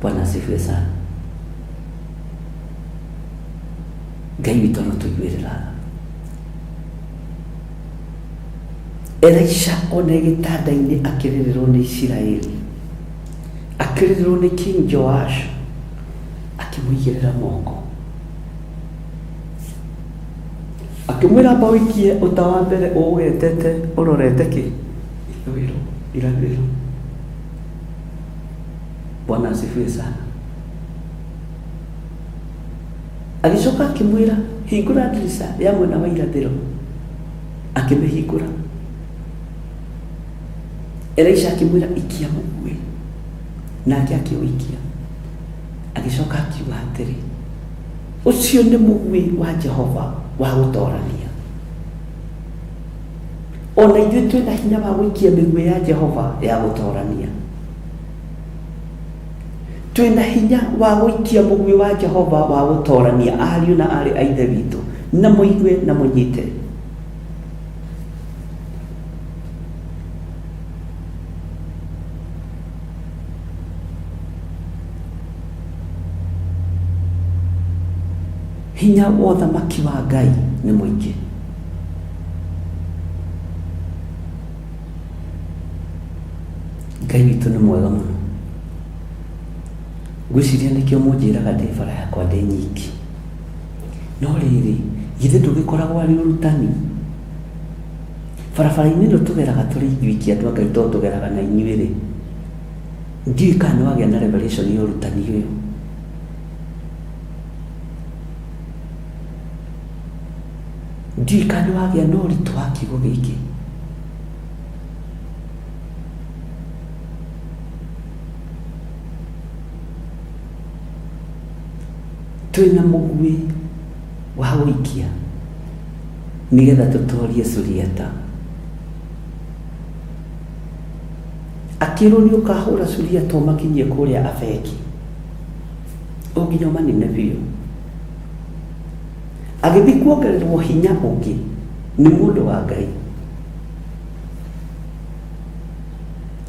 Bwana asifiwe sana. Ngai witũ arotũiguĩrĩra tha. Elisha ona e gĩtanda-inĩ akĩrĩrĩrwo nĩ Isiraeli, akĩrĩrĩrwo nĩ King Joash, akĩmũigĩrĩra moko, akĩmwĩra amba ũikie ũta wa mbere ũũgetete ũrorete kĩ? Ithũĩro, irathĩro. Bwana asifiwe sana. Agĩcoka akĩmwĩra, hingũra ndirica ya mwena wa irathĩro. Akĩmĩhingũra. Elisha akĩmwĩra, ikia mũguĩ. Nake akĩũikia. Agĩcoka akiuga atĩrĩ, ũcio nĩ mũguĩ wa Jehova wa gũtorania. Ona ithuĩ twĩna hinya wa gũikia mĩguĩ ya Jehova ya gũtorania. Twĩna hinya wa gũikia mũguĩ wa Jehova wa gũtorania ariũ na aarĩ a Ithe witũ, na mũigue na mũnyite. Hinya wa ũthamaki wa Ngai nĩ mũingĩ. Ngai witũ nĩ mwega mũno. Ngwĩciria nĩkĩo mũnjĩraga ndĩ bara yakwa ndĩ nyiki. No rĩrĩ, githĩ ndũgĩkoragwo arĩ ũrutani? Barabara-inĩ ĩno tũgeraga tũrĩ ithuiki andũ a Ngai tondũ tũgeraga na inyuĩ-rĩ, ndiũĩ kana nĩ wagĩa na revelation ya ũrutani ũyũ. Ndiũĩ kana nĩ wagĩa na ũritũ wa kiugo gĩkĩ. Twĩna mũguĩ wa gũikia nĩgetha tũtorie Suriata. Akĩrwo nĩ ũkahũra Suriata ũmakinyie kũrĩa Afeki, o nginya ũmanine biũ. Agĩthiĩ kuongererwo hinya ũngĩ nĩ mũndũ wa Ngai.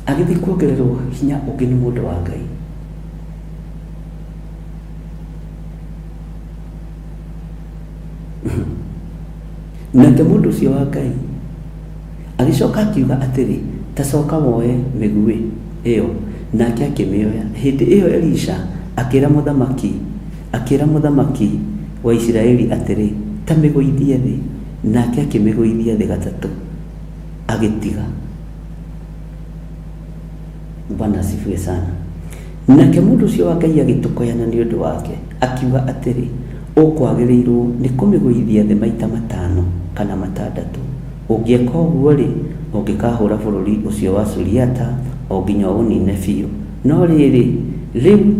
Agĩthiĩ kuongererwo hinya ũngĩ nĩ mũndũ wa Ngai. Nake mũndũ ũcio wa Ngai agĩcoka akiuga atĩrĩ, ta coka woe mĩguĩ ĩyo. Nake akĩmĩoya. Hĩndĩ ĩyo Elisha akĩra mũthamaki Akĩĩra mũthamaki wa Isiraeli atĩrĩ, Ta mĩgũithie thĩ. Nake akĩmĩgũithia thĩ gatatũ, agĩtiga. Bwana asifiwe sana. Nake mũndũ ũcio wa Ngai agĩtũkoyana nĩ ũndũ wake, akiuga atĩrĩ, Ũkwagĩrĩirwo nĩ kũmĩgũithia thĩ maita matano kana matandatũ. Ũngĩeka ũguo-rĩ, ũngĩkahũũra bũrũri ũcio wa Suriata o nginya ũũniine biũ. No rĩrĩ, rĩu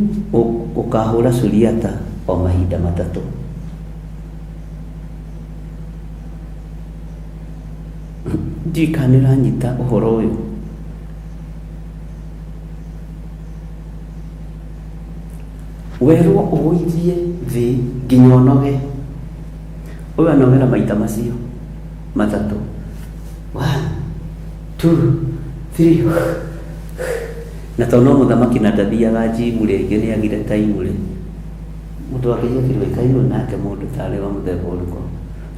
ũkaahũũra Suriata o mahinda matatũ. Ndiũĩ kana nĩ ũranyita ũhoro ũyũ. Werwo ũgũithie thĩ nginya ũnoge. Ũyũ anogera maita macio matatũ. One, two, three. Na tondũ no mũthamaki na ndathiaga njimu rĩngĩ nĩ agire taimu rĩ, mũndũ angĩnjĩkĩrwo ĩka ũyũ nake mũndũ tarĩ wa mũthemba ũrĩkũ?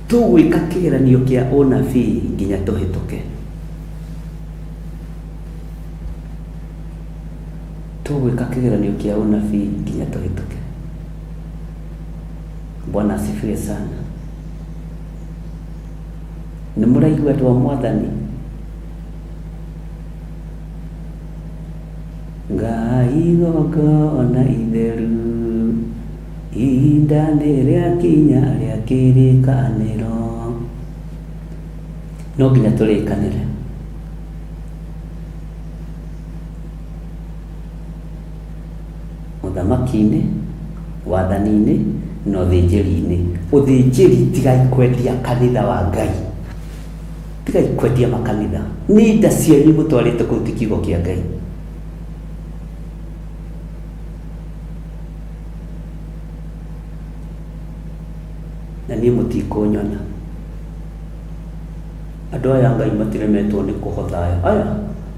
Tũgwĩka kĩgeranio kĩa ũnabii nginya tũhĩtũke. Tũgwĩka kĩgeranio kĩa ũnabii nginya tũhĩtũke. Bwana asifiwe sana. Nĩ mũraigua andũ a Mwathani? Ngai igongona itheru, ihinda nĩ rĩakinya rĩa kĩrĩkanĩro. No nginya tũrĩkanĩre. Ũthamaki-inĩ, wathani-inĩ na ũthĩnjĩri-inĩ. Ũthĩnjĩri tigai kwendia kanitha wa Ngai. Tigai kwendia makanitha. Nĩ nda cianyu mũtwarĩte kũu ti kiugo kĩa Ngai. Na niĩ mũtikũnyona. Andũ aya a Ngai matiremetwo nĩ kũhotha aya. Aya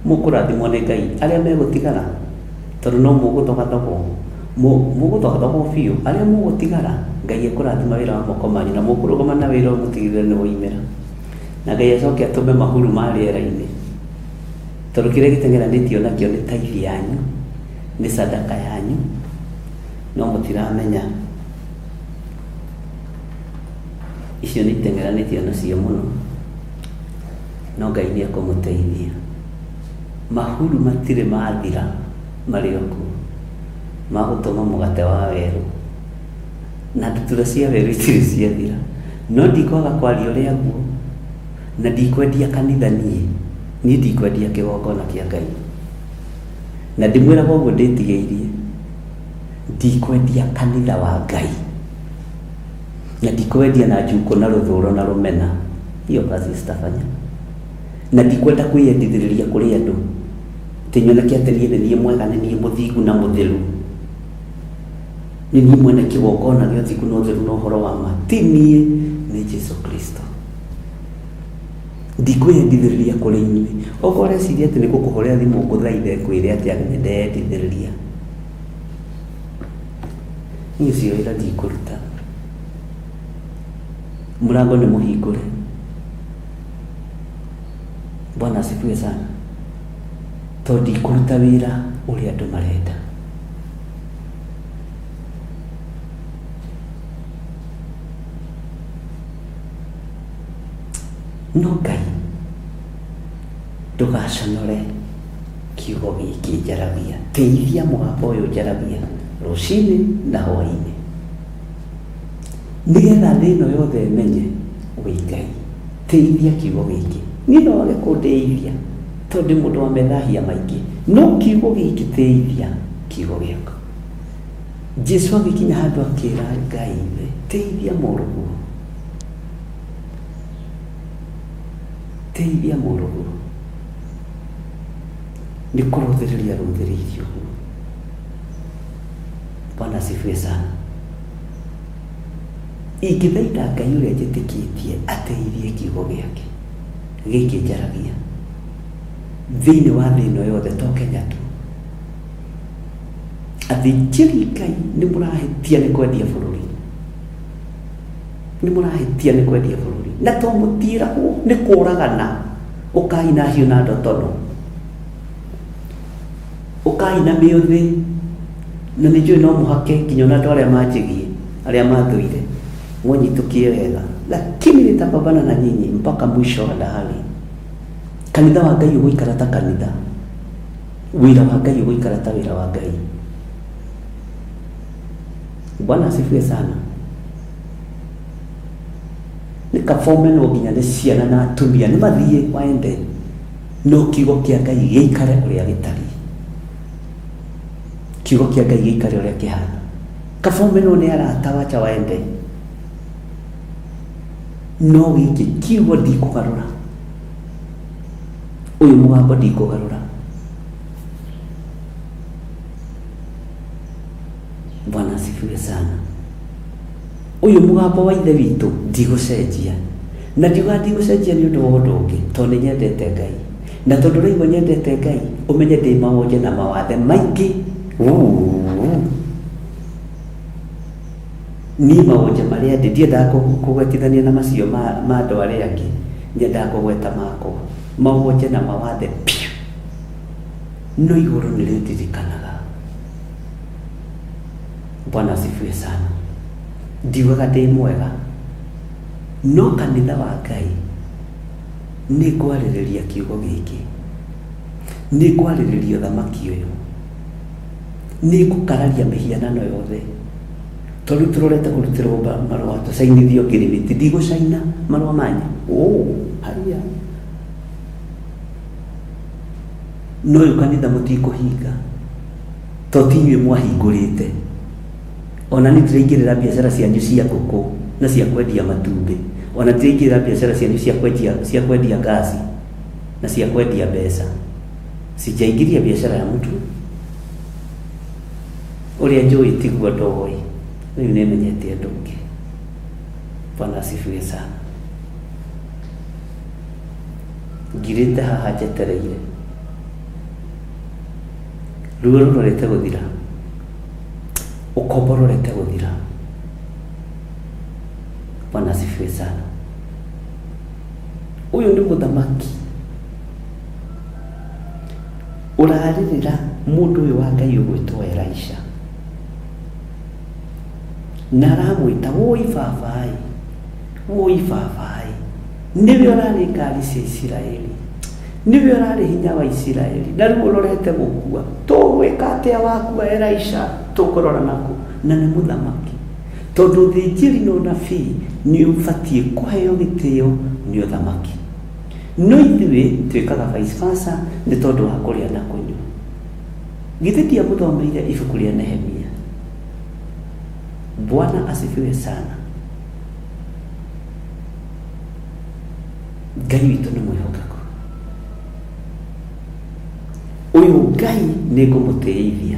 mũkũrathimwo nĩ Ngai arĩa megũtigara tondũ no mũgũthogathogwo. Mũgũthogathogwo biũ. Arĩa mũgũtigara Ngai ekũrathima wĩra wa moko manyu na mũkũrũgama na wĩra ũyũ mũtigĩrĩre nĩ waumĩra. Na Ngai acoke atũme mahuru ma rĩera-inĩ. Tondũ kĩrĩa gĩteng'eranĩtio nakĩo nĩ tithe yanyu, nĩ sadaka yanyu, no mũtiramenya. Icio nĩ iteng'eranĩtio nacio mũno, no Ngai nĩ ekũmũteithia. Mahuru matirĩ mathira marĩ o kuo, ma gũtũma mũgate wa werũ, na ndutura cia werũ itirĩ ciathira. No ndikwaga kwaria ũrĩa guo, na ndikwendia kanitha niĩ, niĩ ndikwendia kĩgongona kĩa Ngai. Na ndĩmwĩraga ũguo ndĩtigĩirie, ndikwendia kanitha wa Ngai. Na ndikwendia na njukũ na rũthũro na rũmena, hiyo kazi sitafanya. Na ndikwenda kwĩyendithĩrĩria kũrĩ andũ, atĩ nyoneke atĩ niĩ nĩ niĩ mwega, nĩ niĩ mũthingu na mũtheru, nĩ niĩ mwene kĩgongona gĩa ũthingu na ũtheru na ũhoro wa ma. Ti niĩ, nĩ Jesu Kristo. Ndikwĩyendithĩrĩria kũrĩ inyuĩ. Okorwo ũreciria atĩ nĩ gũkũhũrĩra thimũ ngũthaithe ngwĩre atĩ nĩ ndeyendithĩrĩria, Niĩ ũcio wĩra ndikũruta. Mũrango nĩ mũhingũre. Bwana asifiwe sana. Tondũ ndikũruta wĩra ũrĩa andũ marenda. No Ngai ndũgaconore kiugo gĩkĩ njaragia, tĩithia mũgambo ũyũ njaragia rũcinĩ na hwaĩ-inĩ, nĩgetha thĩ ĩno yothe ĩmenye wĩ Ngai. Tĩithia kiugo gĩkĩ. Niĩ no wage kũndĩithia tondũ ndĩ mũndũ wa methahia maingĩ, no kiugo gĩkĩ tĩithia kiugo gĩakwa. Jesu agĩkinya handũ akĩra Ngai ithe, tĩithia mũrũguo. Teithia mũrũguo. Nĩ kũrũthĩrĩria arũthĩrĩirie ũguo. Bwana asifiwe sana. Ingĩthaitha Ngai ũrĩa njĩtĩkĩtie ateithie kiugo gĩake gĩkĩ njaragia thĩinĩ wa thĩ ĩno yothe to Kenya tu. Athĩnjĩri Ngai nĩ mũrahĩtia nĩ kwendia bũrũri. Nĩ mũrahĩtia nĩ kwendia bũrũri. Na to mũtiĩragwo nĩ kũragana. Ũkai na hiũ na ndotono. Ũkai na mĩũthĩ. Na nĩ njũĩ no mũhake nginya ona andũ arĩa manjĩgiĩ, arĩa mathũire, mũnyitũkie wega, lakini nitapambana na nyinyi mpaka mwisho wa dahari. Kanitha wa Ngai ũgũikara ta kanitha, wĩra wa Ngai ũgũikara ta wĩra wa Ngai. Bwana asifiwe sana. Nĩ kaba ũmenwo nginya nĩ ciana na atumia, nĩ mathiĩ waende, no kiugo kĩa Ngai gĩikare ũrĩa gĩtariĩ. Kiugo kĩa Ngai gĩikare ũrĩa kĩhana. Kaba ũmenwo nĩ arata, wacha waende, no gĩkĩ kiugo ndikũgarũra, ũyũ mũgambo ndikũgarũra. Bwana asifiwe sana. Ũyũ mũgambo wa Ithe witũ ndigũcenjia, na ndiugaga ndigũcenjia nĩ ũndũ wa ũndũ ũngĩ, tondũ nĩ nyendete Ngai, na tondũ ũraigua nyendete Ngai, ũmenye ndĩ mawonje na mawathe maingĩ. Niĩ mawonje marĩa ndĩ ndiendaga kũgwetithania na macio ma andũ arĩa angĩ, nyendaga kũgweta makwa mawonje na mawathe piũ, no igũrũ nĩ rĩndirikanaga. Bwana asifiwe sana. Ndiugaga ndĩ mwega, no kanitha wa Ngai nĩ ngwarĩrĩria kiugo gĩkĩ, nĩ ngwarĩrĩria ũthamaki ũyũ, nĩ ngũkararia mĩhianano yothe, tondũ tũrorete kũrutĩrwo marũa tũcainithio ngirimiti, ndigũcaina marũa manyu. Haiya, no ũyũ kanitha mũtikũhinga, to ti inyuĩ mwahingũrĩte. Ona niĩ ndiraingĩrĩra biacara cianyu cia ngũkũ na cia kwendia matumbĩ, ona ndiraingĩrĩra biacara cianyu cia kwendia ngasi na cia kwendia mbeca. Sijaingiria biacara ya mtu. Ũrĩa njũĩ tiguo ndoĩ, rĩu nĩmenyete ũndũ ũngĩ. Bwana asifiwe sana. Ngirĩte haha njetereire, ruo rũrorete gũthira, ũkombo ũrorete gũthira. Bwana asifiwe sana. Ũyũ nĩ mũthamaki ũrarĩrĩra mũndũ ũyũ wa Ngai ũgwĩtwo Elisha, na aramwĩta wũi babaĩ, wũi babaĩ, nĩwe ũrarĩ ngari cia Isiraeli, nĩwe ũrarĩ hinya wa Isiraeli, na rĩu ũrorete gũkua. Tũgwĩka atĩa wakua Elisha? Tũkũrora naku. Na nĩ mũthamaki, tondũ ũthĩnjĩri na ũnabii nĩ ũbatiĩ kũheo gĩtĩo nĩ ũthamaki. No ithuĩ twĩkaga vice versa nĩ tondũ wa kũrĩa na kũnyua. Githĩ ndiamũthomeire ibuku rĩa Nehemia? Bwana asifiwe sana. Ngai witũ nĩ mwĩhokeku. Ũyũ Ngai nĩ ngũmũtĩithia,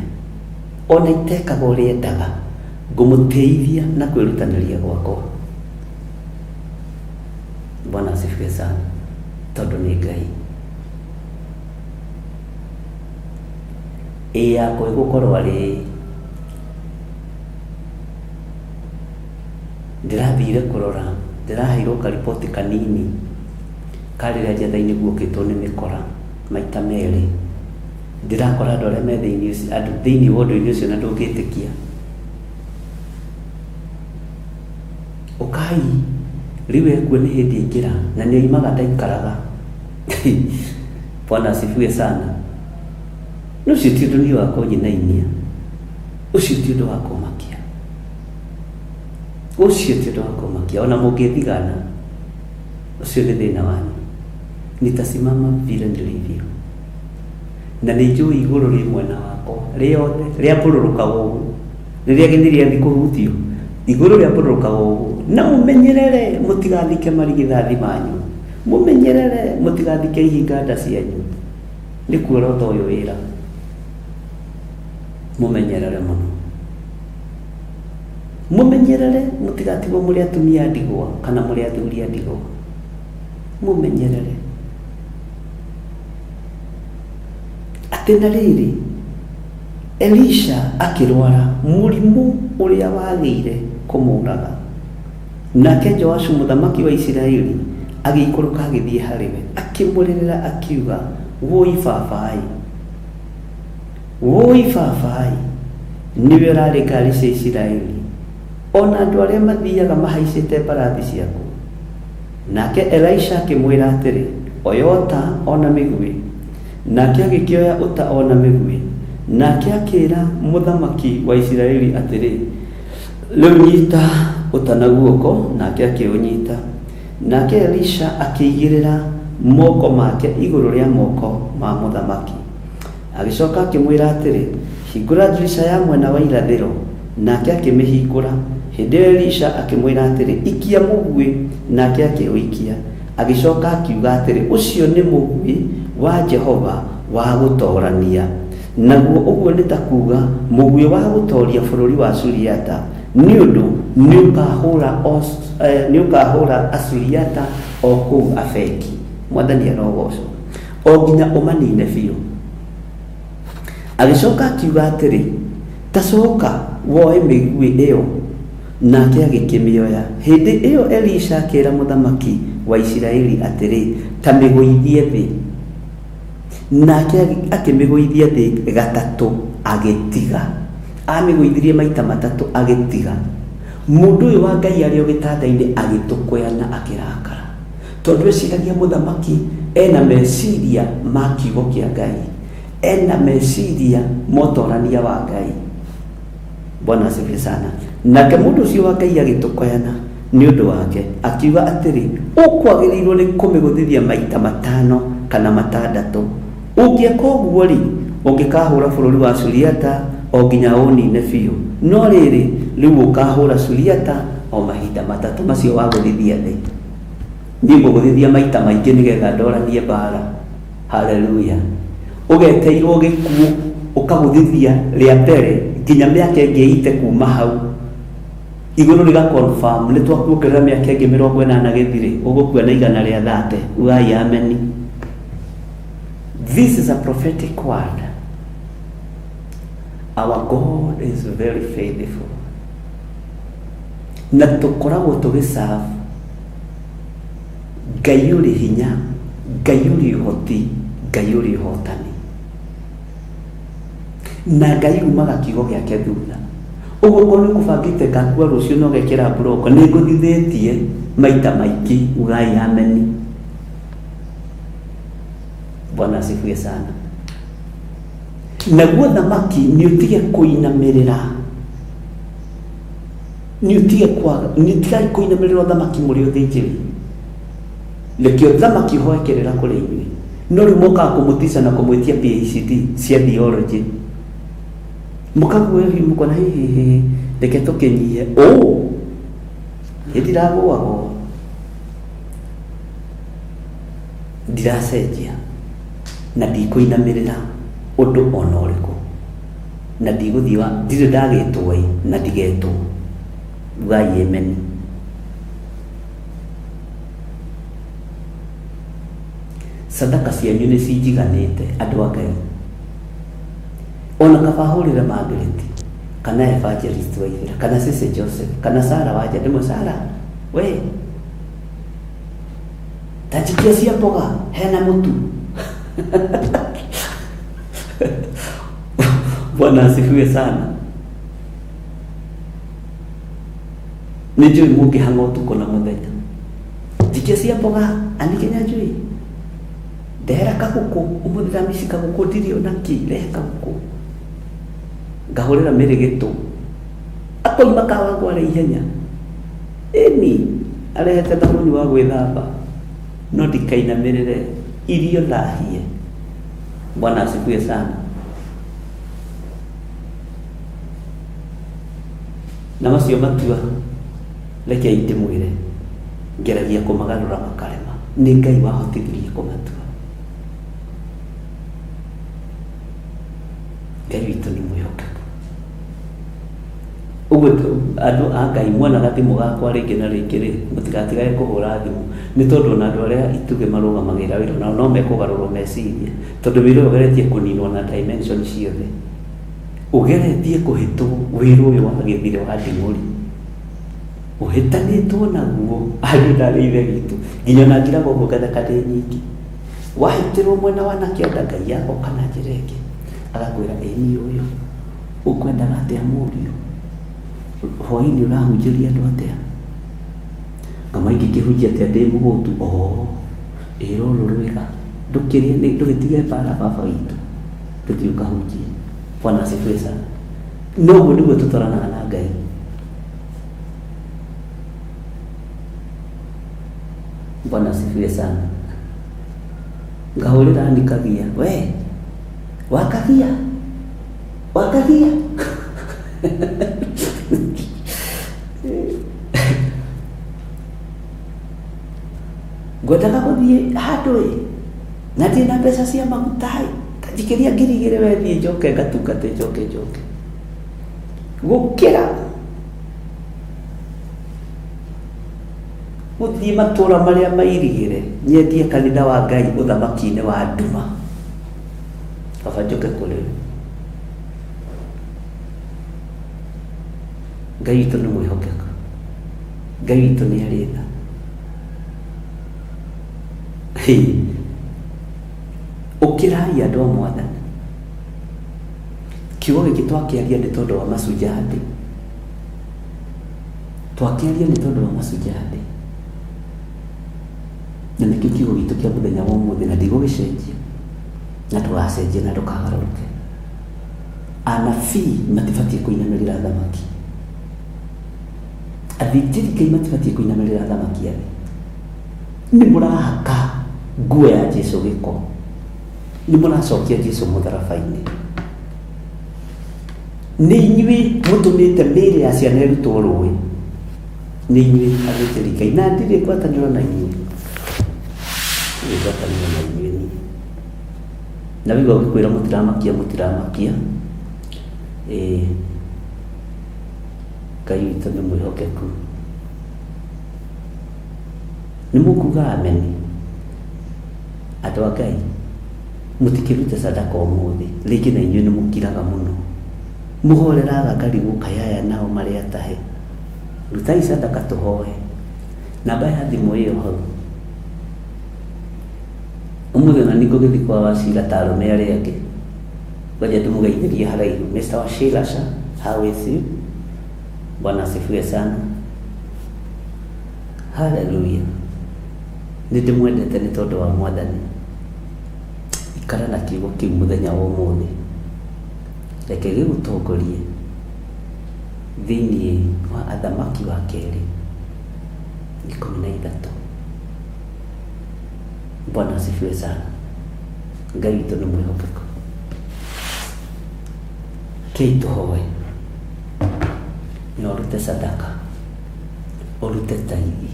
ona itekaga ũrĩa endaga, ngũmũtĩithia na kwĩrutanĩria gwakwa. Bwana asifiwe sana, tondũ nĩ Ngai. Ĩ yakwa ĩgũkorwo arĩ ndĩrathire kũrora, ndĩraheirwo kariboti kanini ka rĩrĩa njetha-inĩ guokĩtwo nĩ mĩkora maita merĩ. Ndĩrakora andũ arĩa me thĩinĩ ũcio, andũ thĩinĩ wa ũndũ-inĩ ũcio na ndũngĩtĩkia. Ũkai, rĩu ekuo nĩ hĩndĩ aingĩra na nĩ oimaga ndaikaraga. Bwana asifiwe sana. No ũcio ti ũndũ niĩ wa kũnyinainia, ũcio ti ũndũ wa kũmakia, ũcio ti ũndũ wa kũmakia. Ona mũngĩthigana, ũcio nĩ thĩna wanyu. Nitasimama vile nilivyo, na nĩ njũĩ igũrũ rĩ mwena wakwa rĩothe rĩambũrũrũkaga ũguo, rĩrĩa gĩthĩ rĩathi kũhutio, igũrũ rĩambũrũrũkaga ũguo. Na mũmenyerere mũtigathike marigithathi manyu, mũmenyerere mũtigathike ihinga nda cianyu. Nĩ kuorota ũyũ wĩra, mũmenyerere mũno, mũmenyerere mũtigatigwo mũrĩ atumia a ndigwa kana mũrĩ athuri a ndigwa, mũmenyerere. Atĩ na rĩrĩ, Elisha akĩrwara mũrimũ ũrĩa wagĩire kũmũraga. Nake Joashu mũthamaki wa Isiraeli agĩikũrũka agĩthiĩ harĩ we, akĩmũrĩrĩra akiuga, wũi babaĩ, wũi babaĩ, Nĩwe ũrarĩ ngari cia Isiraeli, o na andũ arĩa mathiaga mahaicĩte mbarathi ciaku. Nake Elisha akĩmwĩra atĩrĩ, Oya ũta o na mĩguĩ. Nake agĩkĩoya ũta o na mĩguĩ. Nake akĩĩra mũthamaki wa Isiraeli atĩrĩ, Rĩu nyita ũta na guoko. Nake akĩũnyita. Nake Elisha akĩigĩrĩra moko make igũrũ rĩa moko ma mũthamaki. Agĩcoka akĩmwĩra atĩrĩ, Hingũra ndirica ya mwena wa irathĩro. Nake akĩmĩhingũra. Hĩndĩ ĩyo Elisha akĩmwĩra atĩrĩ, Ikia mũguĩ. Nake akĩũikia. Agĩcoka akiuga atĩrĩ, Ũcio nĩ mũguĩ wa Jehova wa gũtoorania. Naguo ũguo nĩ ta kuuga mũguĩ wa gũtooria bũrũri wa Suriata, nĩ ũndũ nĩũkahũra Asuriata o kũu Afeki. Mwathani arogocwo. O nginya ũmanine biũ. Agĩcoka akiuga atĩrĩ, Ta coka woe mĩguĩ ĩyo. Nake agĩkĩmĩoya. Hĩndĩ ĩyo Elisha akĩĩra mũthamaki wa Isiraeli atĩrĩ, Ta mĩgũithie thĩ. Nake akĩmĩgũithia thĩ gatatũ, agĩtiga. Amĩgũithirie maita matatũ, agĩtiga. Mũndũ ũyũ wa Ngai arĩ o gĩtanda-inĩ agĩtũkũya na akĩrakara. Tondũ eciragia mũthamaki ena meciria ma kiugo kĩa Ngai, ena meciria ma ũtorania wa Ngai. Bwana asifiwe sana. Nake mũndũ ũcio wa Ngai agĩtũkoyana nĩ ũndũ wake, akiuga atĩrĩ, ũkwagĩrĩirwo nĩ kũmĩgũthithia maita matano kana matandatũ. Ũngĩeka ũguo-rĩ, ũngĩkahũra bũrũri wa Suriata o nginya ũũnine biũ. No rĩrĩ, rĩu ũkaahũra Suriata o mahinda matatũ macio wagũthithia thĩ. Niĩ ngũgũthithia maita maingĩ nĩgetha ndoranie mbaara. Haleluya. Ũgeteirwo gĩkuũ ũkagũthithia rĩa mbere nginya mĩaka ĩngĩ ĩite kuma hau. Igũrũ rĩga confirm nĩ twakuongerera mĩaka ĩngĩ 80 gĩthirĩ, ũgũkua na igana rĩa thate. Ugai ameni. This is a prophetic word. Our God is very faithful. Na tũkoragwo tũgĩserve Ngai ũrĩ hinya, Ngai ũrĩ ũhoti, Ngai ũrĩ ũhotani. Na Ngai umaga kiugo gĩake thutha. Ũguo okorwo nĩ ũkũbangĩte ngakua rũciũ na ũgekĩra block, nĩ ngũthithĩtie maita maingĩ, ugai ameni. Bwana asifiwe sana. Naguo thamaki nĩ ũtige kũinamĩrĩra nĩ ũtige kwaga nĩ tigai kũinamĩrĩra ũthamaki mũrĩ ũthĩnjĩri reke ũthamaki ũhoe kĩrĩra kũrĩ inyuĩ no rĩu mokaga kũmũtica na kũmwĩtia PhD cia theology mũkaguoyohio mũkona hihihi reke tũkĩnyie ũ niĩ ndiragũagwo ndiracenjia na ndikũinamĩrĩra ũndũ ona ũrĩkũ na ndigũthiĩ wa ndirĩ ndagĩtwo ĩ na ndigetwo ugai amen sadaka cianyu nĩ cinjiganĩte andũ a Ngai ona kaba hũrĩre Margaret kana evangelist Waithera kana Sisi Joseph kana Sara wanja ndĩmwe Sara we ta njikia cia mboga hena mũtu Bwana asifiwe sana. Nĩ njũĩ mũngĩhang'a ũtukũ na mũthenya. Njikia cia mboga anike nyanjui. Ndehera kagũkũ ũmũthĩ ndamici kagũkũ ndirĩ ona kĩ rehe kagũkũ. Ngahũrĩra mĩrĩ gĩtũ. Akoima kawangware ihenya. Ĩni arehete thabuni wa gwĩthamba no ndikainamĩrĩre irio thahie. Bwana asifiwe sana. Na macio matua rekei ndĩmwĩre ngeragia kũmagarũra makarema. Nĩ Ngai wahotithirie kũmatua. Ngai witũ nĩ mwĩhokeku. Ũguo andũ a Ngai muonaga thimũ gakwa rĩngĩ na rĩngĩ rĩ, mũtigatigage kũhũra thimũ, nĩ tondũ ona andũ arĩa itugĩ marũgamagĩrĩra wĩra nao no mekũgarũrwo meciria, tondũ wĩra ũyũ ũgeretie kũninwo na dimension ciothe. Ũgeretie kũhĩtwo wĩra ũyũ wa gĩthire wa nding'ũri. Ũhĩtanĩtwo naguo ariũ na arĩ ithe witũ, nginya ona ngiraga ũguo ngatheka ndĩ nyiki. Wahĩtĩrwo mwena wa na kĩanda Ngai agoka na njĩra ĩngĩ, agakwĩra ĩ niĩ ũyũ. Ũkwendaga atĩa mũriũ? Hwainĩ ũrahunjĩria andũ atĩa? Ngama ingĩkĩhunjia atĩa ndĩ mũhũtu? Oo, ĩ rũrũ rwĩga. Ndũkĩrĩe, ndũgĩtige mbara baba witũ. Tũthiĩ ũkahunjie. Bwana asifiwe sana. Noguo nĩguo tũtwaranaga na Ngai. Bwana asifiwe sana. Ngahũrĩra nikagia, we wakagia wakagia ngwendaga gũthiĩ handũ ĩ na ndirĩ na mbeca cia maguta ĩ tanjikĩria 2000 we thiĩ njoke ngatungate njoke njoke gũkĩra gũthiĩ matũra marĩa mairigĩre nyendie kanitha wa Ngai ũthamaki-inĩ wa nduma baba njoke kũrĩ we. Ngai witũ nĩ mwĩhokeku, Ngai witũ nĩ arĩ tha. Ũkĩrai andũ a Mwathani. Kiugo gĩkĩ twakĩaria nĩ tondũ wa Mashujaa Day. Twakĩaria nĩ tondũ wa Mashujaa Day. Na nĩkĩo kiugo gitũ kĩa mũthenya wa ũmũthĩ na ndigũgĩcenjia na ndũgacenjie na ndũkagarũrũke. Anabii matibatiĩ kũinamĩrĩra athamaki. Athĩnjĩri Ngai matibatiĩ kũinamĩrĩra athamaki a thĩ. Nĩ mũrahaka nguo ya Jesu gĩko. Nĩ mũracokia Jesu mũtharaba-inĩ. Nĩ inyuĩ mũtũmĩte mĩĩrĩ ya ciana ĩrutwo rũĩ. Nĩ inyuĩ athĩnjĩri Ngai. Na ndirĩ ngwatanĩro na inyuĩ. Ndirĩ ngwatanĩro na inyuĩ niĩ. Na wigua ngĩkwĩra mũtiramakia mũtiramakia. Ĩĩ. Ngai witũ nĩ mwĩhokeku. Nĩ mũkuga ameni? Andũ a Ngai, mũtikĩrute sadaka ũmũthĩ, rĩngĩ na inyuĩ nĩ mũkiraga mũno. Mũhoreraga ngarigwo kaĩ aya nao marĩ atahe. Rutai sadaka tũhoe. Namba ya thimũ ĩyo hau. Ũmũthĩ ona niĩ ngũgĩthiĩ kwa Wachira ta arũme arĩa angĩ. Ngoja ndĩmũgeithĩrie haraihu. Mr. Wachira sir, how is you? Bwana asifiwe sana. Hallelujah. Nĩ ndĩmwendete nĩ tondũ wa Mwathani. Ikara na kiugo kĩu mũthenya wa ũmũthĩ. Reke gĩgũtongorie thĩinĩ wa Athamaki wa kerĩ 13. Bwana asifiwe sana. Ngai witũ nĩ mwĩhokeku. Kei tũhoe na ũrute sadaka, ũrute taithi,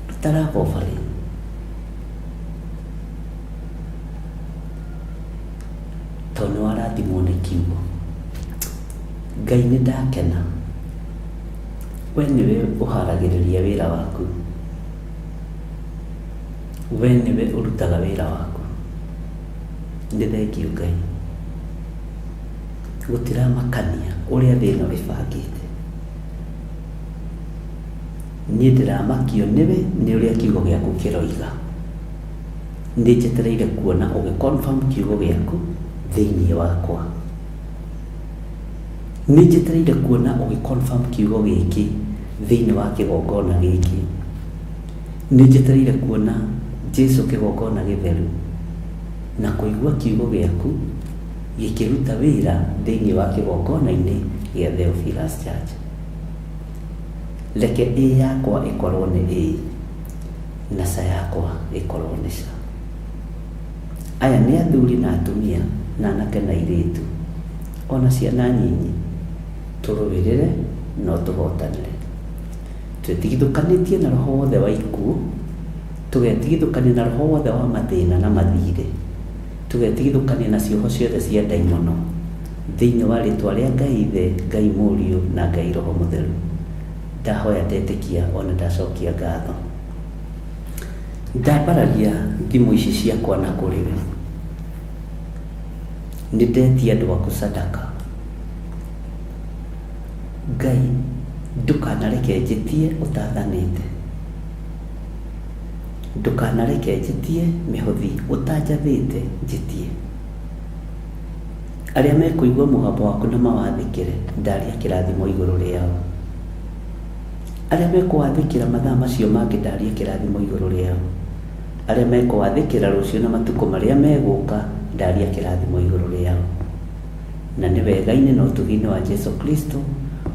ruta love offering. Tondũ nĩ warathimwo nĩ kiugo. Ngai nĩ ndakena, we nĩwe ũharagĩrĩria wĩra waku. We nĩwe ũrutaga wĩra waku. Nĩ thengiũ Ngai. Gũtiramakania ũrĩa thĩ ĩno ĩbangĩte. Niĩ ndĩramakio nĩwe nĩ ũrĩa kiugo gĩaku kĩroiga. Nĩ njetereire kuona ũgĩ confirm kiugo gĩaku thĩinĩ wakwa. Nĩ njetereire kuona ũgĩ confirm kiugo gĩkĩ thĩinĩ wa kĩgongona gĩkĩ. Nĩ njetereire kuona Jesu kĩgongona gĩtheru na kũigua kiugo gĩaku gĩkĩruta wĩra thĩinĩ wa kĩgongona-inĩ gĩa Theophilus Church. Reke ĩĩ yakwa ĩkorwo nĩ ĩĩ na ca yakwa ĩkorwo nĩ ca. Aya nĩ athuri na atumia na anake na airĩtu ona ciana nyinyi. Tũrũĩrĩre na ũtũhotanĩre. Twĩtigithũkanĩtie na roho wothe wa ikuũ, tũgetigithũkania na roho wothe wa mathĩna na mathiirĩ, tũgetigithũkania na cioho ciothe cia ndaimono, thĩinĩ wa rĩtwa rĩa Ngai Ithe, Ngai Mũriũ, na Ngai Roho Mũtheru. Ndahoya ndetĩkia o na ndacokia ngatho. Ndambararia thimũ ici ciakwa na kũrĩ we. Nĩ ndetia andũ aku sadaka. Ngai ndũkanareke njĩtie ũtathanĩte. Ndũkanareke njĩtie mĩhothi ũtanjathĩte njĩtie. Arĩa mekũigua mũgambo waku na mawathĩkĩre, ndaria kĩrathimo igũrũ rĩao. Arĩa mekũwathĩkĩra mathaa macio mangĩ, ndaria kĩrathimo igũrũ rĩao. Arĩa mekũwathĩkĩra rũciũ na matukũ marĩa megũka, ndaria kĩrathimo igũrũ rĩao. Na nĩ wega-inĩ na ũtugi-inĩ wa Jesu Kristo,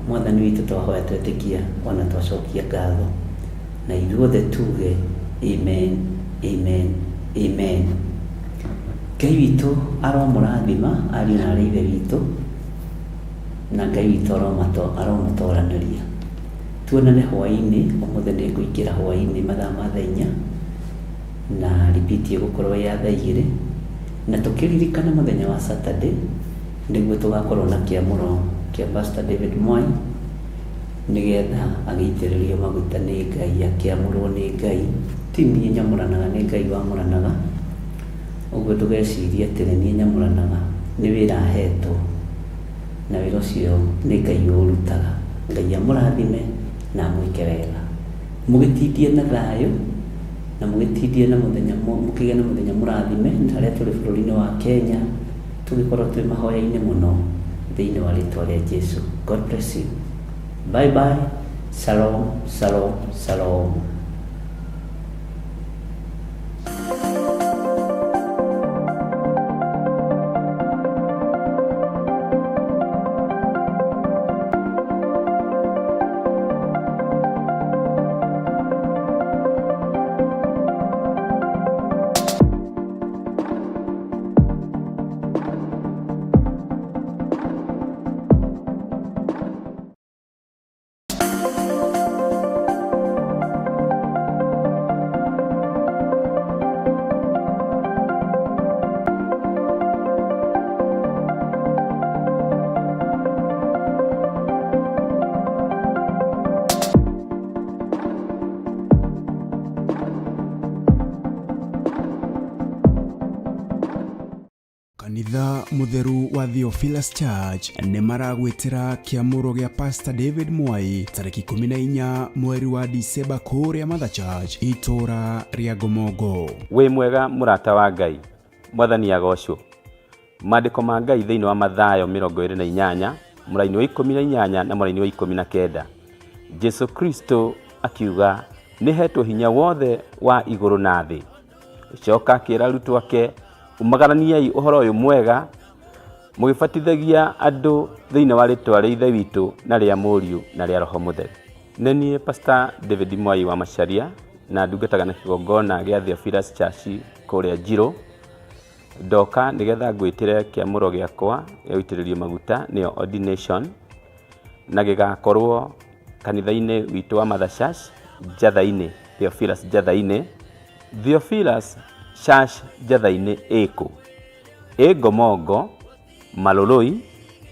Mwathani witũ twahoya twetĩkia ona twacokia ngatho. Na ithuothe tuge amen, amen, amen. Ngai witũ aromũrathima ariũ na aarĩ a Ithe witũ, na Ngai witũ aromũtoranĩria. Tuonane hwaĩ-inĩ, ũmũthĩ nĩ ngũingĩra hwaĩ-inĩ mathaa ma thaa inya, na repeat ĩgũkorwo ĩ ya thaa igĩrĩ. Na tũkĩririkane mũthenya wa Saturday, nĩguo tũgakorwo na kĩamũro kĩa Pastor David Mwai, nĩgetha agĩitĩrĩrio maguta nĩ Ngai, akĩamũrwo nĩ Ngai. Ti niĩ nyamũranaga, nĩ Ngai wamũranaga. Ũguo ndũgecirie atĩ nĩ niĩ nyamũranaga, nĩ wĩra hetwo, na wĩra ũcio nĩ Ngai ũũrutaga. Ngai amũrathime na amwĩke wega. Mũgĩtindie na thayũ, na mũgĩtindie na mũthenya, mũkĩgĩe na mũthenya mũrathime, na harĩa tũrĩ bũrũri-inĩ wa Kenya, tũgĩkorwo twĩ mahoya-inĩ mũno thĩinĩ wa rĩtwa rĩa Jesu. God bless you. Bye bye. Shalom, shalom, shalom. Kanitha Mũtheru wa Theophilus Church nĩ maragwĩtĩra kĩamũro gĩa Pastor David Mwai tarĩki 14 mweri wa Dicemba kũrĩa Mother Church itũũra rĩa Ngomongo. Wĩ mwega mũrata wa Ngai, Mwathani agocwo. Maandĩko ma Ngai thĩinĩ wa Mathayo 28 mũraini wa 18 na mũraini wa 19. Jesu Kristo akiuga nĩ hetwo hinya wothe wa igũrũ na thĩ. Coka akĩra arutwo ake, umagaraniai ũhoro ũyũ mwega mũgĩbatithagia andũ thĩinĩ wa rĩtwa rĩa Ithe witũ na rĩa Mũriũ na rĩa Roho Mũtheru. Nĩ niĩ Pastor David Mwai wa Macharia na ndungataga na kĩgongona gĩa Theophilus Church kũrĩa Njirũ. Ndoka nĩgetha ngwĩtĩre kĩamũro gĩakwa gĩa gũitĩrĩrio maguta nĩyo ordination na gĩgakorwo kanitha-inĩ witũ wa Mother Church Njatha-inĩ, Theophilus Njatha-inĩ. Theophilus Church Njatha-inĩ ĩ kũ? Ĩ Ngomongo, Maloloi,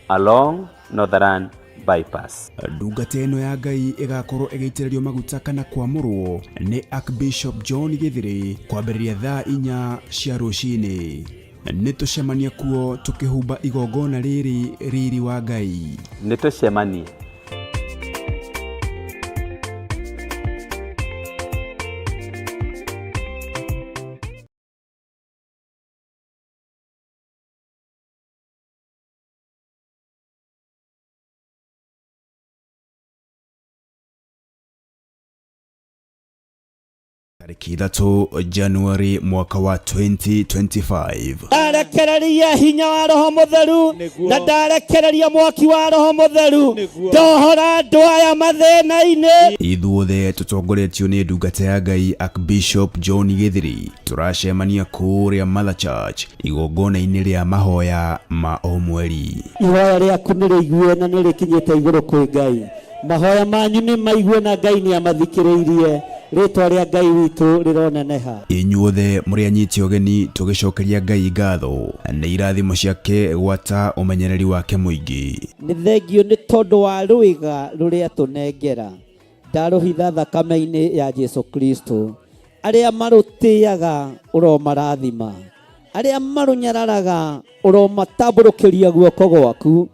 along Northern Bypass. Ndungata ĩno ya Ngai ĩgakorwo ĩgĩitĩrĩrio maguta kana kwamũrwo nĩ Archbishop John Gĩthĩrĩ kwambĩrĩria thaa inya cia rũcinĩ. Nĩ tũcemanie kuo tũkĩhumba igongona rĩrĩ riri wa Ngai. Nĩ tũcemanie. Tarĩki ithatũ Januari mwaka wa 2025. Ndarekereria hinya wa Roho Mũtheru na ndarekereria mwaki wa Roho Mũtheru, ndohora andũ aya mathĩna-inĩ. Ithuothe tũtongoretio nĩ ndungata ya Ngai Archbishop John Gĩthiri tũracemania kũrĩa Mother Church igongona-inĩ rĩa mahoya ma o mweri. Ihoya rĩaku nĩ rĩigue na nĩ rĩkinyĩte igũrũ kwĩ Ngai. Mahoya manyu nĩ maigue na Ngai nĩ amathikĩrĩirie. Rĩtwa rĩa Ngai witũ rĩroneneha. Inyuothe mũrĩ anyiti ũgeni tũgĩcokeria Ngai ngatho nĩ irathimo ciake gwata ũmenyereri wake mũingĩ. Nĩ thengiũ nĩ tondũ wa rwĩga rũrĩa tũnengera. Ndarũhitha thakame-inĩ ya Jesu Kristo. Arĩa marũtĩaga ũromarathima, arĩa marũnyararaga ũromatambũrũkĩria guoko gwaku,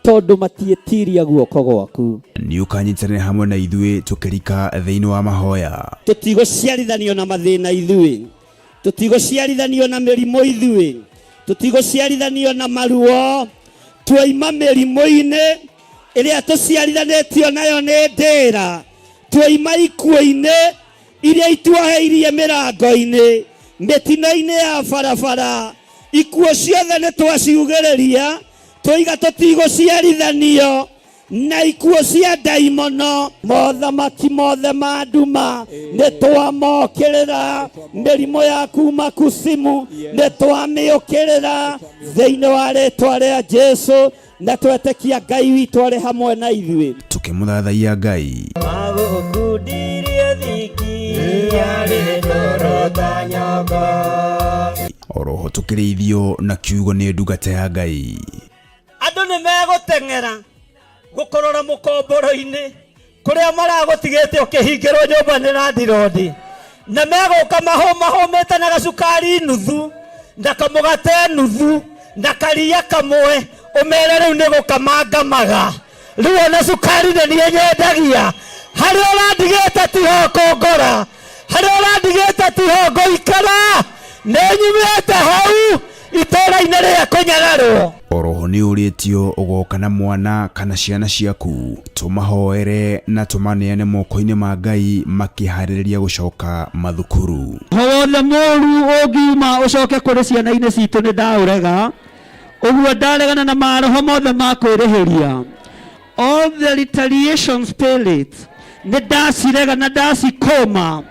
tondũ matiĩtiria guoko gwaku. Nĩ ũkanyitanĩra hamwe na ithuĩ tũkĩrika thĩinĩ wa mahoya. Tũtigũciarithanio na mathĩna ithuĩ, tũtigũciarithanio na mĩrimũ ithuĩ, Tũtigũciarithanio na maruo. Twaima mĩrimũ-inĩ ĩrĩa tũciarithanĩtio nayo nĩ ndĩra. Twaima ikuũ-inĩ iria ituoheirie mĩrango-inĩ, mĩtino-inĩ ya barabara. Ikuũ ciothe nĩ twaciugĩrĩria, twoiga tũtigũciarithanio na ikuũ cia ndaimono. Mothamaki mothe ma nduma nĩ twamokĩrĩra, mĩrimũ ya kuma kusimu nĩ twamĩũkĩrĩra thĩinĩ wa rĩtwa rĩa Jesu, na twetĩkia Ngai witũ arĩ hamwe na ithuĩ. Tũkĩmũthathaiya Ngai. Magũkundirie thiki yarĩ ndoro ta nyongo. Oroho tũkĩrĩithio na kiugo nĩ ndungata ya Ngai. Andũ nĩ megũteng'era gũkũrora mũkomboro-inĩ kũrĩa maragũtigĩte ũkĩhingĩrwo nyũmba nĩ landirondi, na megũka mahũmahũmĩte na gacukari nuthu na kamũgate nuthu na karia kamwe, ũmere rĩu nĩ gũkamangamaga. Rĩu ona cukari nĩ niĩ nyendagia, harĩa ũrandigĩte tiho kũngora, harĩa ũrandigĩte tiho ngũikara, nĩ nyumĩte hau itũũra-inĩ rĩa kũnyararwo. Oroho nĩ ũrĩtio ũgoka na mwana kana ciana ciaku, tũmahoere na tũmaneane moko-inĩ ma Ngai makĩharĩrĩria gũcoka mathukuru. Roho wothe mũũru ũngiuma ũcoke kũrĩ ciana-inĩ citũ nĩ ndaũrega, ũguo ndaregana na maroho mothe ma kwĩrĩhĩria. All the retaliation spirit nĩ ndacirega na ndacikũma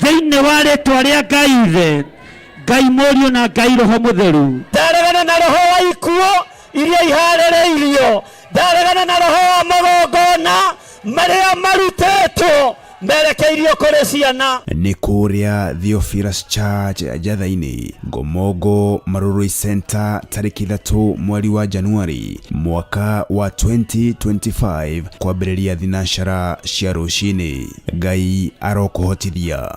thĩinĩ wa rĩtwa rĩa Ngai Ithe, Ngai Mũriũ na Ngai Roho Mũtheru. Ndaregana na roho wa ikuũ iria iharĩrĩirio, ndaregana na roho wa magongona marĩa marutĩtwo merekeirio kũrĩ ciana. Nĩ kũrĩa Theophilus Church Njatha-inĩ, Ngomongo Marurui Center, tarĩki 3 mweri wa Januari mwaka wa 2025 kwambĩrĩria thinacara cia rũcinĩ. Ngai arokũhotithia.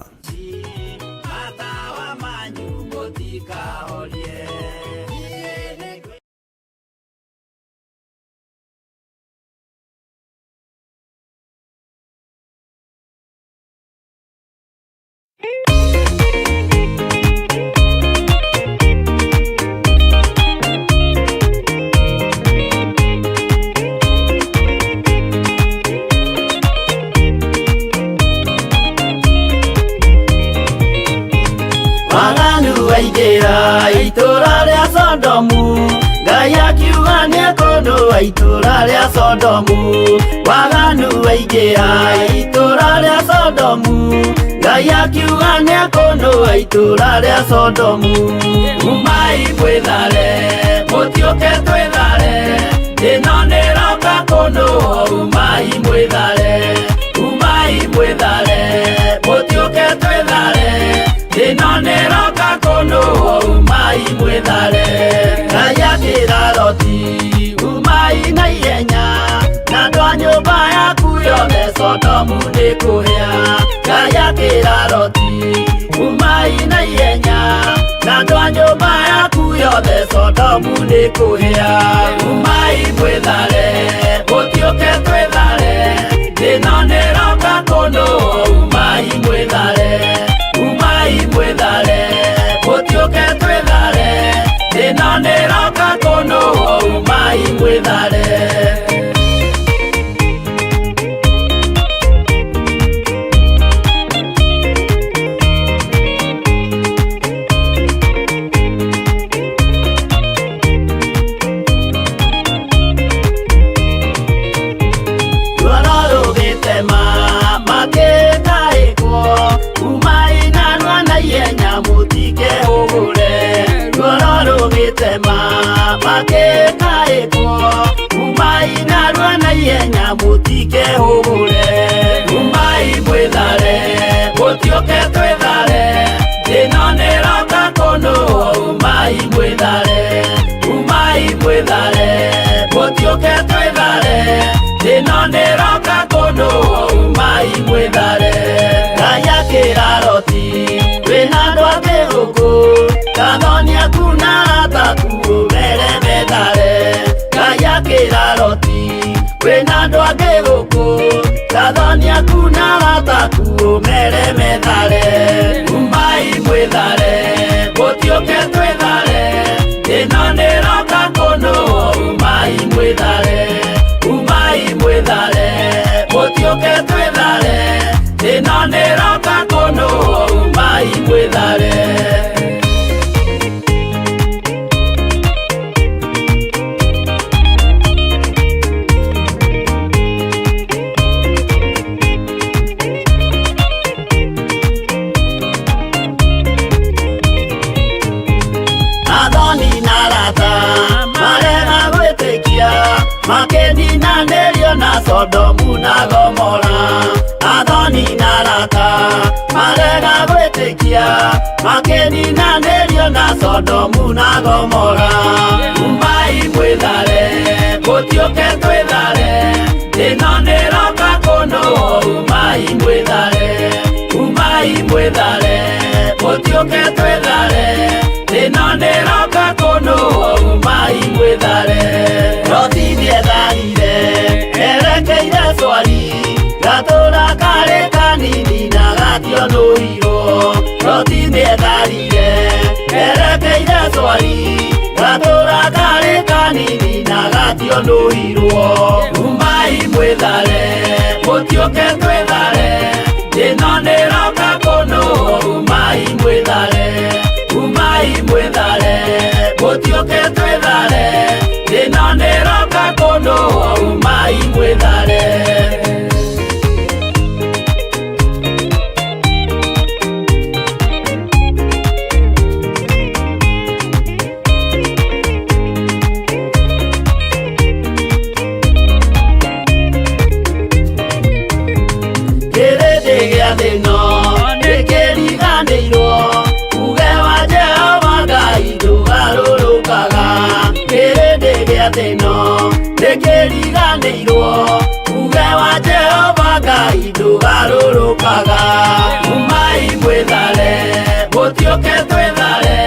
Waganu waingĩra itũũra rĩa Sodomu, Ngai akiuga nĩekũnũa itũũra rĩa Sodomu. Waganu waingĩra itũũra rĩa Sodomu, Ngai akiuga nĩekũnũa itũũra rĩa Sodomu. Umai mwĩthare, mũtiũke twĩthare, ĩno nĩroka kũnũa. Umai mwĩthare, umai mwĩthare, mũtiũke twĩthare, ĩno nĩroka kũnũa. Umai mwĩthare. Ngai akĩra Loti, umai na ihenya, na andũ a nyũmba yaku yothe Sodomu nĩkũhĩa. Ngai akĩra Loti, umai na ihenya, na andũ a nyũmba yaku yothe Sodomu nĩkũhĩa. Umai mwĩthare, mũtiũke twĩthare, ĩno nĩroka kũnũa. Umai mwĩthare, umai mwĩthare, mũtiũke twĩthare, ĩno nĩroka kũnũa. Umai mwĩthare. Ruoro rũgĩtema makĩtaĩkwo, umai narua na ihenya mũtikehũgũre. Ruoro rũgĩtema makĩtaĩkwo, umai narua na ihenya mũtikehũgũre. Umai mwĩthare, mũtiũke twĩthare, ĩno nĩroka kũnũa. Umai mwĩthare, umai mwĩthare, mũtiũke twĩthare, ĩno nĩroka kũnũa. Umai mwĩthare. Ngai akĩra Loti, wĩna andũ angĩ gũkũ, kathoni aku na arata aku ũmere methare. Ngai akĩra Loti, wĩna andũ angĩ gũkũ, kathoni aku na arata aku ũmere methare. Umai mwĩthare, mũtiũke twĩthare, Makĩninanĩrio na Sodomu na Gomora. Athoni na arata marega gwĩtĩkia, makĩninanĩrio na Sodomu na Gomora. Umai mwĩthare, mũtiũke twĩthare, ĩno nĩroka kũndũ. Umai mwĩthare, umai mwĩthare, mũtiũke twĩthare, ĩno nĩroka kũndũ. Umai mwĩthare. Loti nĩetharire erekeire Swari, gatũra karĩ kanini na gationũirwo. Loti nĩetharire erekeire Swari, gatũra karĩ kanini na gationũirwo. Umai mwĩthare, mũtiũke twĩthare, ĩno nĩroka kũndũ. Umai mwĩthare, umai mwĩthare, mũtiũke twĩthare, ĩno nĩroka kũndũ. Umai mwĩthare. Kĩrĩndĩ gĩa thĩ ĩno nĩkĩriganĩirwo, uge wa Jehova Ngai ndũgarũrũkaga. Kĩrĩndĩ gĩa thĩ ĩno nĩkĩriganĩirwo, uge wa Jehova Ngai ndũgarũrũkaga. Umai mwĩthare, mũtiũke twĩthare,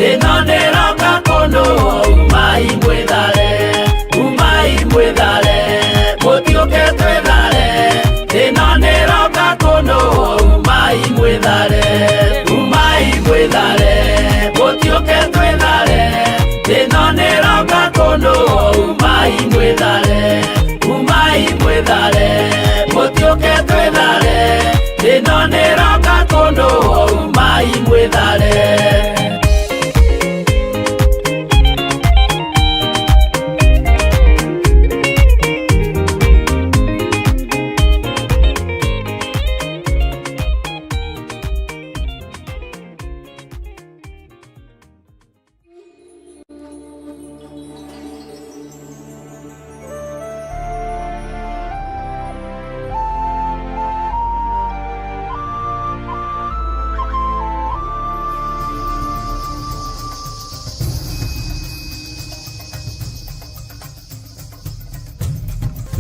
ĩno nĩroka kũndũ. Umai mwĩthare, umai mwĩthare, mũtiũke twĩthare, ĩno nĩroka kũndũ. Umai mwĩthare, umai mwĩthare, mũtiũke twĩthare, ĩno nĩroka kũndũ. Umai mwĩthare, umai mwĩthare, mũtiũke twĩthare, ĩno nĩroka kũndũ. Umai mwĩthare.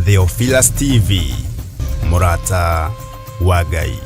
Theophilus TV, mũrata wa Ngai.